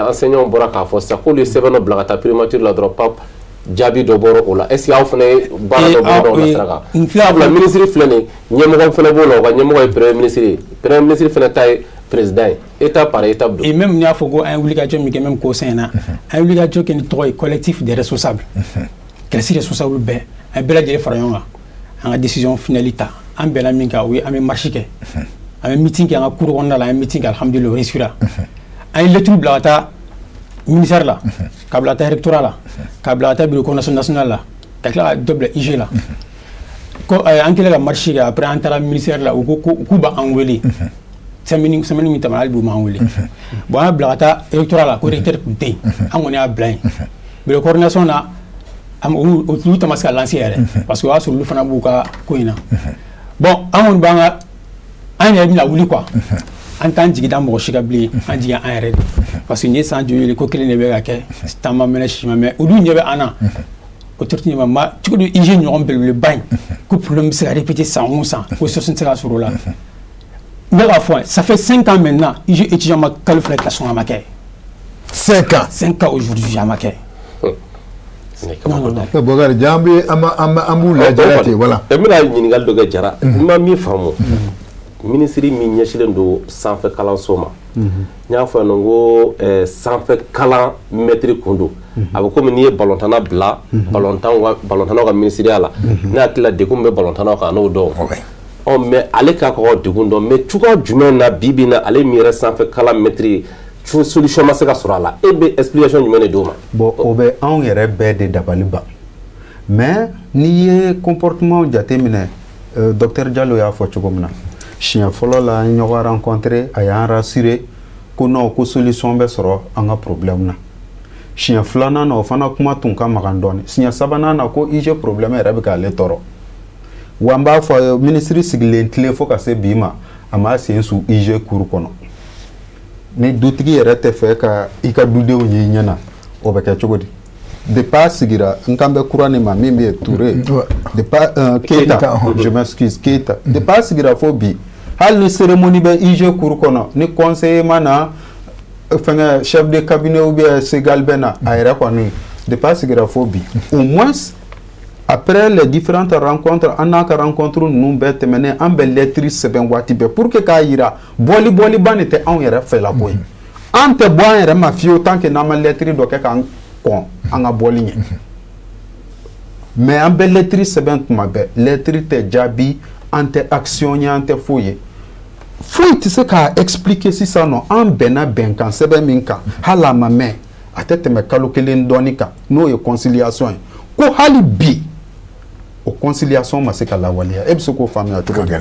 enseignants bɔra k'a fɔ sisan k'olu ye sɛbɛn dɔ bila ka taa primature la dɔrɔn, pap, jaabi dɔ bɔra o la? Est-ce que aw fana ye baara dɔ boloda o la sira kan? Sabula ministre filɛ nin ye, ɲɛmɔgɔ fana b'o la, o ka ɲɛmɔgɔ ye premier ministre ye, premier ministre fana ta ye président ye, étape par étape don. Et même n'i y'a fɔ ko an ye wulikajɔ min kɛ, même kɔsa in na, an ye wulikajɔ kɛ ni tɔgɔ ye collectif des responsables, classe responsable bɛɛ, an ye bɛɛ lajɛlen fara ɲɔgɔn kan, an ka décision finale ta. An bɛnna min kan, o ye an bɛ marche kɛ, an bɛ meeting kɛ an ka cour kɔnɔna la. An ye meeting kɛ, alhamdulilah, o réussira. An ye lettre bila ka taa ministère la, ka bila ka taa rectorat la, ka bila ka taa bureau coordination nationale la, ka tila ka dɔ bila IG la. Ko an kɛlen ka marche kɛ, après an taara ministère la, u ko k'u b'an wele semaine min tɛmɛna, hali bi u m'an wele. Bon, an y'a bila ka taa rectorat la, ko recteur tun tɛ yen, an kɔni y'a bila yen. Bureau coordination na, olu ta ma se ka lancer yɛrɛ, parce que o y'a sɔrɔ olu fana b'u ka ko in na. Bon, an kɔni b'an ka, an yɛrɛ bɛna wuli quoi, an t'an jigi da mɔgɔ si ka bilen, an jigi an yɛrɛ de, parce que nin ye san joli ko kelen de bɛ ka kɛ, temps ma mɛnɛ, si ma mɛn, olu ɲɛ bɛ an na. Autorité ɲɛ ma ma cogo di IG ɲɔgɔn belebeleba in ko problème bɛ se ka répéter san o san, ko solution tɛ se ka sɔrɔ o la? N bɛ k'a fɔ, ça fait 5 ans maintenant, IG étudiant ma kalo 2 classe a ma kɛ. 5 ans? 5 ans aujourd'hui, a ma kɛ. Non. Bokari, an bɛ an b'u lajɛ ten, voilà. N bɛna ɲininkali dɔ kɛ Jara. N ma min faamu, minisiri min ɲɛsinnen don sanfɛ kalanso ma, n y'a fɔ yan nɔ ko sanfɛ kalan mɛtiri kun don, a bɛ komi n'i ye balontanna bila balontannaw ka minisiriya la. Ne hakili la, degun min bɛ balontannaw kan, a n'o dɔn. Ɔ, mais ale k'a ka degun dɔn, mais cogoya jumɛn na bi bi in na, ale min yɛrɛ sanfɛ kalan mɛtiri ye, solution ma se ka sɔrɔ a la? E bɛ explication jumɛn de d'o ma? Bon, o bɛ anw yɛrɛ bɛɛ de dabali ban. Mais n'i ye comportement jateminɛ, docteur Diallo y'a fɔ cogo min na, siɲɛ fɔlɔ la, an ye ɲɔgɔn rencontré, a y'an rassuré ko non, ko solution bɛ sɔrɔ an ka problème na. Siɲɛ filanan na, o fana kuma tun ka magan dɔɔni. Siɲɛ sabanan na, ko IG problème yɛrɛ bɛ k'ale tɔɔrɔ. Wa n b'a fɔ a ye, minisiri sigilen tilen fo ka se bi ma, a m'a sen su IG cour kɔnɔ. Ni dutigi yɛrɛ tɛ fɛ ka i ka dudenw ye i ɲɛna, o bɛ kɛ cogo di? Depuis a sigira, n kan bɛ kura nin ma min bɛ yen, Touré, depuis Keita, je m'excuse, Keita, depuis a sigira fo bi, hali ni cérémonie bɛ IG cour kɔnɔ, ni conseiller ma na, fɛngɛ chef de cabinet ou bien Segal bɛ na, a yɛrɛ kɔni, depuis a sigira fo bi, au moins après les différentes rencontres, an n'a ka rencontre ninnu bɛɛ tɛmɛnen, an bɛ lettre sɛbɛn waati bɛɛ pour que k'a yira bɔli bɔliba nin tɛ anw yɛrɛ fɛla ko ye. An tɛ bɔ an yɛrɛ ma fiyewu tant que n'an ma lettre dɔ kɛ k'an kɔn an ka bɔli ɲɛ. Mais an bɛ lettre sɛbɛn tuma bɛɛ, lettre tɛ jaabi, an tɛ action ye, an tɛ foyi ye. Foyi tɛ se k'a expliquer. Sisan nɔ, an bɛnna bɛnkan sɛbɛn min kan, hali a ma mɛn, a tɛ tɛmɛ kalo kelen dɔɔni kan, n'o ye conciliation ye, ko hali bi o conciliation ma se ka lawaleya. E bɛ se k'o faamuya cogo di?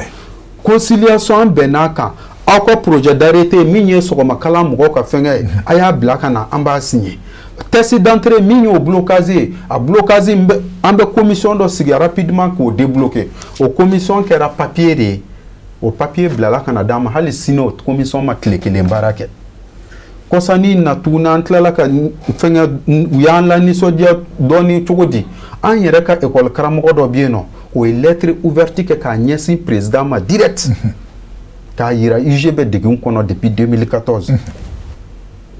Conciliation, an bɛnn'a kan, aw ka projet d'arrêté min ye sɔgɔmakalan mɔgɔw ka fɛngɛ ye, a y'a bila ka na, an b'a signer. Test d'entrée min y'o blocage ye, a blocage, an bɛ commission dɔ sigi rapidement k'o débloquer. O commission kɛra papier de ye, o papier bilala ka na d'an ma, hali sini o commission ma tile kelen baara kɛ. Kɔsani na tuguni, an tilala ka fɛngɛ, u y'an la nisɔndiya dɔɔni. Cogo di? An yɛrɛ ka école karamɔgɔ dɔ bɛ yen nɔ, o ye lettre ouverte kɛ k'a ɲɛsin président ma direct, k'a yira UG bɛ degun kɔnɔ depuis 2014.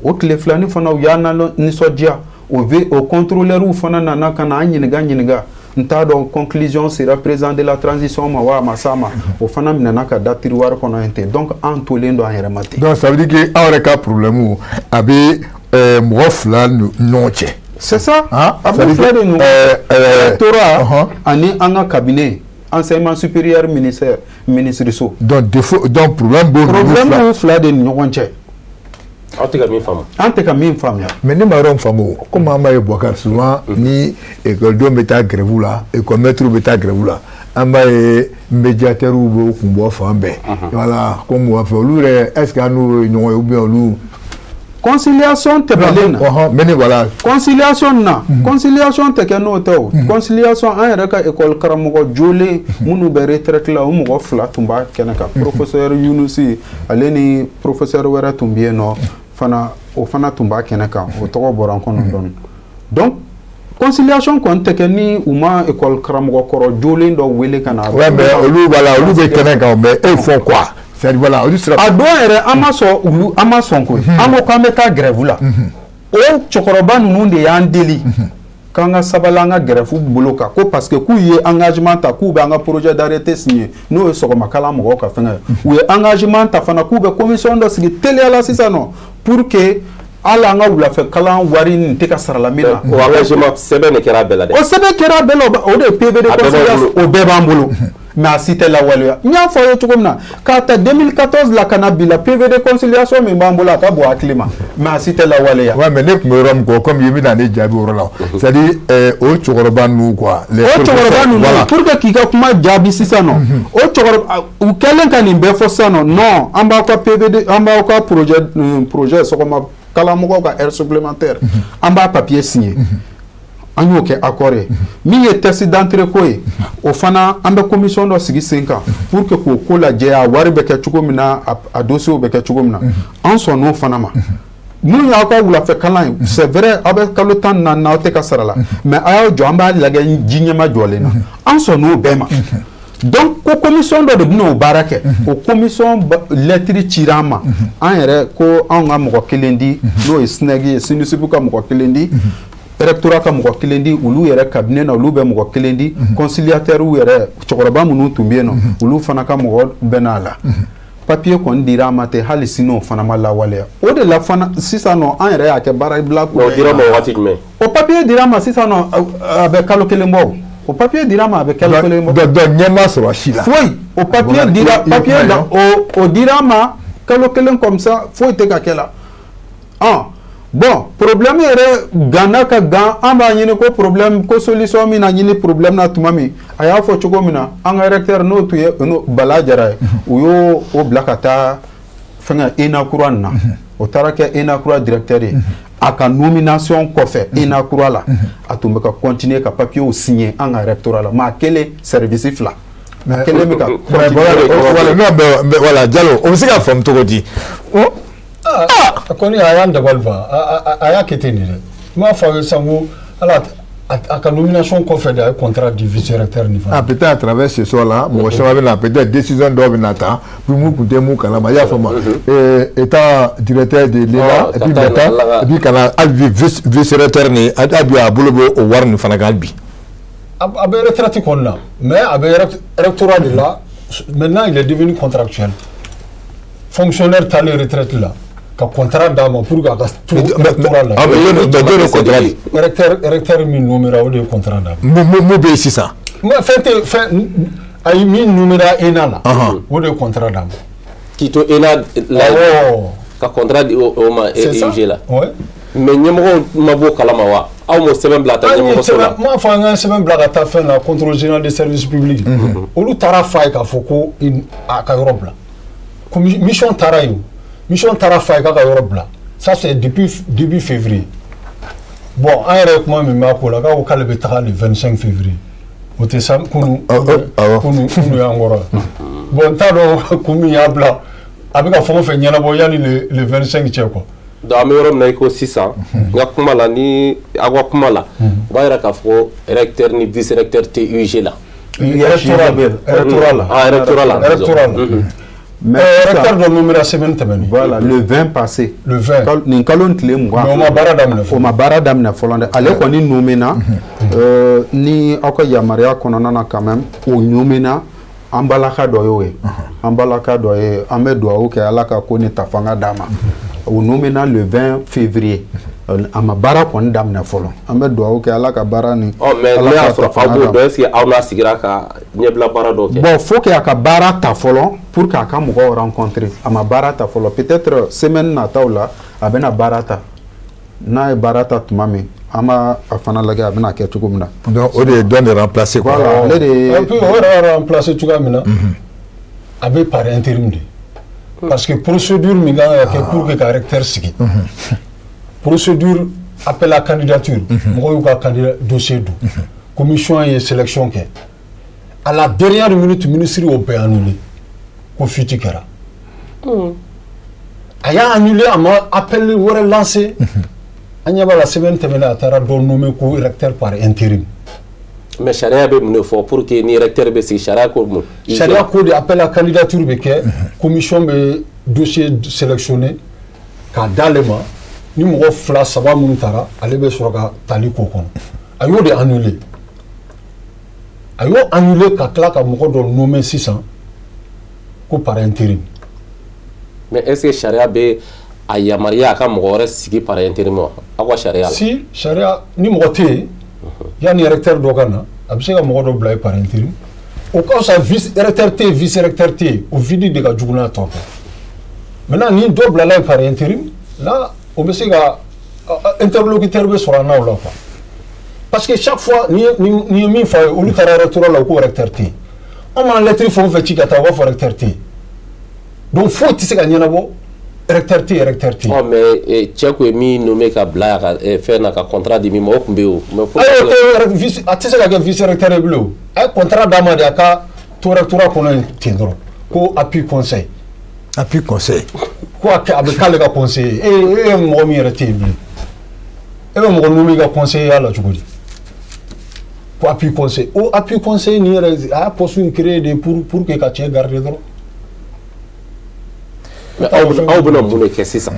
O tile filanin fana, u y'an nisɔndiya, o o contrôleur fana nana ka na an ɲininka ɲininka. N t'a dɔn conclusion sera président de la transition ma wa a ma s'a ma, o fana minɛna ka da tiroir kɔnɔ yen ten. Donc an tolen don an yɛrɛ ma ten. Donc ça veut dire que aw yɛrɛ ka problème a bɛ mɔgɔ fila ni ɲɔgɔn cɛ. C'est ça, a bɛ fila de ɲɔgɔn cɛ, rectorat ani an ka cabinet enseignement supérieur, ministère, ministre so. Donc défaut, donc problème b'o problème b'u fila de ni ɲɔgɔn cɛ. Aw tɛ ka min faamu. An tɛ ka min faamuya. Mais ne ma yɔrɔ min faamu, komi an b'a ye Boubacar, souvent ni école bɛ taa grève la, école maître bɛ taa grève la, an b'a ye médiateurs b'o kun bɔ fan bɛɛ. Voilà, comme u b'a fɛ olu yɛrɛ, est ce que an n'u ye ɲɔgɔn ye ou bien olu. Conciliation tɛmɛlen na. Mais ne voilà. Conciliation na, conciliation tɛ kɛ n'o tɛ o. Conciliation, an yɛrɛ ka école karamɔgɔ jolen minnu bɛ retraite la, o mɔgɔ fila tun b'a kɛnɛ kan, professeur Yunusi, ale ni professeur wɛrɛ tun bɛ yen nɔ. Fana o fana tun b'a kɛnɛ kan, o tɔgɔ bɔra n kɔnɔ dɔɔni. Donc conciliation kɔni tɛ kɛ ni u ma école karamɔgɔ kɔrɔ jolen dɔ wele ka na. Ouais, mais olu, voilà, olu bɛ kɛnɛ kan, mais eux font quoi? C'est voilà, olu sera. A don yɛrɛ an ma sɔn olu, an ma sɔn koyi. An ko k'an bɛ taa grève la. O cɛkɔrɔba ninnu de y'an deli k'an ka sabali, an ka grève bolo kan, ko parce que k'u ye engagement ta k'u bɛ an ka projet d'arrêté signé, n'o ye sɔgɔmakalan mɔgɔw ka fɛngɛ ye. U ye engagement ta fana k'u bɛ commission dɔ sigi teliya la sisan nɔ pour que hali an ka wulafɛ kalan wari nin tɛ ka sara la min na. O engagement sɛbɛn de kɛra a bɛɛ la dɛ. O sɛbɛn kɛra a bɛɛ la, o de ye PV de conciliation, o bɛɛ b'an bolo. Mais a si tɛ lawaleya. N y'a fɔ aw ye cogo min na, k'a ta 2014 la ka na bi la, PV de conciliation min b'an bolo, a ka bon hakili ma, mais a si tɛ lawaleya. Ouais, mais ne tun bɛ yɔrɔ min kɔ, comme i bɛna ne jaabi o yɔrɔ la, c'est à dire o cɛkɔrɔba ninnu quoi. O cɛkɔrɔba ninnu, pour que k'i ka kuma jaabi sisan nɔ, o cɛkɔrɔba u kɛlen ka nin bɛɛ fɔ sisan nɔ, non, an b'aw ka PV, an b'aw ka projet sɔgɔma kalanmɔgɔw ka heure supplémentaire, an b'a papier signé. An y'o kɛ accord ye. Min ye test d'entrée ko ye, o fana an bɛ commission dɔ sigi sen kan pour que k'o ko lajɛ, a wari bɛ kɛ cogo min na, a dossier bɛ kɛ cogo min na. An sɔnn'o fana ma. Minnu y'aw ka wulafɛ kalan ye, c'est vrai, aw bɛ kalo 14 na, aw tɛ ka sara la, mais a y'aw jɔ, an b'a lajɛ ji ɲɛma jɔlen na. An sɔnn'o bɛɛ ma. Donc ko commission dɔ de bɛna o baara kɛ. O commission lettre cira an ma. An yɛrɛ ko anw ka mɔgɔ kelen di, n'o ye SNEC ye, SYNUSUP ka mɔgɔ kelen di, rectorat ka mɔgɔ kelen di, olu yɛrɛ cabinet na olu bɛ mɔgɔ kelen di, conciliateur yɛrɛ cɛkɔrɔba minnu tun bɛ yen nɔ, olu fana ka mɔgɔ bɛ n'a la. Papier kɔni dira an ma ten, hali sini o fana ma lawaleya. O de la fana sisan nɔ an yɛrɛ y'a kɛ baara bila. O dira ma waati jumɛn? O papier dira an ma sisan nɔ, a bɛ kalo kelen bɔ. O papier dira ma, a bɛ kalo kelen bɔ. Donc ɲɛ ma sɔrɔ a si la. Foyi. O papier dira, papier da, o dira an ma kalo kelen comme ça, foyi tɛ ka kɛ la. Bon, problème yɛrɛ ganna ka gan, an b'a ɲini ko problème ko solution min na ɲini problème na tuma min, a y'a fɔ cogo min na, an ka recteur n'o tun ye n'o Bala Jara ye, u y'o o bila ka taa fɛngɛ ENA kura nin na. O taara kɛ ENA kura directeur ye. A ka nomination kɔfɛ ENA kura la, a tun bɛ ka continuer ka papiers signer an ka rectorat la. Maa kelen, service fila. A kelen bɛ ka. Voilà, Diallo, o bɛ se ka faamu cogo di? A kɔni a y'an dabali ban, a y'a kɛ ten de dɛ. N m'a fɔ aw ye sisan ko ala a ka nomination kɔfɛ de a ye contrat di vice recteur ni fana. Ah, peut-être à travers ce soir là, mɔgɔ caman bɛ na, peut-être décision dɔw bɛ na ta pour mun kun tɛ mun kalama, i y'a faamu, étant directeur de l'ENA et puis maintenant et puis ka na hali bi vice recteur ni hali bi a bolo bɛ o wari nin fana kan hali bi. A bɛ retraite kɔni na, mais a bɛ rectorat de la. Maintenant il est devenu contractuel, fonctionnaire taalen retraite la, ka contrat d'a ma pour que a ka to rectorat la. Ah, mais jɔn de contrat di? Recteur min nommera, o de ye contrat d'a ma. Mun bɛ yen sisan? Fɛn tɛ fɛn, ayi, min nommera ENA la, o de ye contrat d'a ma. K'i to ENA la, ka contrat di o ma UG la. Mais ɲɛmɔgɔw ma bɔ o kalama wa? Aw m'o sɛbɛn bila ka taa ɲɛmɔgɔso la? N m'a fɔ an ka sɛbɛn bila ka taa fɛn na, contrôle général des services publics. Olu taara f'a ye k'a fɔ ko a ka yɔrɔ bila. Mission taara yen. Mission taara f'a ye k'a ka yɔrɔ bila. Ça c'est depuis début février. Bon, an yɛrɛ ye kuma min mɛn a ko la, k'a ko k'ale bɛ taga le 25 février. O tɛ sa kunu kunu kunu y'an kɔrɔ. Bon, n t'a dɔn kun min y'a bila, a bɛ ka fɛn o fɛn ɲɛnabɔ yanni le 25 cɛ quoi. Donc an bɛ yɔrɔ min na i ko sisan, n ka kuma la ni aw ka kuma la, o b'a yira k'a fɔ recteur ni vice recteur tɛ UG la. Rectorat la. Ah, rectorat la. Rectorat la. Mais recteur dɔ nommera semaine tɛmɛnen. Voilà, le 20 passé. Le 20. Nin kalo in tile 20. Mais o ma baara daminɛ fɔlɔ. O ma baara daminɛ fɔlɔ dɛ. Ale kɔni nommé na, ni aw ka yamaruya kɔnɔna na quand même, o nommé na, an balaka dɔ y'o ye. An balaka dɔ ye, an bɛ dugawu kɛ Ala ka ko ni ta fanga d'a ma. O nommé na le 20 février. A ma baara kɔni daminɛ fɔlɔ. An bɛ dugawu kɛ Ala ka baara ni. Ɔ, mais ne y'a sɔrɔ aw b'o dɔn, est ce que aw n'a sigira ka ɲɛbila baara dɔw kɛ? Bon, faut que a ka baara ta fɔlɔ pour que a ka mɔgɔw rencontrer. A ma baara ta fɔlɔ. Peut-être semaine nataw la a bɛna baara ta. N'a ye baara ta tuma min, an b'a a fana lajɛ a bɛna kɛ cogo min na. Donc o de ye dɔn de remplacer quoi. Voilà, ale de ye. Et puis o yɛrɛ remplacer cogoya min na, a bɛ par intérim de. Parce que procédure min kan ka kɛ pour que ka recteur sigi, procédure appel à candidature, mɔgɔw y'u ka candidat dossier don, commission ye sélection kɛ, à la dernière minute ministre y'o bɛɛ annulé ko fuite kɛra. A y'a annulé, a ma appel wɛrɛ lancé. An ɲɛ b'a la, semaine tɛmɛnen, a taara dɔ nommé ko recteur par intérim. Mais sariya bɛ mun de fɔ pour que ni recteur bɛ sigi, sariya ko mun? Sariya ko de, appel à candidature bɛ kɛ, commission bɛ dossier sélectionné k'a d'ale ma. Ni mɔgɔ fila saba minnu taara, ale bɛ sɔrɔ ka tali k'o kɔnɔ. A y'o de annulé, a y'o annulé ka tila ka mɔgɔ dɔ nommé sisan ko par intérim. Mais est ce que sariya bɛ a yamaruya a ka mɔgɔ wɛrɛ sigi par intérim wa, aw ka sariya la? Si, sariya, ni mɔgɔ tɛ yen, yanni recteur dɔ ka na, a bɛ se ka mɔgɔ dɔ bila yen par intérim. O ka fisa vice recteur tɛ yen, vice recteur tɛ yen, o vide de ka jugu n'a tɔ bɛɛ. Maintenant, ni dɔ bilala yen par intérim là, o bɛ se ka interlocuteur bɛ sɔrɔ a n'aw la quoi. Parce que chaque fois ni ye min fɔ a ye, olu taara rectorat la, u ko recteur tɛ yen. Anw mana lettre fɛn o fɛn ci ka taa, u b'a fɔ recteur tɛ yen. Donc foyi tɛ se ka ɲɛnabɔ, recteur tɛ yen, recteur tɛ yen. Ɔ, mais cɛ kun ye min nommé ka bila yan ka fɛn na, ka contrat di min ma, o tun bɛ yen o. Mais ayi, a tɛ se ka kɛ vice recteur ye bilen o. A ye contrat d'a ma de, a ka to rectorat kɔnɔ yen ten dɔrɔn, ko appui conseil. Appui conseil. Ko a bɛ k'ale ka conseiller. E ye mɔgɔ min yɛrɛ tɛ yen bilen, e bɛ mɔgɔ nommé ka conseiller la cogo di? Ko appui conseil. O appui conseil nin yɛrɛ, a y'a poste in créé de pour que ka cɛ garder dɔrɔn. Mais aw bɛna mun de kɛ sisan?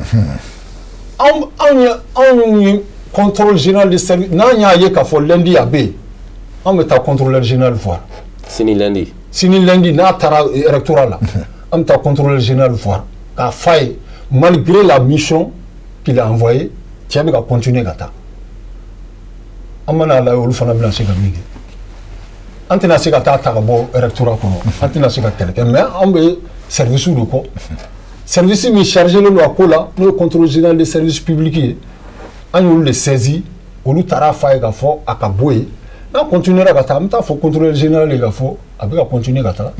Anw ye contrôle général de service, n'an y'a ye k'a fɔ lundi a bɛ yen, anw bɛ taa contrôleur général voir. Sini lundi. Sini lundi, n'a taara rectorat la, an bɛ taa contrôleur général voir k'a f'a ye, malgré la mission qu'il a envoyée, cɛ bɛ ka continuer ka taa. An mana lajɛ, olu fana bɛna se ka min kɛ. An tɛna se ka taa ta ka bɔ rectorat kɔnɔ, an tɛna se ka kɛlɛ kɛ, mais an bɛ service de kɔ. Service min chargé don a ko la, n'o ye contrôle général des services publics ye, an y'olu de saisi, olu taara f'a ye k'a fɔ a ka bɔ yen. N'a continuera ka taa, an bɛ taa fɔ contrôleur général ye k'a fɔ a bɛ ka continuer ka taa.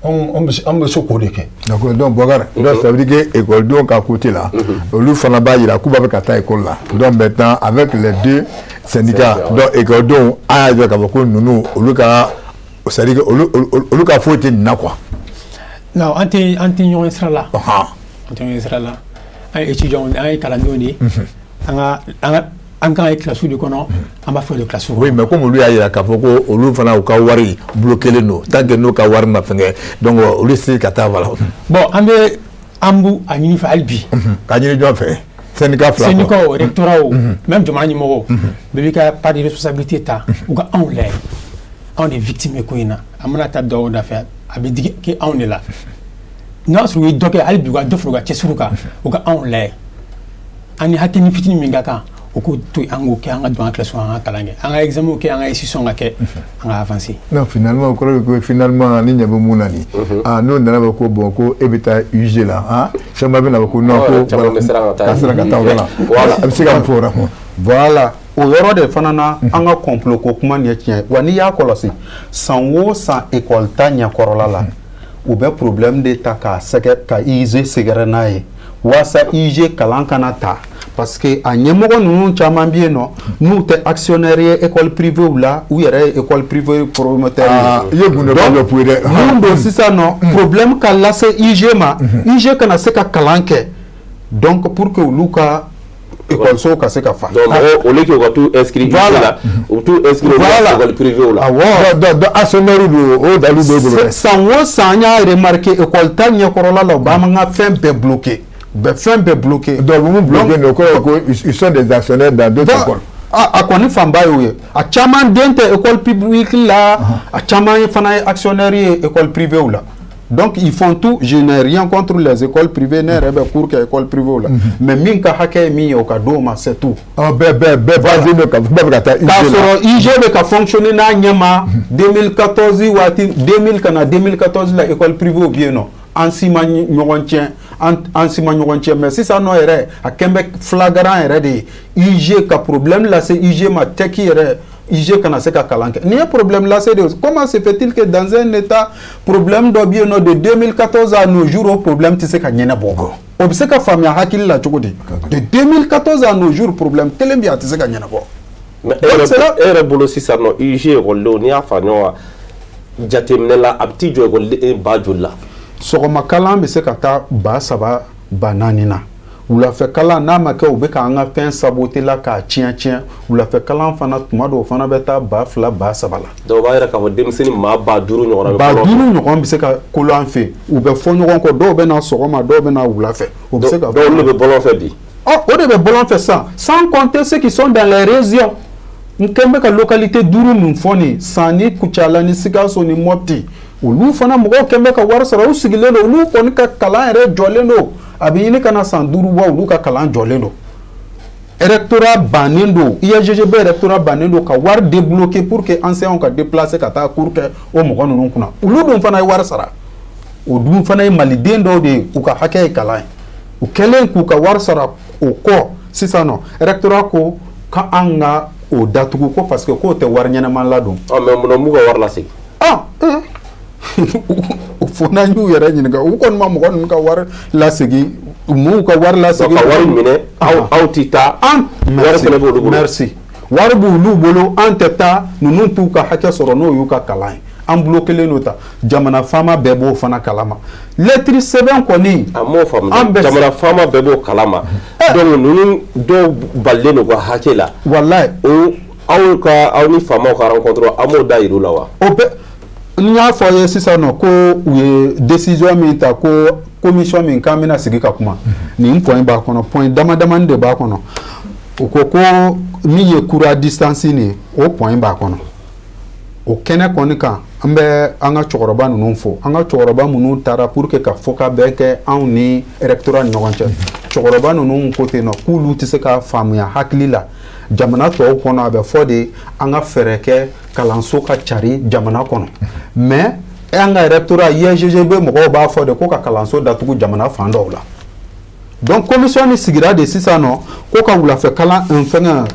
An bɛ se k'o de kɛ. D'accord, donc Boubacar, donc ça veut dire que école ka côté là, olu fana b'a yira k'u b'a fɛ ka taa école la. Donc maintenant avec les deux syndicats, donc école a y'a jɔ k'a fɔ ko ninnu olu ka, c'est à dire que olu ka foyi tɛ nin na quoi. Non, an tɛ ɲɔgɔn sira la. An tɛ ɲɔgɔn sira la. An ye étudiants, an ye kalandenw de ye. An kan ka ye kilasiw de kɔnɔ, an b'a fɔ de kilasiw kɔnɔ. Oui, mais comme olu y'a jira k'a fɔ ko olu fana u ka wari bloqué len don, tant que n'u ka wari ma fɛngɛ, donc olu tɛ se ka taa, voilà. Bon, an b'u a ɲini fɛ hali bi. K'a ɲini jɔn fɛ? Syndicat fila. Syndicat o, rectorat o, même jamana ɲɛmɔgɔw, bɛɛ b'i ka part de responsabilité ta, u ka anw lajɛ. Anw de victime ye ko in na. An mana taa dɔw da fɛ, a bɛ digi kɛ anw de la. N'a sɔrɔ u ye dɔ kɛ hali bi, u ka dɔ fara u ka cɛsiriw kan, u ka anw lajɛ. An ni hakɛnin fitinin min ka kan, u k'o to yen, an k'o kɛ, an ka don an ka kilasi kɔnɔ, an ka kalan kɛ, an ka examen kɛ, an ka institution ka kɛ, an ka avancer. Non, finalement o kɔrɔ bɛ ko finalement ni ɲɛ bɛ mun na nin, ah, n'o nana fɔ ko bon, ko e bɛ taa UG la, ah, caman bɛ na fɔ ko non, ko caman bɛ siran ka taa, ka siran ka taa o la. Voilà, a bɛ se ka mun fɔ o la? Voilà, o yɔrɔ de fana na, an ka complot ko kuma nin ye tiɲɛ ye. Wa n'i y'a kɔlɔsi, san o san école ta ɲɛkɔrɔla la, u bɛ problème de ta k'a sɛgɛ ka UG sɛgɛrɛ n'a ye, walasa UG kalan kana ta. Parce que a ɲɛmɔgɔ ninnu caman bɛ yen nɔ, n'u tɛ actionnaire ye école privée la, u yɛrɛ ye école privée promoteur ye. I ye gundo dɔ f'u ye dɛ. Mun don sisan nɔ, problème ka lase UG ma, UG kana se ka kalan kɛ, donc pour que olu ka école ka se ka fa. Donc mɔgɔw au lieu que u ka t'u inscrit UG la, u bɛ t'u inscrit école privée la. Awɔ. Donc actionnaire don, o dalu b'e bolo dɛ. San o san, an y'a remarqué, école ta ɲɛkɔrɔla la, u b'an ka fɛn bɛɛ bloqué. Bɛ fɛn bɛɛ bloqué. Donc mun bloqué don, o kɔrɔ ye ko ils sont des actionnaires dans d'autres écoles. A kɔni fanba y'o ye. A caman den tɛ école publique la, a caman fana ye actionnaire ye école privée la. Donc ils font tout, je n'ai rien contre les écoles privées, ne yɛrɛ bɛ cours kɛ école privée la. Mais min ka hakɛ ye min ye, o ka d'o ma, c'est tout. Ɔ, bɛɛ basé don ka bɛɛ bɛ ka taa UG la. K'a sɔrɔ UG bɛ ka fonctionner n'a ɲɛ ma 2014 waati, 2000 ka na 2014 la, école privée bɛ yen nɔ. An si ma ɲɔgɔn tiɲɛ, an si ma ɲɔgɔn tiɲɛ. Mais sisan nɔ yɛrɛ, a kɛn bɛ flagrant yɛrɛ de ye, UG ka problème lase UG ma, tɛki yɛrɛ UG kana se ka kalan kɛ. Nin ye problème lase de ye. Comment se fait-il que dans un état, problème dɔ bɛ yen nɔ de 2014 à nos jours, o problème tɛ se ka ɲɛnabɔ? O bɛ se ka faamuya hakili la cogo di? De 2014 à nos jours, problème kelen bɛ yen, a tɛ se ka ɲɛnabɔ. Mais e yɛrɛ bolo sisan nɔ, UG ekɔlidenw, n'i y'a fara ɲɔgɔn kan, jateminɛ la, a bɛ t'i jɔ ekɔliden ba joli la? Sɔgɔma kalan bɛ se ka taa 3000 4,000 na. Wulafɛ kalan n'a ma kɛ u bɛ k'an ka fɛn saboter la k'a tiɲɛ tiɲɛ, wulafɛ kalan fana tuma dɔw fana bɛ taa 2000 3000 la. Donc o b'a yira k'a fɔ denmisɛnnin maa 5000 ɲɔgɔnna bɛ 5000 ɲɔgɔn bɛ se ka kolo an fɛ yen. U bɛ fɔ ɲɔgɔn kɔ, dɔw bɛ na sɔgɔma, dɔw bɛ na wula fɛ. O bɛ se ka dɔw de bɛ bɔlɔn fɛ bi. Ɔ o de bɛ bɔlɔn fɛ sisan, sans compter ceux qui sont dans les régions. N kɛn bɛ ka localité 5 min fɔ nin, Sanni, Kucala ni Sikaso ni Mopti, olu fana mɔgɔw kɛn bɛ ka wari sɔrɔ, u sigilen don, olu kɔni ka kalan yɛrɛ jɔlen don. A bɛ ɲini ka na san 5 bɔ, olu ka kalan jɔlen don. Rectorat bannen don, IAGGB rectorat bannen don ka wari débloquer pour que enseignants ka déplacer ka taa cours kɛ o mɔgɔ ninnu kunna. Olu dun fana ye wari sara, o dun fana ye maliden dɔw de ye, u ka hakɛ ye kalan ye. U kɛlen k'u ka wari sara o kɔ sisan nɔ, rectorat ko k'an ka o datugu ko parce que k'o tɛ wari ɲɛnama ladon. Ɔ mais munna m'u ka wari lasegin? Ah fo n'an y'u yɛrɛ ɲininka, u kɔni ma mɔgɔ ninnu ka wari lasegin, u m'u ka wari lasegin. Ka wari minɛ aw tɛ taa. An wari fana b'olu bolo. Merci, wari b'olu bolo, an tɛ taa, ninnu t'u ka hakɛ sɔrɔ n'o y'u ka kalan ye. An bolo kelen n'o ta, jamana faama bɛɛ b'o fana kalama. Lɛtiri sɛbɛn kɔni. A m'o faamu, jamana faama bɛɛ b'o kalama. Donc ninnu dɔw balilen don u ka hakɛ la. Walayi. O aw ka aw ni faamaw ka rencontre, an m'o da yir'u la wa? O bɛɛ. N y'a fɔ aw ye sisan nɔ ko u ye décision min ta, ko commission min k'an bɛna sigi ka kuma, nin point b'a kɔnɔ, point dama damani de b'a kɔnɔ. U ko ko min ye cours à distance nin ye, o point b'a kɔnɔ. O kɛnɛ kɔni kan, an bɛ an ka cɛkɔrɔba ninnu fo, an ka cɛkɔrɔba minnu taara pour que ka fɔkabɛn kɛ anw ni rectorat ni ɲɔgɔn cɛ. Cɛkɔrɔba ninnu ko ten nɔ k'olu tɛ se k'a faamuya hakili la. Jamana tɔw kɔnɔ a bɛ fɔ de an ka fɛɛrɛ kɛ kalanso ka cari jamana kɔnɔ, mais an ka rectorat IAGGB mɔgɔw b'a fɔ de ko ka kalanso datugu jamana fan dɔw la. Donc commission ni sigira de sisan nɔ ko ka wulafɛ kalan fɛngɛ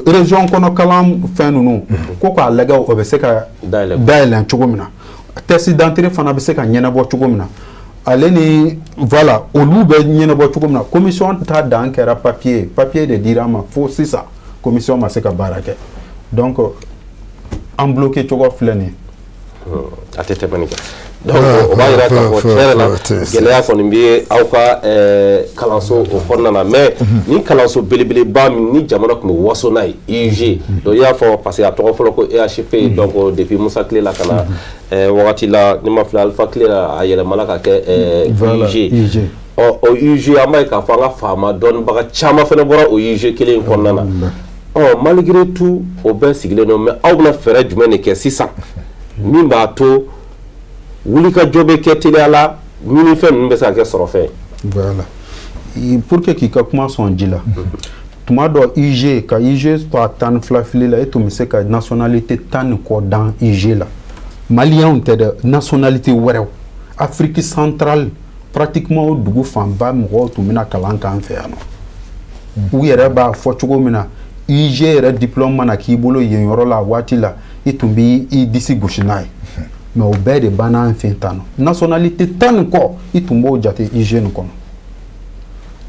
région kɔnɔ kalan fɛn ninnu ko k'a lajɛ o bɛ se ka dayɛlɛn cogo min na, test d'entrée fana bɛ se ka ɲɛnabɔ cogo min na, ale ni voilà olu bɛ ɲɛnabɔ cogo min na. Commission ta dan kɛra papier, papier de dira an ma fo sisan commission ma se ka baara kɛ. Donc an bloqué cogo filɛ nin ye. A tɛ tɛmɛ nin kan. Donc o b'a yira k'a fɔ tiɲɛ yɛrɛ la gɛlɛya kɔni bɛ aw ka kalanso o kɔnɔna na. Mais ni kalanso belebeleba min ni jamana tun bɛ waso n'a ye, UG, donc i y'a fɔ parce que a tɔgɔ fɔlɔ ko EHP, donc depuis Musa tile la ka na wagati la, ni ma fili Alpha tile la, a yɛlɛmana ka kɛ UG. Ɔ o UG an b'a ye k'a fɔ an ka faama dɔnnibaga caman fana bɔra o UG kelen in kɔnɔna na. Ɔ malgré tout o bɛɛ sigilen don, mais aw bɛna fɛɛrɛ jumɛn de kɛ sisan min b'a to wulikajɔ bɛ kɛ teliya la, ɲinifɛn ninnu bɛ se ka kɛ sɔrɔfɛn ye? Voilà, pour que k'i ka kuma sɔn ji la, tuma dɔ UG ka UG to a 12 fili la, e tun bɛ se ka nationalité 10 ni kɔ dan UG la. Maliyɛnw tɛ dɛ, nationalité wɛrɛw, Afrique centrale pratiquement o dugu fanba mɔgɔw tun bɛna kalan k'an fɛ yan nɔ. U yɛrɛ b'a fɔ cogo min na, UG yɛrɛ diplôme mana k'i bolo yen yɔrɔ la waati la, i tun b'i disi gosi n'a ye. Mais o bɛɛ de banna an fɛ tan nɔ. Nationalité 10 ni kɔ, i tun b'o jate UG nin kɔnɔ.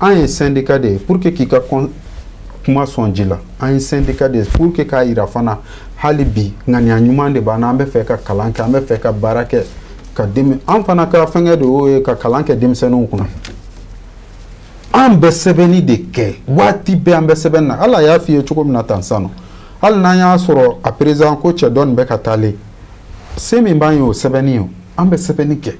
An ye syndicat de ye pour que k'i ka kuma sɔn ji la, an ye syndicat de ye pour que k'a yira fana hali bi ŋaniya ɲuman de b'an na, an bɛ fɛ ka kalan kɛ, an bɛ fɛ ka baara kɛ, ka an fana ka fɛnkɛ de y'o ye ka kalan kɛ denmisɛnninw kunna. An bɛ sɛbɛnni de kɛ waati bɛɛ, an bɛ sɛbɛnni na. Hali a y'a f'i ye cogo min na tan sisan nɔ, hali n'an y'a sɔrɔ a président ko cɛ dɔ nin bɛ ka taalen, se min b'an ye o sɛbɛnni ye, an bɛ sɛbɛnni kɛ.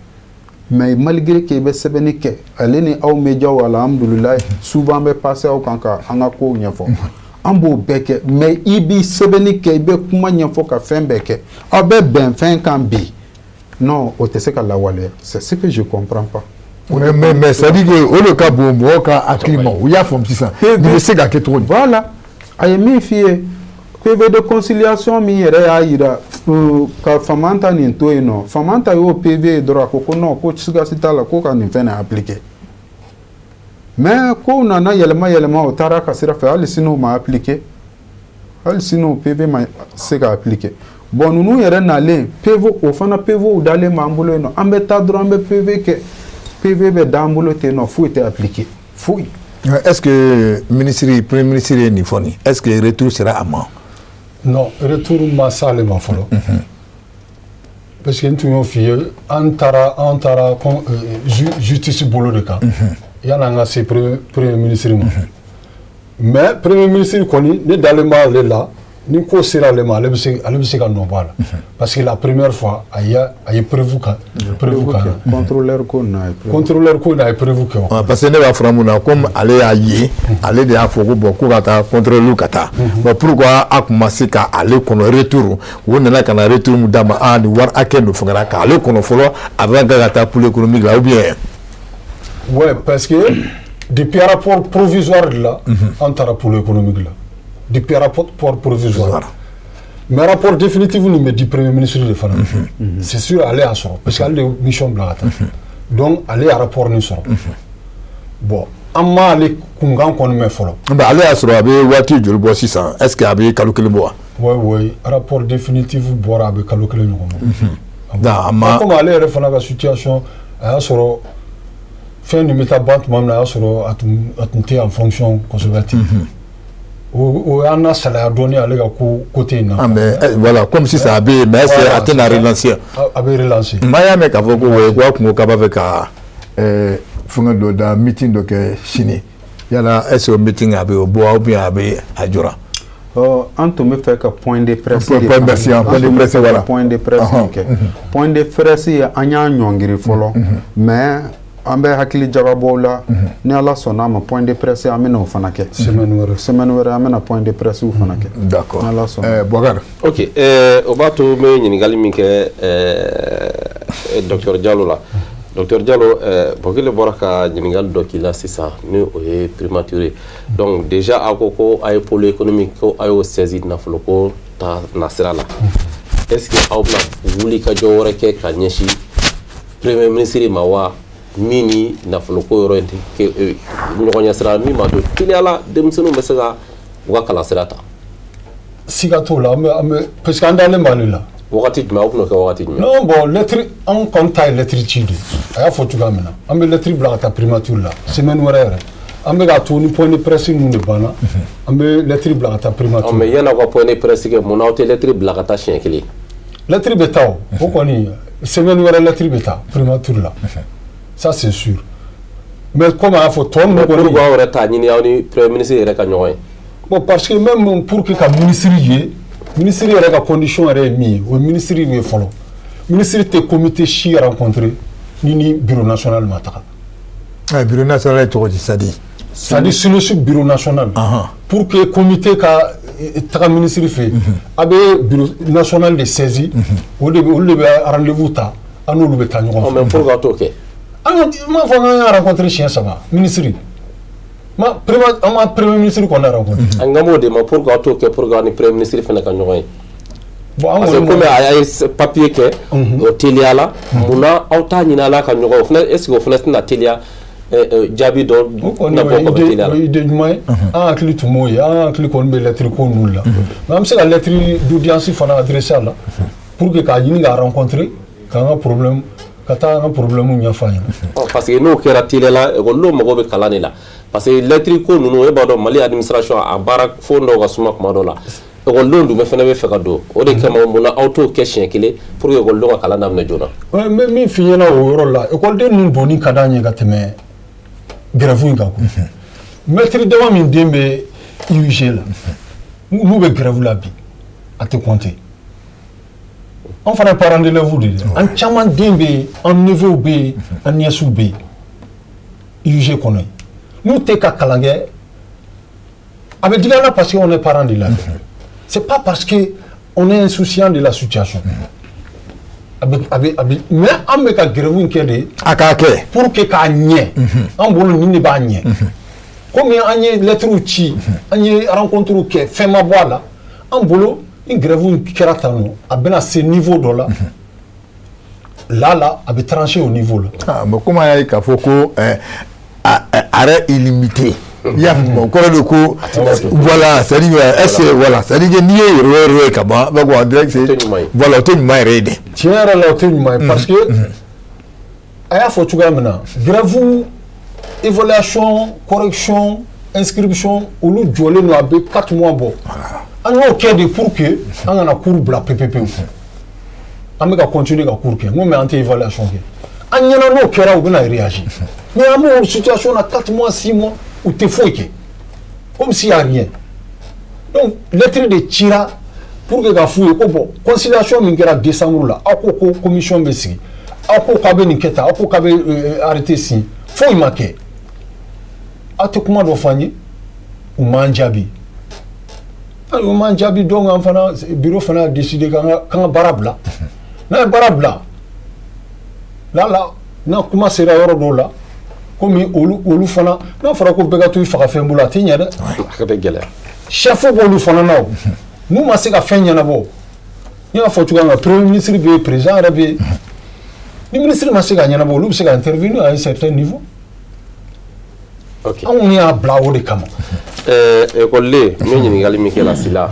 Mais malgré que i bɛ sɛbɛnni kɛ, ale ni aw médiaw alhamdulilayi souvent bɛ passer aw kan ka an ka kow ɲɛfɔ, an b'o bɛɛ kɛ. Mais i b'i sɛbɛnni kɛ, i bɛ kuma ɲɛfɔ ka fɛn bɛɛ kɛ, aw bɛ bɛn fɛn kan bi, non o tɛ se ka lawaleya. C'est ce que je comprends pas. Mais c'est à dire que o de ka bon mɔgɔw ka hakili ma, u y'a faamu sisan nin bɛ se ka kɛ cogo di? Voilà, a ye min f'i ye, PV de conciliation min yɛrɛ y'a yira ka Famanta nin to yen nɔ, Famanta y'o PV ye dɔrɔn a ko ko non, ko sigasi t'a la, ko ka nin fɛn nin appliquer. Mais kow nana yɛlɛma yɛlɛma, o taara ka sira fɛ, hali sini o ma appliquer, hali sini o PV ma se ka appliquer. Bon ninnu yɛrɛ nalen PV, o fana PVw dalen b'an bolo yen nɔ, an bɛ taa dɔrɔn an bɛ PV kɛ, PV bɛ d'an bolo ten nɔ, foyi tɛ appliquer, foyi. Est-ce que ministre, premier ministre ye nin fɔ nin, est-ce que retour sera a ma? Non, retour ma s'ale ma fɔlɔ. Parce que n tun y'o f'i ye, an taara justice bolo de kan yan'an ka se premier ministre ma. Mais premier ministre kɔni, ne dalen b'ale la, ni ko sera ale ma, ale bɛ se ka nɔ bɔ a la. Parce que la première fois, a ye preuve kan. Contrôleur ko na ye. Contrôleur ko na ye preuve kɛ o. Parce que ne b'a fɔra mun na, comme ale y'a ye, ale de y'a fɔ ko bon ko ka taa contrôleur ka taa. Bon, pourquoi a kun ma se ka ale kɔnɔ retour, o nana ka na retour mun d'a ma, ah nin wari hakɛ dɔ fɛngɛra k'ale kɔnɔ fɔlɔ avant ka taa pôle économique la ou bien. Ouais, parce que depuis rapport provisoire de la, an taara pôle économique la. Depuis rapport provisoire. Mais rapport définitif nous met du premier ministre de fana. C'est sûr, aller à sort parce qu'elle est mission bila ka taa. Donc aller à rapport ni sɔrɔ. Bon, an ma ale kunkan kɔni mɛn fɔlɔ. Mais ale y'a sɔrɔ a bɛ waati joli bɔ sisan? Est-ce que a bɛ kalo kelen bɔ wa? Oui, rapport définitif bɔra, a bɛ kalo kelen ɲɔgɔn bɔ. Non, a ma. Comme ale yɛrɛ fana ka situation, a y'a sɔrɔ fɛn nin bɛ taa ban tuma min na, a y'a sɔrɔ a tun tɛ en fonction kosɛbɛ ten. O y'an na salaya dɔɔni ale ka ko côté in na. Ah mais voilà, comme si ça avait, mais c'est a tɛna relancer. A bɛ relancer. Maa y'a mɛn k'a fɔ ko ko a kun ko k'a b'a fɛ ka fɛngɛ dɔ da, meeting dɔ kɛ sini. Yala est-ce que meeting a bɛ o bɔ ou bien a bɛ a jɔra? An tun bɛ fɛ ka point de presse. Point de presse, voilà. Point de presse kɛ. Point de presse an y'a ɲɔngiri fɔlɔ, mais an bɛ hakili jagabɔw la, ni Ala sɔnna a ma, point de presse an bɛna o fana kɛ. Semaine wɛrɛ an bɛna point de presse fana kɛ. D'accord. Ni Ala sɔnna. Boubacar. Ok, o b'a to n bɛ ɲininkali min kɛ docteur Diallo la. Docteur Diallo, Bokele bɔra ka ɲininkali dɔ k'i la sisan, ni o ye primature. Donc déjà aw ko ko a ye pôle économique ko a y'o saisi nafolo ko ta nasira la. Est-ce que aw bɛna wuli ka jɔ wɛrɛ kɛ ka ɲɛsin premier ministre ma wa? Min ni nafolo ko yɔrɔ in tɛ ɲɔgɔn ɲɛ sira, min b'a to teliya la denmisɛnninw bɛ se ka u ka kalansira ta. Siga t'o la, an bɛ parce que an dalen b'ale la. Wagati jumɛn aw bɛn'o kɛ wagati jumɛn? Non, bon, lettre an kɔni ta ye lettre ci de ye. A y'a fɔ cogoya min na, an bɛ lettre bila ka taa primature la semaine wɛrɛ yɛrɛ. An bɛ k'a to ni point de presse ninnu de banna, an bɛ lettre bila ka taa primature. Mais yan'aw ka point de presse kɛ, mun na aw tɛ lettre bila ka taa siɲɛ kelen? Lettre bɛ taa o kɔni semaine wɛrɛ lettre bɛ taa primature la. Ça, c'est sûr. Mais comme a fɔ tɔ ninnu kɔni. Pourquoi aw yɛrɛ t'a ɲini aw ni premier ministre yɛrɛ ka ɲɔgɔn ye? Bon, parce que même pour que ka ministre ye, ministre yɛrɛ ka condition yɛrɛ ye min ye, o ye ministre ye fɔlɔ. Ministre tɛ comité si rencontré ni bureau national ma taga. Ah, bureau national ye cogo di, c'est-à-dire? C'est-à-dire SYNOSUP bureau national. Pour que comité ka taga ministre fɛ, a bɛ bureau national de saisi, o de bɛ olu de bɛ rendez-vous ta, an n'olu bɛ taa ɲɔgɔn fɛ. Mais pourquoi t'o kɛ? An m'a fɔ k'an y'a rencontré siɲɛ 3 ministre ma an ma premier ministre kɔni rencontré. An kan b'o de ma, pourquoi aw t'o kɛ, pourquoi ni premier ministre fana ka ɲɔgɔn ye? Bon, an parce que komi a ye papier kɛ o teliya la, munna aw t'a ɲini a la ka ɲɔgɔn ye? O fana est ce que o fana tɛna teliya jaabi dɔ na bɔ kɔfɛ teliya la? O ye idée ɲuman ye, an hakili tun b'o ye, an hakili kɔni bɛ lettre ko ninnu la. Mais an bɛ se ka lettre d'audience fana adressé a la pour que k'a ɲini k'a rencontrer, k'an ka problème ka taa an ka problème ɲɛfɔ a ɲɛna. Parce que n'o kɛra teliya la, ekɔlidenw mago bɛ kalan de la. Parce que lettre ko ninnu, e b'a dɔn Mali administration a baara fo dɔw ka suma kuma dɔw la. Ekɔlidenw dun fana bɛ fɛ ka don. O de kama munna aw t'o kɛ siɲɛ kelen pour que ekɔlidenw ka kalan daminɛ joona. N bɛ min f'i ɲɛna o yɔrɔ la, ekɔliden ninnu donni ka d'an ye ka tɛmɛ grève in kan koyi. Maître dama min den bɛ IUG la, n'u bɛ grève la bi, a tɛ compter. An fana ye parents d'élèves de ye. An caman den bɛ yen, an neveu bɛ yen, an nièces bɛ yen IUG kɔnɔ yen. N'u tɛ ka kalan kɛ, a bɛ digi an na parce qu'on est parents d'élèves. C'est pas parce que on est insouciant de la situation. Mais an bɛ ka grève in kɛ de. A k'a kɛ. Pour que k'a ɲɛ. An bolo nin de b'a ɲɛ. Komi an ye lettres ci, an ye rencontres kɛ, fɛn ma bɔ a la. An bolo ni grève in kɛra tan nɔ, a bɛna se niveau dɔ la. Là, a bɛ trancher au niveau là. Ah, mais comment y'a ye k'a fɔ ko arrêt illimité. I y'a faamu, o kɔrɔ de ko voilà, c'est-à-dire est-ce que voilà, c'est-à-dire que n'i ye yɛrɛ ye ka ban, b'a ko en direct c'est voilà, o tɛ ɲuman yɛrɛ ye dɛ. Tiɲɛ yɛrɛ la o tɛ ɲuman ye parce que a y'a fɔ cogoya min na, grève, évaluation, correction, inscription, olu jɔlen don a bɛ 4 mois bɔ. An y'o kɛ de pour que an kana cours bila pewu pewu. An bɛ ka continuer ka cours kɛ, n ko mais an tɛ évaluation kɛ. An ɲɛna n'o kɛra, u bɛna réagir. Mais an b'o situation na 4 mois, 6 mois, u tɛ foyi kɛ. Comme s'il y a rien. Donc lettre de cira pour que ka f'u ye ko bon, conciliation min kɛra décembre la, aw ko ko commission bɛ sigi, aw ko k'a bɛ nin kɛ tan, aw ko k'a bɛ arrêté signer, foyi ma kɛ. Aw tɛ kuma dɔ f'an ye, u m'an jaabi. U m'an jaabi, donc an fana bureau fana a décidé k'an ka baara bila. N'an ye baara bila, la n'a kuma sera yɔrɔ dɔw la, komi olu fana n'a fɔra ko bɛɛ ka to i faga fɛn bolo, a tɛ ɲɛ dɛ. A bɛ gɛlɛya. Chef b'olu fana na o, n'u ma se ka fɛn ɲɛnabɔ, n y'a fɔ cogoya min na, premier ministre bɛ yen, président yɛrɛ bɛ yen. Ni ministre ma se ka ɲɛnabɔ, olu bɛ se ka intervenir à un certain niveau. Anw kɔni y'a bila o de kama. Ekɔliden, n bɛ ɲininkali min kɛ la Sila,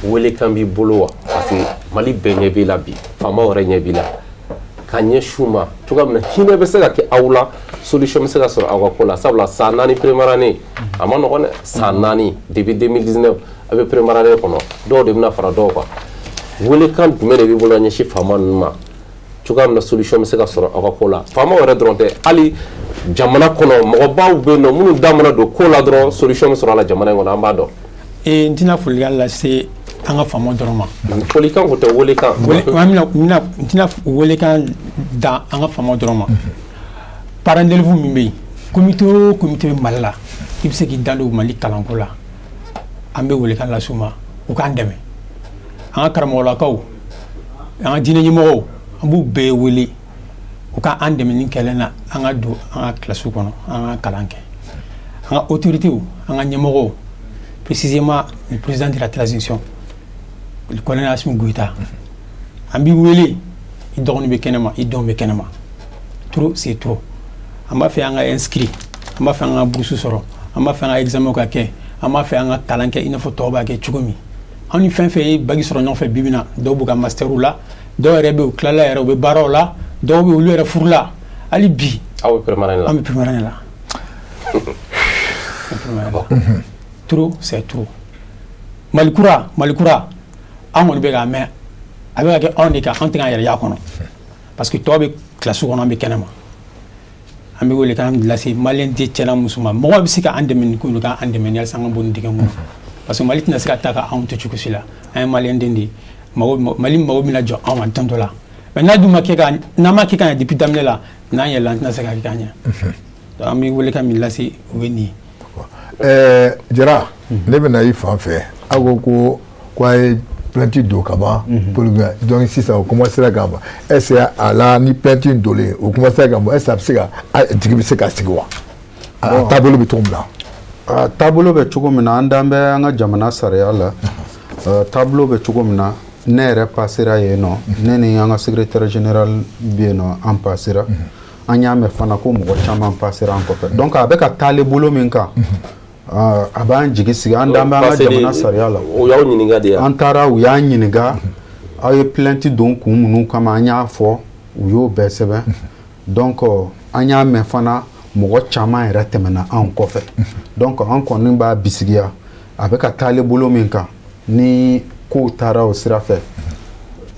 welekan b'i bolo wa? Parce que Mali bɛɛ ɲɛ b'i la bi, faamaw yɛrɛ ɲɛ b'i la. Ka ɲɛsin u ma cogoya min na hinɛ bɛ se ka kɛ aw la, solution bɛ se ka sɔrɔ aw ka ko la, sabula san 4 première année a ma nɔgɔn dɛ, san 4 depuis 2019 a bɛ première année kɔnɔ, dɔw de bɛna fara dɔw kan. Welekan jumɛn de b'i bolo ka ɲɛsin faama ninnu ma cogoya min na solution bɛ se ka sɔrɔ aw ka ko la? Faamaw yɛrɛ dɔrɔn tɛ, hali jamana kɔnɔ mɔgɔbaw bɛ yen nɔ minnu da mana don ko la dɔrɔn solution bɛ sɔrɔ a la jamana in kɔnɔ, an b'a dɔn. N tɛna folikan lase an ka faamaw dɔrɔn ma. Folikan ko tɛ, welekan. N tɛna welekan da an ka faamaw dɔrɔn ma. Parents d'élèves min bɛ yen, comité o comité bɛ Mali la, i bɛ se k'i da don Mali kalanko la, an bɛ welekan lase u ma, u k'an dɛmɛ. An ka karamɔgɔlakaw, an ka diinɛ ɲɛmɔgɔw, an b'u bɛɛ wele u ka an dɛmɛ ni kɛlɛ na, an ka don an ka kilasiw kɔnɔ, an ka kalan kɛ. An ka autorités, an ka ɲɛmɔgɔw, précisément le président de la transition, le colonel Assimi Goïta, an b'i wele, i dɔgɔnin bɛ kɛnɛma, i denw bɛ kɛnɛma. Trop c'est trop. An b'a fɛ an ka inscrit, an b'a fɛ an ka bourse sɔrɔ, an b'a fɛ an ka examen ka kɛ, an b'a fɛ an ka kalan kɛ i n'a fɔ tɔw b'a kɛ cogo min. Anw ni fɛn fɛn ye bac sɔrɔ ɲɔgɔn fɛ bi bi in na, dɔw b'u ka master la, dɔw yɛrɛ bɛ yen u tilala yɛrɛ u bɛ baaraw la, dɔw bɛ yen olu yɛrɛ furula hali bi. Aw bɛ première année la. An bɛ première année la. Trop c'est trop. Mali kura, Mali kura, an kɔni bɛ k'a mɛn, a bɛ ka kɛ anw de kan, an tɛ k'an yɛrɛ y'a kɔnɔ. Parce que tɔw bɛ kilasi kɔnɔ, an bɛ kɛnɛma. An bɛ wele k'an lase maliyɛn den cɛ n'a muso ma, mɔgɔ bɛ se k'an dɛmɛ nin ko in na, k'an dɛmɛ yalisa an ka bɔ nin dingɛ kɔnɔ. Parce que Mali tɛna se ka taa ka anw to cogo si la. An ye maliyɛn den de ye, Mali mago bɛna jɔ anw ma don dɔ la. Mais n'a dun ma kɛ ka n'an ma kɛ ka ɲɛ depuis daminɛ la, n'an yɛlɛla an tɛna se ka kɛ ka ɲɛ. Donc an bɛ welekan min lase, o ye nin ye. Jara, ne bɛna i fan fɛ. Aw ko ko a ye plainte don ka ban, donc sisan o commencera ka ban. Est ce que a la ni plainte in donlen o commencera ka ban, est ce que a bɛ se ka jigi bɛ se ka sigi wa? A taabolo bɛ cogo min na. A taabolo bɛ cogo min na, an dan bɛ an ka jamana sariya la. Taabolo bɛ cogo min na, ne yɛrɛ passera yen nɔ, ne ni an ka secrétaire général bɛ yen nɔ, an passera. An y'a mɛn fana ko mɔgɔ caman passera an kɔfɛ. Donc a bɛ ka taale bolo min kan, a b'an jigi sigi, an dan bɛ an ka jamana sariya la. O y'aw ɲininka de yan. An taara u y'an ɲininka, aw ye plainte don kun minnu kama, an y'a fɔ, u y'o bɛɛ sɛbɛn. Donc an y'a mɛn fana mɔgɔ caman yɛrɛ tɛmɛna anw kɔfɛ. Donc an kɔni b'a bisigiya, a bɛ ka taale bolo min kan, ni kow taara o sira fɛ,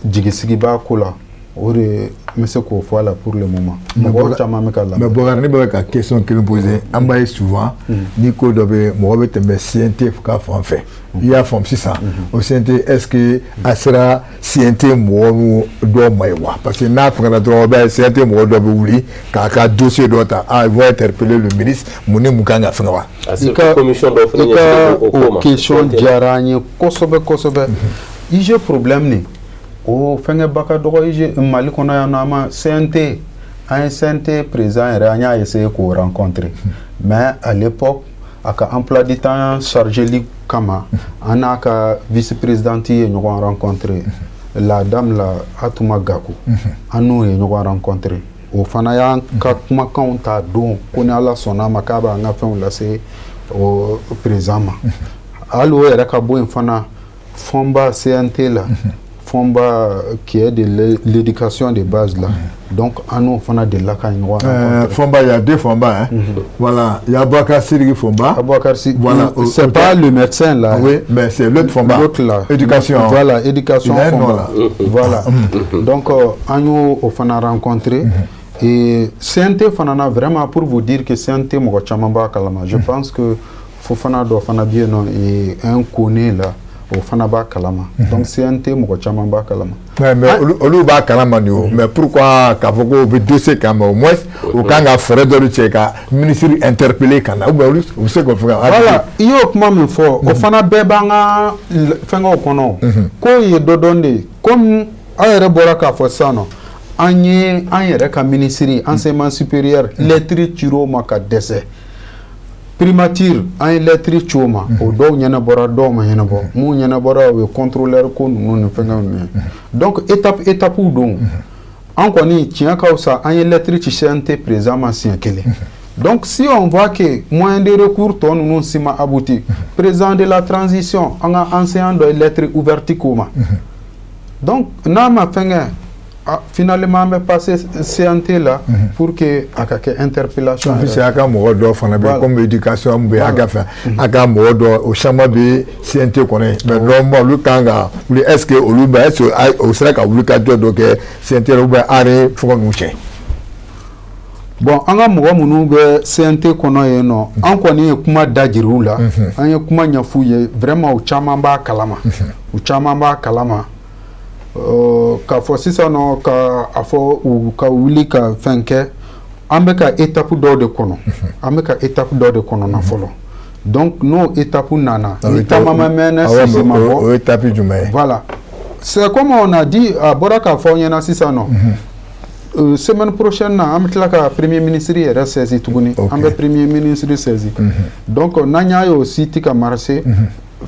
jigisigi b'a ko la. O de n bɛ se k'o fɔ a la pour le moment. Mɔgɔw caman bɛ ka lamɛn. Mais Bokari, ne bɛ ka question kelen poser. An b'a ye souvent ni ko dɔ bɛ mɔgɔ bɛ tɛmɛ CNT ka fan fɛ. I y'a faamu sisan, o CNT, est ce que a sera CNT mɔgɔw dɔw ma ye wa? Parce que n'a fɛngɛra dɔrɔn, i b'a ye CNT mɔgɔ dɔ bɛ wuli k'a ka dossier dɔ ta, ah, ils vont interpeller le ministre, mun ni mun kan ka fɛngɛ wa? I ka commission dɔw fana ɲɛsinnen don o ko ma. O question diyara an ye kosɛbɛ kosɛbɛ. IG problème nin, o fɛngɛba ka dɔgɔ IG Mali kɔnɔ yan nɔ, an ma CNT, an ye CNT président yɛrɛ, an y'a essayé k'o rencontrer, mais à l'époque a ka emploi du temps chargé kama, an n'a ka vice présidente ye ɲɔgɔn rencontrer, la dame la Atouma Gakou, an n'o ye ɲɔgɔn rencontrer. O fana y'an ka kumakanw ta don ko ni Ala sɔnna a ma k'a b'an ka fɛnw lase o président ma. Hali o yɛrɛ ka bɔ yen fana, fɔnba CNT la, Fomba qui est de l'éducation de base là. Donc an n'o fana delila ka ɲɔgɔn. Fomba, il y a deux Fomba, hein. Voilà, il y a Aboubacar Sidiki Fomba. Aboubacar Sidiki, voilà, c'est pas le médecin là. Oui, mais c'est l'autre Fomba. L'autre là. Éducation. Voilà, éducation Fomba. Voilà. Donc an y'o o fana rencontré. Et CNT fana, vraiment, pour vous dire que CNT, mɔgɔ caman b'a kalama. Je pense que Fofana dɔ fana bɛ yen nɔ et un Koné là, o fana b'a kalama. Donc CNT, mɔgɔ caman b'a kalama. Ouais, mais olu b'a kalama nin o, mais pourquoi k'a fɔ ko u bɛ dossier kan, mais au moins u kan ka fɛɛrɛ dɔ de cɛ ka ministre interpeller ka na, ou bien olu u bɛ se k'o fɔ? Voilà, i y'o kuma min fɔ, o fana bɛɛ b'an ka fɛngɛw kɔnɔ. Ko ye dɔ dɔn de ye, comme aw yɛrɛ bɔra k'a fɔ sisan nɔ, an ye an yɛrɛ ka ministre enseignement supérieur lettre cir'o ma ka dɛsɛ. Primature, an ye lettre ci o ma, o dɔw ɲɛnabɔra, dɔw ma ɲɛnabɔ. Mun ɲɛnabɔra, o ye contrôleur ko ninnu ni fɛngɛw ninnu ye. Donc étape étape don. An kɔni, tiɲɛ ka fisa, an ye lettre ci CNT président ma siɲɛ kelen. Donc si on voit que moyen de recours tɔ ninnu si ma abouti, président de la transition, an ka enseignant dɔ ye lettre ouverte k'o ma. Donc n'a ma fɛngɛ, ah, finalement an bɛ passer CNT la pour que a ka kɛ interpellation. En plus, a ka mɔgɔ dɔ fana bɛ comme éducation bɛ, a ka fɛn, a ka mɔgɔ dɔ, o caman bɛ CNT kɔnɔ yen, mais normalement olu kan ka wuli. Est ce que olu bɛ, est ce que o sera ka wuli ka jɔ dɔ kɛ CNT la, ou bien a ni fɛngɛ ninnu cɛ? Bon, an ka mɔgɔ minnu bɛ CNT kɔnɔ yen nɔ, an kɔni ye kuma da jira u la, an ye kuma ɲɛf'u ye. Vraiment, u caman b'a kalama, u caman b'a kalama. K'a fɔ sisan nɔ, ka a fɔ u ka wuli ka fɛn kɛ, an bɛ ka étape dɔw de kɔnɔ, an bɛ ka étape dɔw de kɔnɔ na fɔlɔ. Donc n'o étape nana, ni taama ma mɛn, sisi ma bɔ. O étape jumɛn ye? Voilà, c'est comme on a dit, a bɔra k'a fɔ aw ɲɛna sisan nɔ, semaine prochaine na, an bɛ tila ka premier ministre yɛrɛ saisi tuguni. An bɛ premier ministre saisi. Donc n'an y'a ye o si ti ka marcher,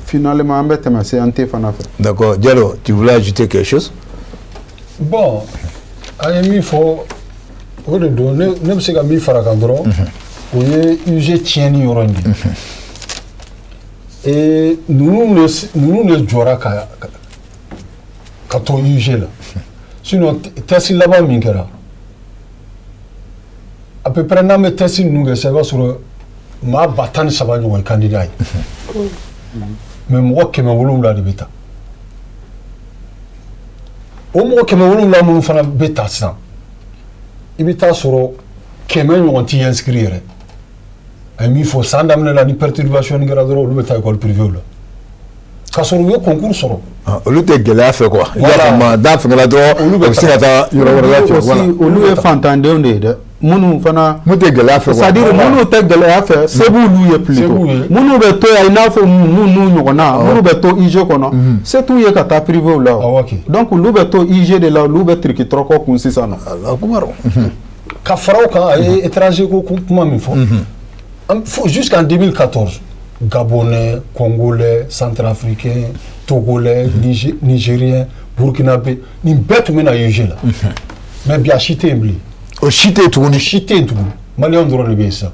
finalement an bɛ tɛmɛ CNT fana fɛ. D'accord. Diallo, tu voulais ajouter quelque chose? Bon, an ye min fɔ, o de don. Ne bɛ se ka min fara kan dɔrɔn, o ye UG tiɲɛni yɔrɔ in de ye. Ninnu de jɔra ka to UG la. Sinon test laban min kɛra, à peu près n'an bɛ test ninnu kɛ sisan, i b'a sɔrɔ maa 13 000 ɲɔgɔn ye candidat ye, mais mɔgɔ 700 de bɛ ta. O mɔgɔ 700 minnu fana bɛ ta sisan, i bɛ taa sɔrɔ 100 ɲɔgɔn t'i inscrit yɛrɛ. A ye min fɔ san daminɛ la, ni perturbation kɛra dɔrɔn, olu bɛ taa école privée la k'a sɔrɔ u ye concours sɔrɔ. Olu tɛ gɛlɛya fɛ quoi, i y'a faamu, n'a fɛngɛla dɔrɔn, olu bɛ se ka taa yɔrɔ wɛrɛ la ten. Voilà, olu ye fantandenw de ye dɛ, minnu fana. Mun tɛ gɛlɛya fɛ quoi. C'est à dire minnu tɛ gɛlɛya fɛ, se b'olu ye plutôt. Minnu bɛ to yan, i n'a fɔ ninnu n'u ɲɔgɔnna, minnu bɛ to UG kɔnɔ, se t'u ye ka taa privé la o. Donc olu bɛ to UG de la, olu bɛ tiriki tɔrɔkɔ kun sisan nɔ. Ka fara o kan, a ye étranger ko kuma min fɔ, jusqu'en 2014, Gabonais, Congolais, Centrafricain, Togolais, Nigérien, Burkinabé, nin bɛɛ tun bɛ na UG la. Mais bi, a si tɛ yen bilen. O si tɛ yen tuguni? Si tɛ yen tuguni. Maliyɛnw dɔrɔn de bɛ yen sisan.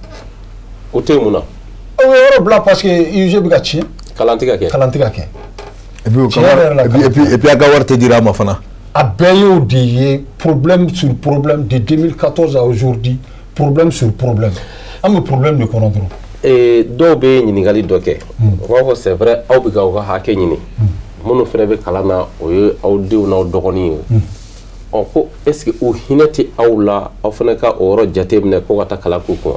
O tɛ yen mun na? O ye yɔrɔ bila parce que UG bɛ ka tiɲɛ. Kalan tɛ ka kɛ. Kalan tɛ ka kɛ. Et puis a ka wari tɛ dira a ma fana. A bɛɛ y'o de ye, problème sur problème, de 2014 à aujourd'hui, problème sur problème. An bɛ problème de kɔnɔ dɔrɔn. Dɔw bɛ ɲininkali dɔ kɛ, u b'a fɔ c'est vrai, aw bɛ k'aw ka hakɛ ɲini, minnu fana bɛ kalan na, o ye aw denw n'aw dɔgɔnin ye. Ɔ ko est ce que o hinɛ tɛ aw la, aw fana ka o yɔrɔ jate minɛ ko ka taa kalan k'u kun?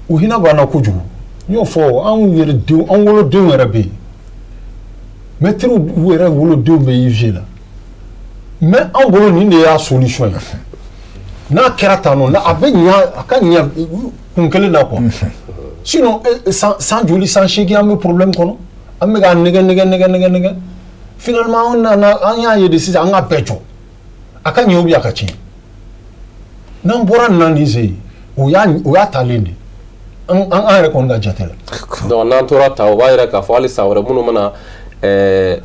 O hinɛ b'an na kojugu. N y'o fɔ, anw yɛrɛ denw, an wolodenw yɛrɛ bɛ yen, mɛtiriw yɛrɛ wolodenw bɛ UG la. Mais anw bolo, nin de y'a solution ye. N'a kɛra tan nɔ, a bɛ ɲa, a ka ɲa kun kelen na quoi. Sinon san joli, san 8, an bɛ problème kɔnɔ, an bɛ k'a nɛgɛ nɛgɛ nɛgɛ nɛgɛ nɛgɛ. Finalement an nana, an y'a ye de sisan, an ka bɛɛ jɔ, a ka ɲɛ ou bien a ka tiɲɛ. N'an bɔra nin na, nin sen o y'a talen de, an yɛrɛ kɔni ka jate la. Donc n'an tora ta, o b'a yira k'a fɔ hali san wɛrɛ, minnu mana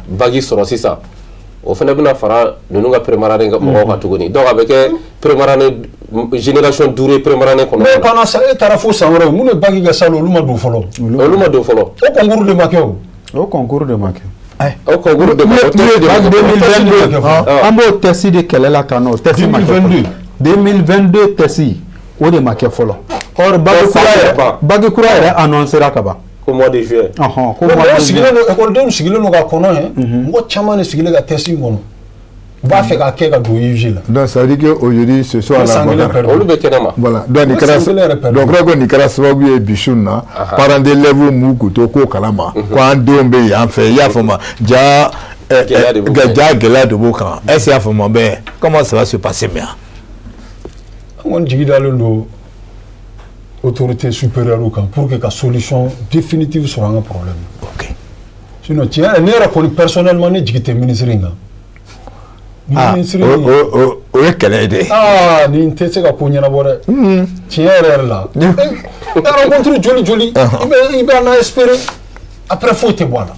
bac sɔrɔ sisan, o fana bɛna fara ninnu ka première année mɔgɔw kan tuguni. Donc a bɛ kɛ première année, génération 5 ye première année kɔnɔ. Mais pendant ça, e taara fo san wɛrɛ, minnu ye bac kɛ salon, olu ma don fɔlɔ. Olu ma don fɔlɔ. O concours de ma kɛ o. O concours de ma kɛ. O concours de 2022, an b'o test de kɛlɛ la tan nɔ, test ma kɛ 2022 test o de ma kɛ fɔlɔ. Or bac kura yɛrɛ annoncé ra ka ban. Ko mois de juillet. Ɔhɔn, ko mois de juillet. École sigilen don ka kɔnɔ ye, mɔgɔ caman de sigilen ka test in kɔnɔ. U b'a fɛ k'a kɛ ka don UG la. Donc ça veut dire que aujourd'hui ce soir la olu bɛ kɛnɛ ma. Voilà, donc nin kɛra, donc ko nin kɛra sababu ye bi su in na, parents d'élèves m'u k'u to ko kalama ko an denw bɛ yan fɛ, i y'a faamu, ja gɛlɛya de b'o kan. Est-ce que i y'a faamu bɛɛ, comment ça va se passer maintenant? An kɔni jigi dalen don autorité supérieure kan pour que ka solution définitive sɔrɔ an ka problème na. Ok. Sinon tiɲɛ yɛrɛ, ne yɛrɛ kɔni personnellement ne jigi tɛ ministre in kan. Ah, o ye kɛlɛ ye dɛ. Aa, nin tɛ se ka ko ɲɛnabɔ dɛ. Tiɲɛ yɛrɛ yɛrɛ la. Rencontre joli joli, i bɛ en espérer, après foyi tɛ bɔ a la.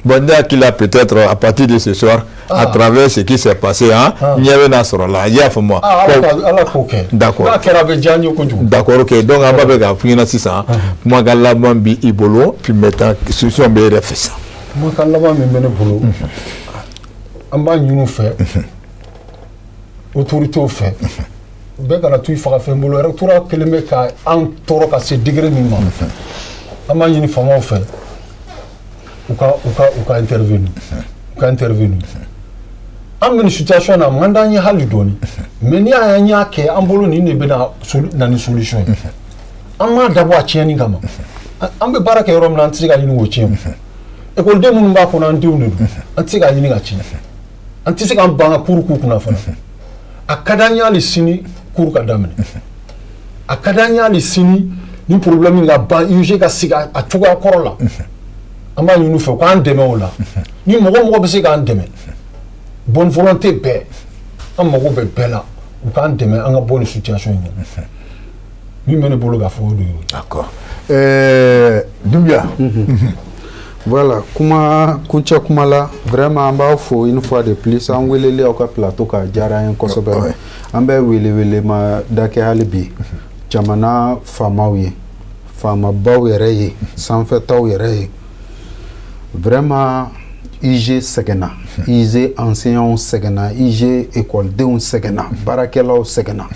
Bon, ne hakili la peut-être à partir de ce soir, à travers ce qui s'est passé, hein, ɲɛ bɛ na sɔrɔ la, i y'a faamu. Ala k'o kɛ. D'accord. N'a kɛra a bɛ diya n ye kojugu. D'accord, ok. Donc an b'a fɛ k'a f'i ɲɛna sisan, kumakan laban b'i bolo, puis maintenant solution bɛ e yɛrɛ fɛ sisan. Kumakan laban min bɛ ne bolo, an b'a ɲini u fɛ, autorités fɛ, bɛɛ kana to i faga fɛn bolo. Rectorat kɛlen bɛ ka an tɔɔrɔ ka se degré min ma, an b'a ɲini faamaw fɛ u ka intervenir, u ka intervenir. An bɛ nin situation na, a man d'an ye hali dɔɔni, mais n'i y'a ye an y'a kɛ, an bolo nin de bɛna na ni solution ye. An m'a dabɔ a tiɲɛni kama. An bɛ baara kɛ yɔrɔ min na, an tɛ se ka ɲini k'o tiɲɛ. Ekɔliden minnu b'a kɔnɔ, an denw de don, an tɛ se k'a ɲini ka tiɲɛ. An tɛ se k'an ban ka cours k'u kunna fana. A ka d'an ye hali sini cours ka daminɛ. A ka d'an ye hali sini ni problème ka ban, UG ka sigi a cogoya kɔrɔ la. An b'a ɲini u fɛ u k'an dɛmɛ o la. Ni mɔgɔ mɔgɔ bɛ se k'an dɛmɛ, bonne volonté bɛɛ, an mago bɛ bɛɛ la, u k'an dɛmɛ an ka bɔ nin situation in kɔnɔ. Min bɛ ne bolo k'a fɔ, o de ye. D'accord. Doumbia. Voilà, kuma kuncɛ kuma la, vraiment an b'aw fo une fois de plus, an weleli aw ka plateau ka diyara an ye kosɛbɛ. An bɛ wele ma da kɛ hali bi jamana faamaw ye, faamabaw yɛrɛ ye, sanfɛtaw yɛrɛ ye. Vraiment UG sɛgɛnna, UG enseignants sɛgɛnna, UG écoledenw sɛgɛnna, baarakɛlaw sɛgɛnna.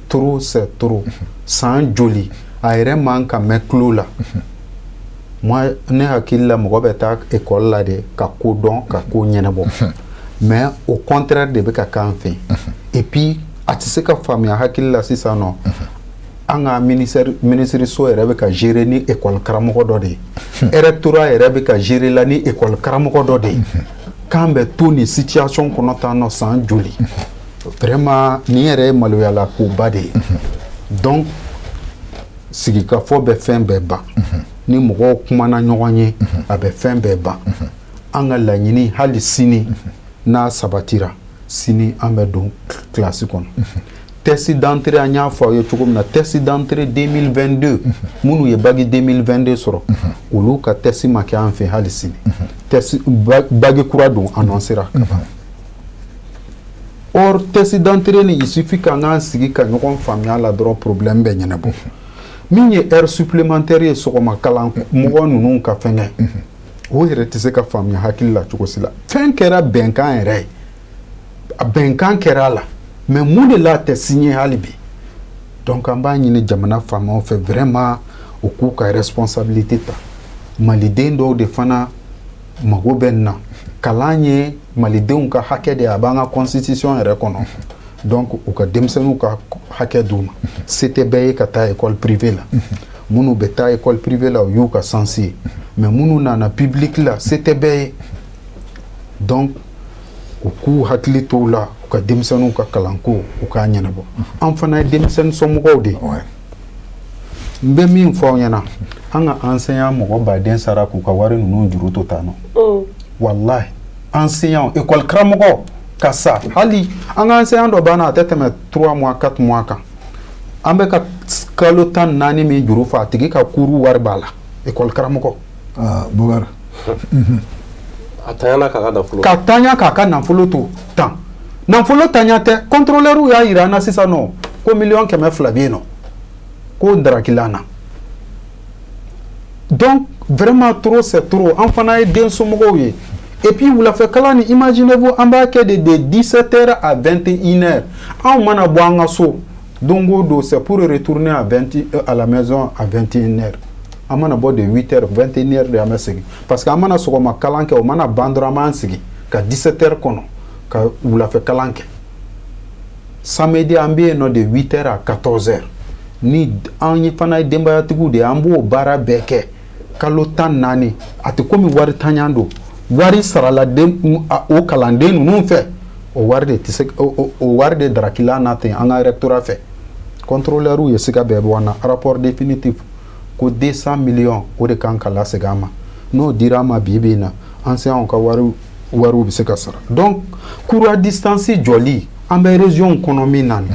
Trop c'est trop. San joli a yɛrɛ man ka mɛn tulo la. Moi, ne hakili la, mɔgɔ bɛ taa école la de ka ko dɔn, ka ko ɲɛnabɔ, mais au contraire de bɛ ka k'an fɛ. Et puis a tɛ se ka faamuya hakili la sisan nɔ, an ka ministère, ministre so yɛrɛ bɛ ka gérer ni école karamɔgɔ dɔ de ye, rectorat yɛrɛ bɛ ka gérer la ni école karamɔgɔ dɔ de ye. K'an bɛ to nin situation kɔnɔ tan nɔ san joli? Vraiment nin yɛrɛ ye maloyala koba de ye. Donc sigikafɔ bɛ fɛn bɛɛ ban. Ni mɔgɔw kumana ɲɔgɔn ye, a bɛ fɛn bɛɛ ban. An ka laɲini hali sini, n'a sabatira sini, an bɛ don kilasi kɔnɔ. Test d'entrée, an y'a fɔ aw ye cogo min na, test d'entrée 2022, minnu ye bac 2022 sɔrɔ, olu ka test ma kɛ an fɛ hali sini. Test bac kura don annoncé ra ka ban. Or test d'entrée ni, il suffit k'an k'an sigi ka ɲɔgɔn faamuya la dɔrɔn, problème bɛ ɲɛnabɔ. Min ye heure supplémentaire ye, sɔgɔma kalan mɔgɔ ninnu ka fɛngɛ, o yɛrɛ tɛ se ka faamuya hakili la cogo si la. Fɛn kɛra bɛnkan yɛrɛ ye, a bɛnkan kɛra a la, mais mun de la a tɛ signé hali bi? Donc an b'a ɲini jamana faamaw fɛ, vraiment u k'u ka responsabilité ta. Maliden dɔw de fana mago bɛ nin na. Kalan ye malidenw ka hakɛ de ye, a b'an ka constitution yɛrɛ kɔnɔ. Donc u ka denmisɛnninw ka hakɛ d'u ma. Se tɛ bɛɛ ye ka taa école privée la. Minnu bɛ taa école privée la, o y'u ka chance ye, mais minnu nana public la, se tɛ bɛɛ ye. Donc u k'u hakili t'o la, u ka denmisɛnninw ka kalanko u k'a ɲɛnabɔ. An fana ye denmisɛnnin somɔgɔw de ye. N bɛ min fɔ aw ɲɛna, an ka enseignant mɔgɔ baden sara k'u ka wari ninnu juru to tan nɔ. Walahi, enseignant, école karamɔgɔ ka sa. Hali an ka enseignant dɔ banna, a tɛ tɛmɛ 3 mois, 4 mois kan, an bɛ ka kalo 14 min juru fa, a tigi ka kuru wari b'a la, école karamɔgɔ. Ah, Bougar. A tanyana k'a ka nafolo. Ka tanya k'a ka nafolo to tan. Nafolo tanya tɛ, contrôleur y'a yira an na sisan nɔ ko 200 millions bɛ yen nɔ ko darakila na. Donc vraiment trop c'est trop. An fana ye den somɔgɔw ye. Et puis wulafɛ kalan ni, imaginez-vous, an b'a kɛ de 17h à 21h. Anw mana bɔ an ka so don o don, c'est pour retourner à 20 à la maison à 21h. An mana bɔ de 8h, 21h de an bɛ segin, parce que an mana sɔgɔma kalan kɛ, o mana ban dɔrɔn, an b'an sigi ka 17h kɔnɔ ka wulafɛ kalan kɛ. Samedi, an bɛ yen nɔ de 8h à 14h. Ni an ye fana ye denbayatigiw de ye, an b'o baara bɛɛ kɛ kalo 14. A tɛ komi wari tanɲan don. Wari sarala den o kalanden ninnu fɛ, o wari de tɛ se, o wari de darakila na ten an ka rectorat fɛ. Contrôleur ye siga bɛɛ bɔ an na. Rapport définitif ko 200 millions, o de kan ka lasegin an ma. N'o dira an ma, bi bi in na, enseignants ka wariw bɛ se ka sara. Donc cours à distance jɔli, an bɛ région kɔnɔ min na nin,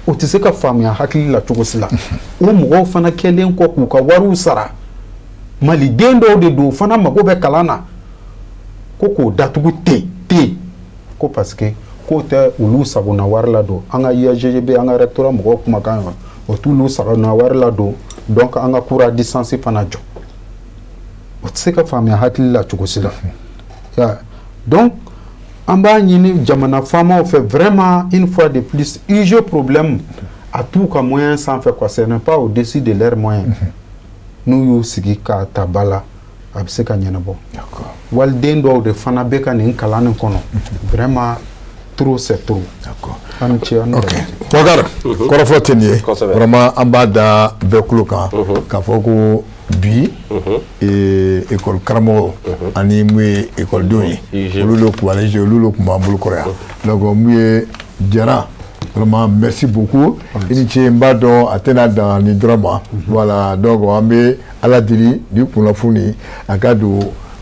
o tɛ se ka faamuya hakili la cogo si la. O mɔgɔw fana kɛlen kɔ k'u ka wariw sara, maliden dɔw de don, o fana mago bɛ kalan na, ko k'o datugu ten ten, ko parce que k'o tɛ olu sagona wari la don. An ka UAGB, an ka rectorat mɔgɔw kumakan ye, o t'olu sagona wari la don. Donc an ka cours à distance fana jɔ, o tɛ se ka faamuya hakili la cogo si la. Donc an b'a ɲini jamana faamaw fɛ, vraiment, une fois de plus, UG problème a t'u ka moyen sanfɛ quoi, ce n'est pas au-dessus de leurs moyens. N'u y'u sigi k'a ta ba la, a bɛ se ka ɲɛnabɔ. Waliden dɔw de fana bɛ ka nin kalan nin kɔnɔ, vraiment, trop c'est trop. An ni ce, an ni. Ok, Boubacar, kɔrɔfɔ tɛ nin ye. Vraiment, an b'a da bɛɛ tulo kan k'a fɔ ko bi école karamɔgɔ ani mun ye ekɔlidenw ye, olu de kun ale, olu de kun b'an bolo kɔrɔ yan. Donc mun ye Jara, vraiment merci beaucoup, i ni ce. N b'a dɔn a tɛna dan nin dɔrɔn ma. Voilà, donc an bɛ Ala deli ni kunnafoni a ka don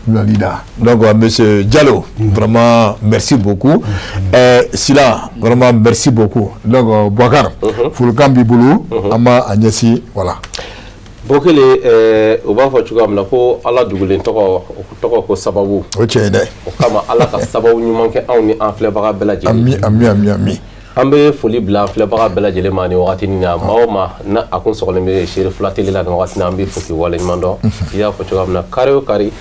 Mali da. Donc monsieur Diallo, vraiment merci beaucoup. Sila, vraiment merci beaucoup. Donc Boubacar, folikan b'i bolo, an b'a a ɲɛsin, voilà. Bokele, u b'a fɔ cogoya min na ko Ala dugulen tɔgɔ, o tɔgɔ ko sababu. O tiɲɛ ye dɛ. O kama, Ala ka sababu ɲuman kɛ anw ni an filɛbaga bɛɛ lajɛlen. Ami, ami, ami, ami. An bɛ foli bila an filɛbaga bɛɛ lajɛlen ma nin wagati in na. Maa o maa na a kun sɔgɔlen bɛ Seere Fula Tele la nin wagati in na, an bɛ fo k'i waleɲuman dɔn. I y'a fɔ cogoya min na, kari o kari,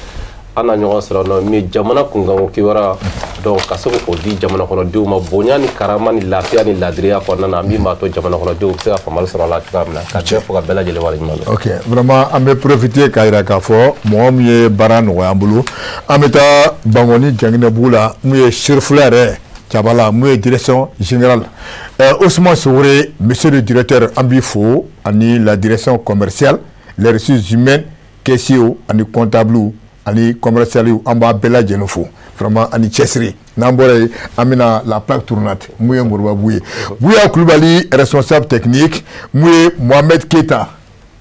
an na ɲɔgɔn sɔrɔ nɔ min jamana kunkanko kibaruya, donc ka se k'o di jamana kɔnɔdenw ma bonya ni karama ni lafiya ni ladiriya kɔnɔna na, min b'a to jamana kɔnɔdenw bɛ se ka faamuyali sɔrɔ a la cogoya min na. Ka bɛɛ fo, ka bɛɛ lajɛlen waleɲuman dɔn. Ok, vraiment an bɛ profiter k'a jira k'a fɔ mɔgɔ min ye baara nɔgɔya an bolo, an bɛ taa Bankɔni Janginɛbugu la, mun ye Serifula yɛrɛ Cabala, mun ye direction générale, Ousmane Sogore, monsieur le directeur, an b'i fo, ani la direction commerciale, les ressources humaines, caissiers ani comptable ani commercial, an b'a bɛɛ lajɛlen fo vraiment ani cɛsiri. N'an bɔra yen, an bɛna la plaque tournante, mun ye Moriba Buye, Buya Kulubali, responsable technique, mun ye Mohamed Keita,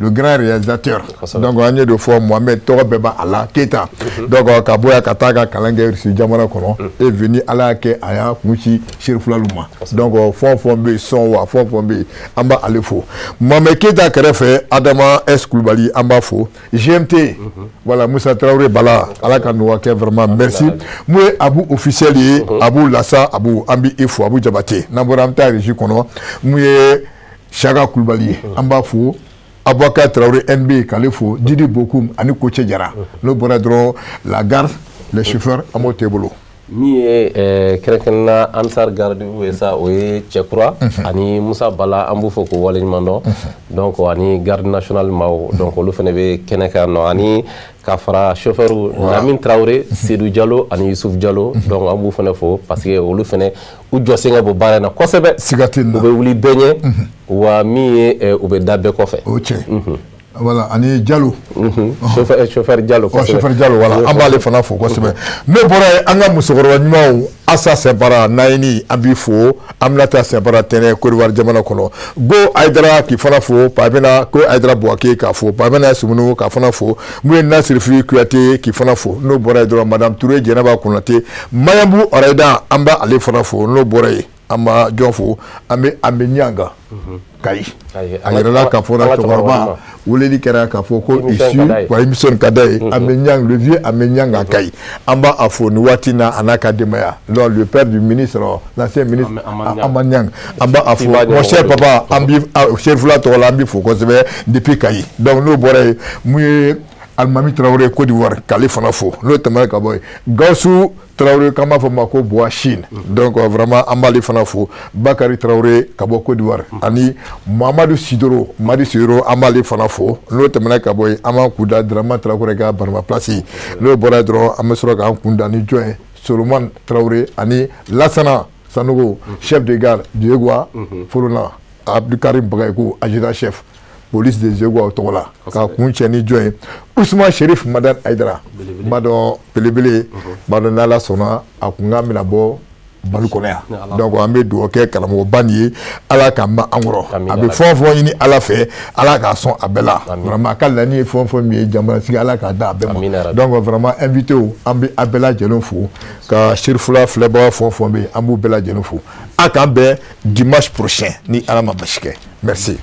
le grand réalisateur. Donc an ye de fɔ, Mohamed tɔgɔ bɛɛ b'a la, Keita. Donc ka bɔ yan ka taa ka kalan kɛ Russie jamana kɔnɔ et venu, Ala y'a kɛ a y'a kun ci Serifulalu ma. Donc fɛn o fɛn bɛ yen, sɔn wa fɛn o fɛn bɛ yen, an b'ale fo. Mohamed Keita kɛrɛfɛ, Adama S Kulubali, an b'a fo. GMT, voilà, Musa Traoré Bala, Ala ka nɔgɔya kɛ, vraiment merci. Mun ye Abu officiel ye, Abu Lasa Abu, an bɛ i fo, Abu Jabate. N'an bɔra, an bɛ taa régie kɔnɔ, mun ye Saka Kulubali ye, an b'a fo. Aboubacar Traoré NB, k'ale fo, Didi Bokoum ani Koce Jara. N'o bɔra dɔrɔn, la garde, les chauffeurs, an b'o t'e bolo. Min ye kɛrɛnkɛrɛnnenya Ansar garde ye sa, o ye Cɛkura ani Musa Bala, an b'u fɔ k'u waleɲuman dɔn. Donc ani garde nationale maaw, donc olu fana bɛ kɛnɛ kan nɔ, ani ka fara chauffeur Lamine Traoré, Seydou Diallo ani Youssouf Diallo. Donc an b'u fana fo parce que olu fana u jɔsen ka bon baara in na kosɛbɛ. Siga tɛ nin na. U bɛ wuli bɛɛ ɲɛ, wa min ye u bɛ da bɛɛ kɔfɛ. O tiɲɛ. Voilà, ani Diallo. Chauffeur Diallo. Kosɛbɛ. Chauffeur Diallo, voilà, an b'ale fana fo kosɛbɛ. N'o bɔra yen, an ka musokɔrɔba ɲumanw, Asa Sɛnpara Nayini, an b'i fo. Aminata Sɛnpara Tɛnɛ, Côte d'Ivoire jamana kɔnɔ. Go Ayidara k'i fana fo, Pamina ko Ayidara Buwake k'a fo, Pamina Sumunu k'a fana fo, mun ye Nasirifi Kuyate k'i fana fo. N'o bɔra yen dɔrɔn, Madame Touré Jɛnɛba Konate, Mayabu Arayida, an b'ale fana fo. N'o bɔra yen, an b'a jɔn fo, an bɛ Ɲanga Kayi. A yɛrɛla k'a fɔ cɛkɔrɔba weleli kɛra k'a fɔ ko isu wa émission ka d'a ye. An bɛ Ɲang, le vieux, an bɛ Ɲanga Kayi, an b'a a fo nin waati in na, a n'a ka denbaya. Donc le père du ministre, l'ancien ministre Ama Ɲang, an b'a a fo, mon cher papa, an b'i Serifula tɔgɔ la, an b'i fo kosɛbɛ depuis Kayi. Donc n'o bɔra yen, mun ye Alimami Traoré Côte d'Ivoire k'ale fana fo. N'o tɛmɛna ka bɔ yen, Gawusu Traoré k'an b'a fɔ ma ko Boa Chine, donc vraiment an b'ale fana fo. Bakari Traoré ka bɔ Côte d'Ivoire ani Mamadu Sidoro, Madi Sidoro, an b'ale fana fo. N'o tɛmɛna ka bɔ yen, an b'an kun da Dramane Traoré ka Barama Place. N'o bɔra yen dɔrɔn, an bɛ sɔrɔ k'an kun da ni jɔn ye? Solomane Traoré ani Lassana Sanogo, chef de gare Diego Forona, Abdoukarim Bagayoko, adjudant chef police de Diego tɔgɔ la, k'a kun cɛ ni jɔn ye? Ousmane Sherif Madane Aïdara, n b'a dɔn belebele, n b'a dɔn n'Ala sɔnna a kun kan bɛna bɔ Mali kɔnɔ yan. Donc an bɛ dugawu kɛ karamɔgɔba nin ye, Ala k'a mɛn an kɔrɔ. A bɛ fɛn o fɛn ɲini Ala fɛ, Ala k'a sɔn a bɛɛ la. Vraiment a ka laɲini ye fɛn o fɛn min ye, jamanasigi, Ala k'a da a bɛɛ ma. Donc vraiment invité, an bɛ a bɛɛ lajɛlen fo, ka Serifula filɛbaga fɛn o fɛn bɛ yen, an b'u bɛɛ lajɛlen fo. A k'an bɛn dimanche prochain ni Ala ma basi kɛ. Merci.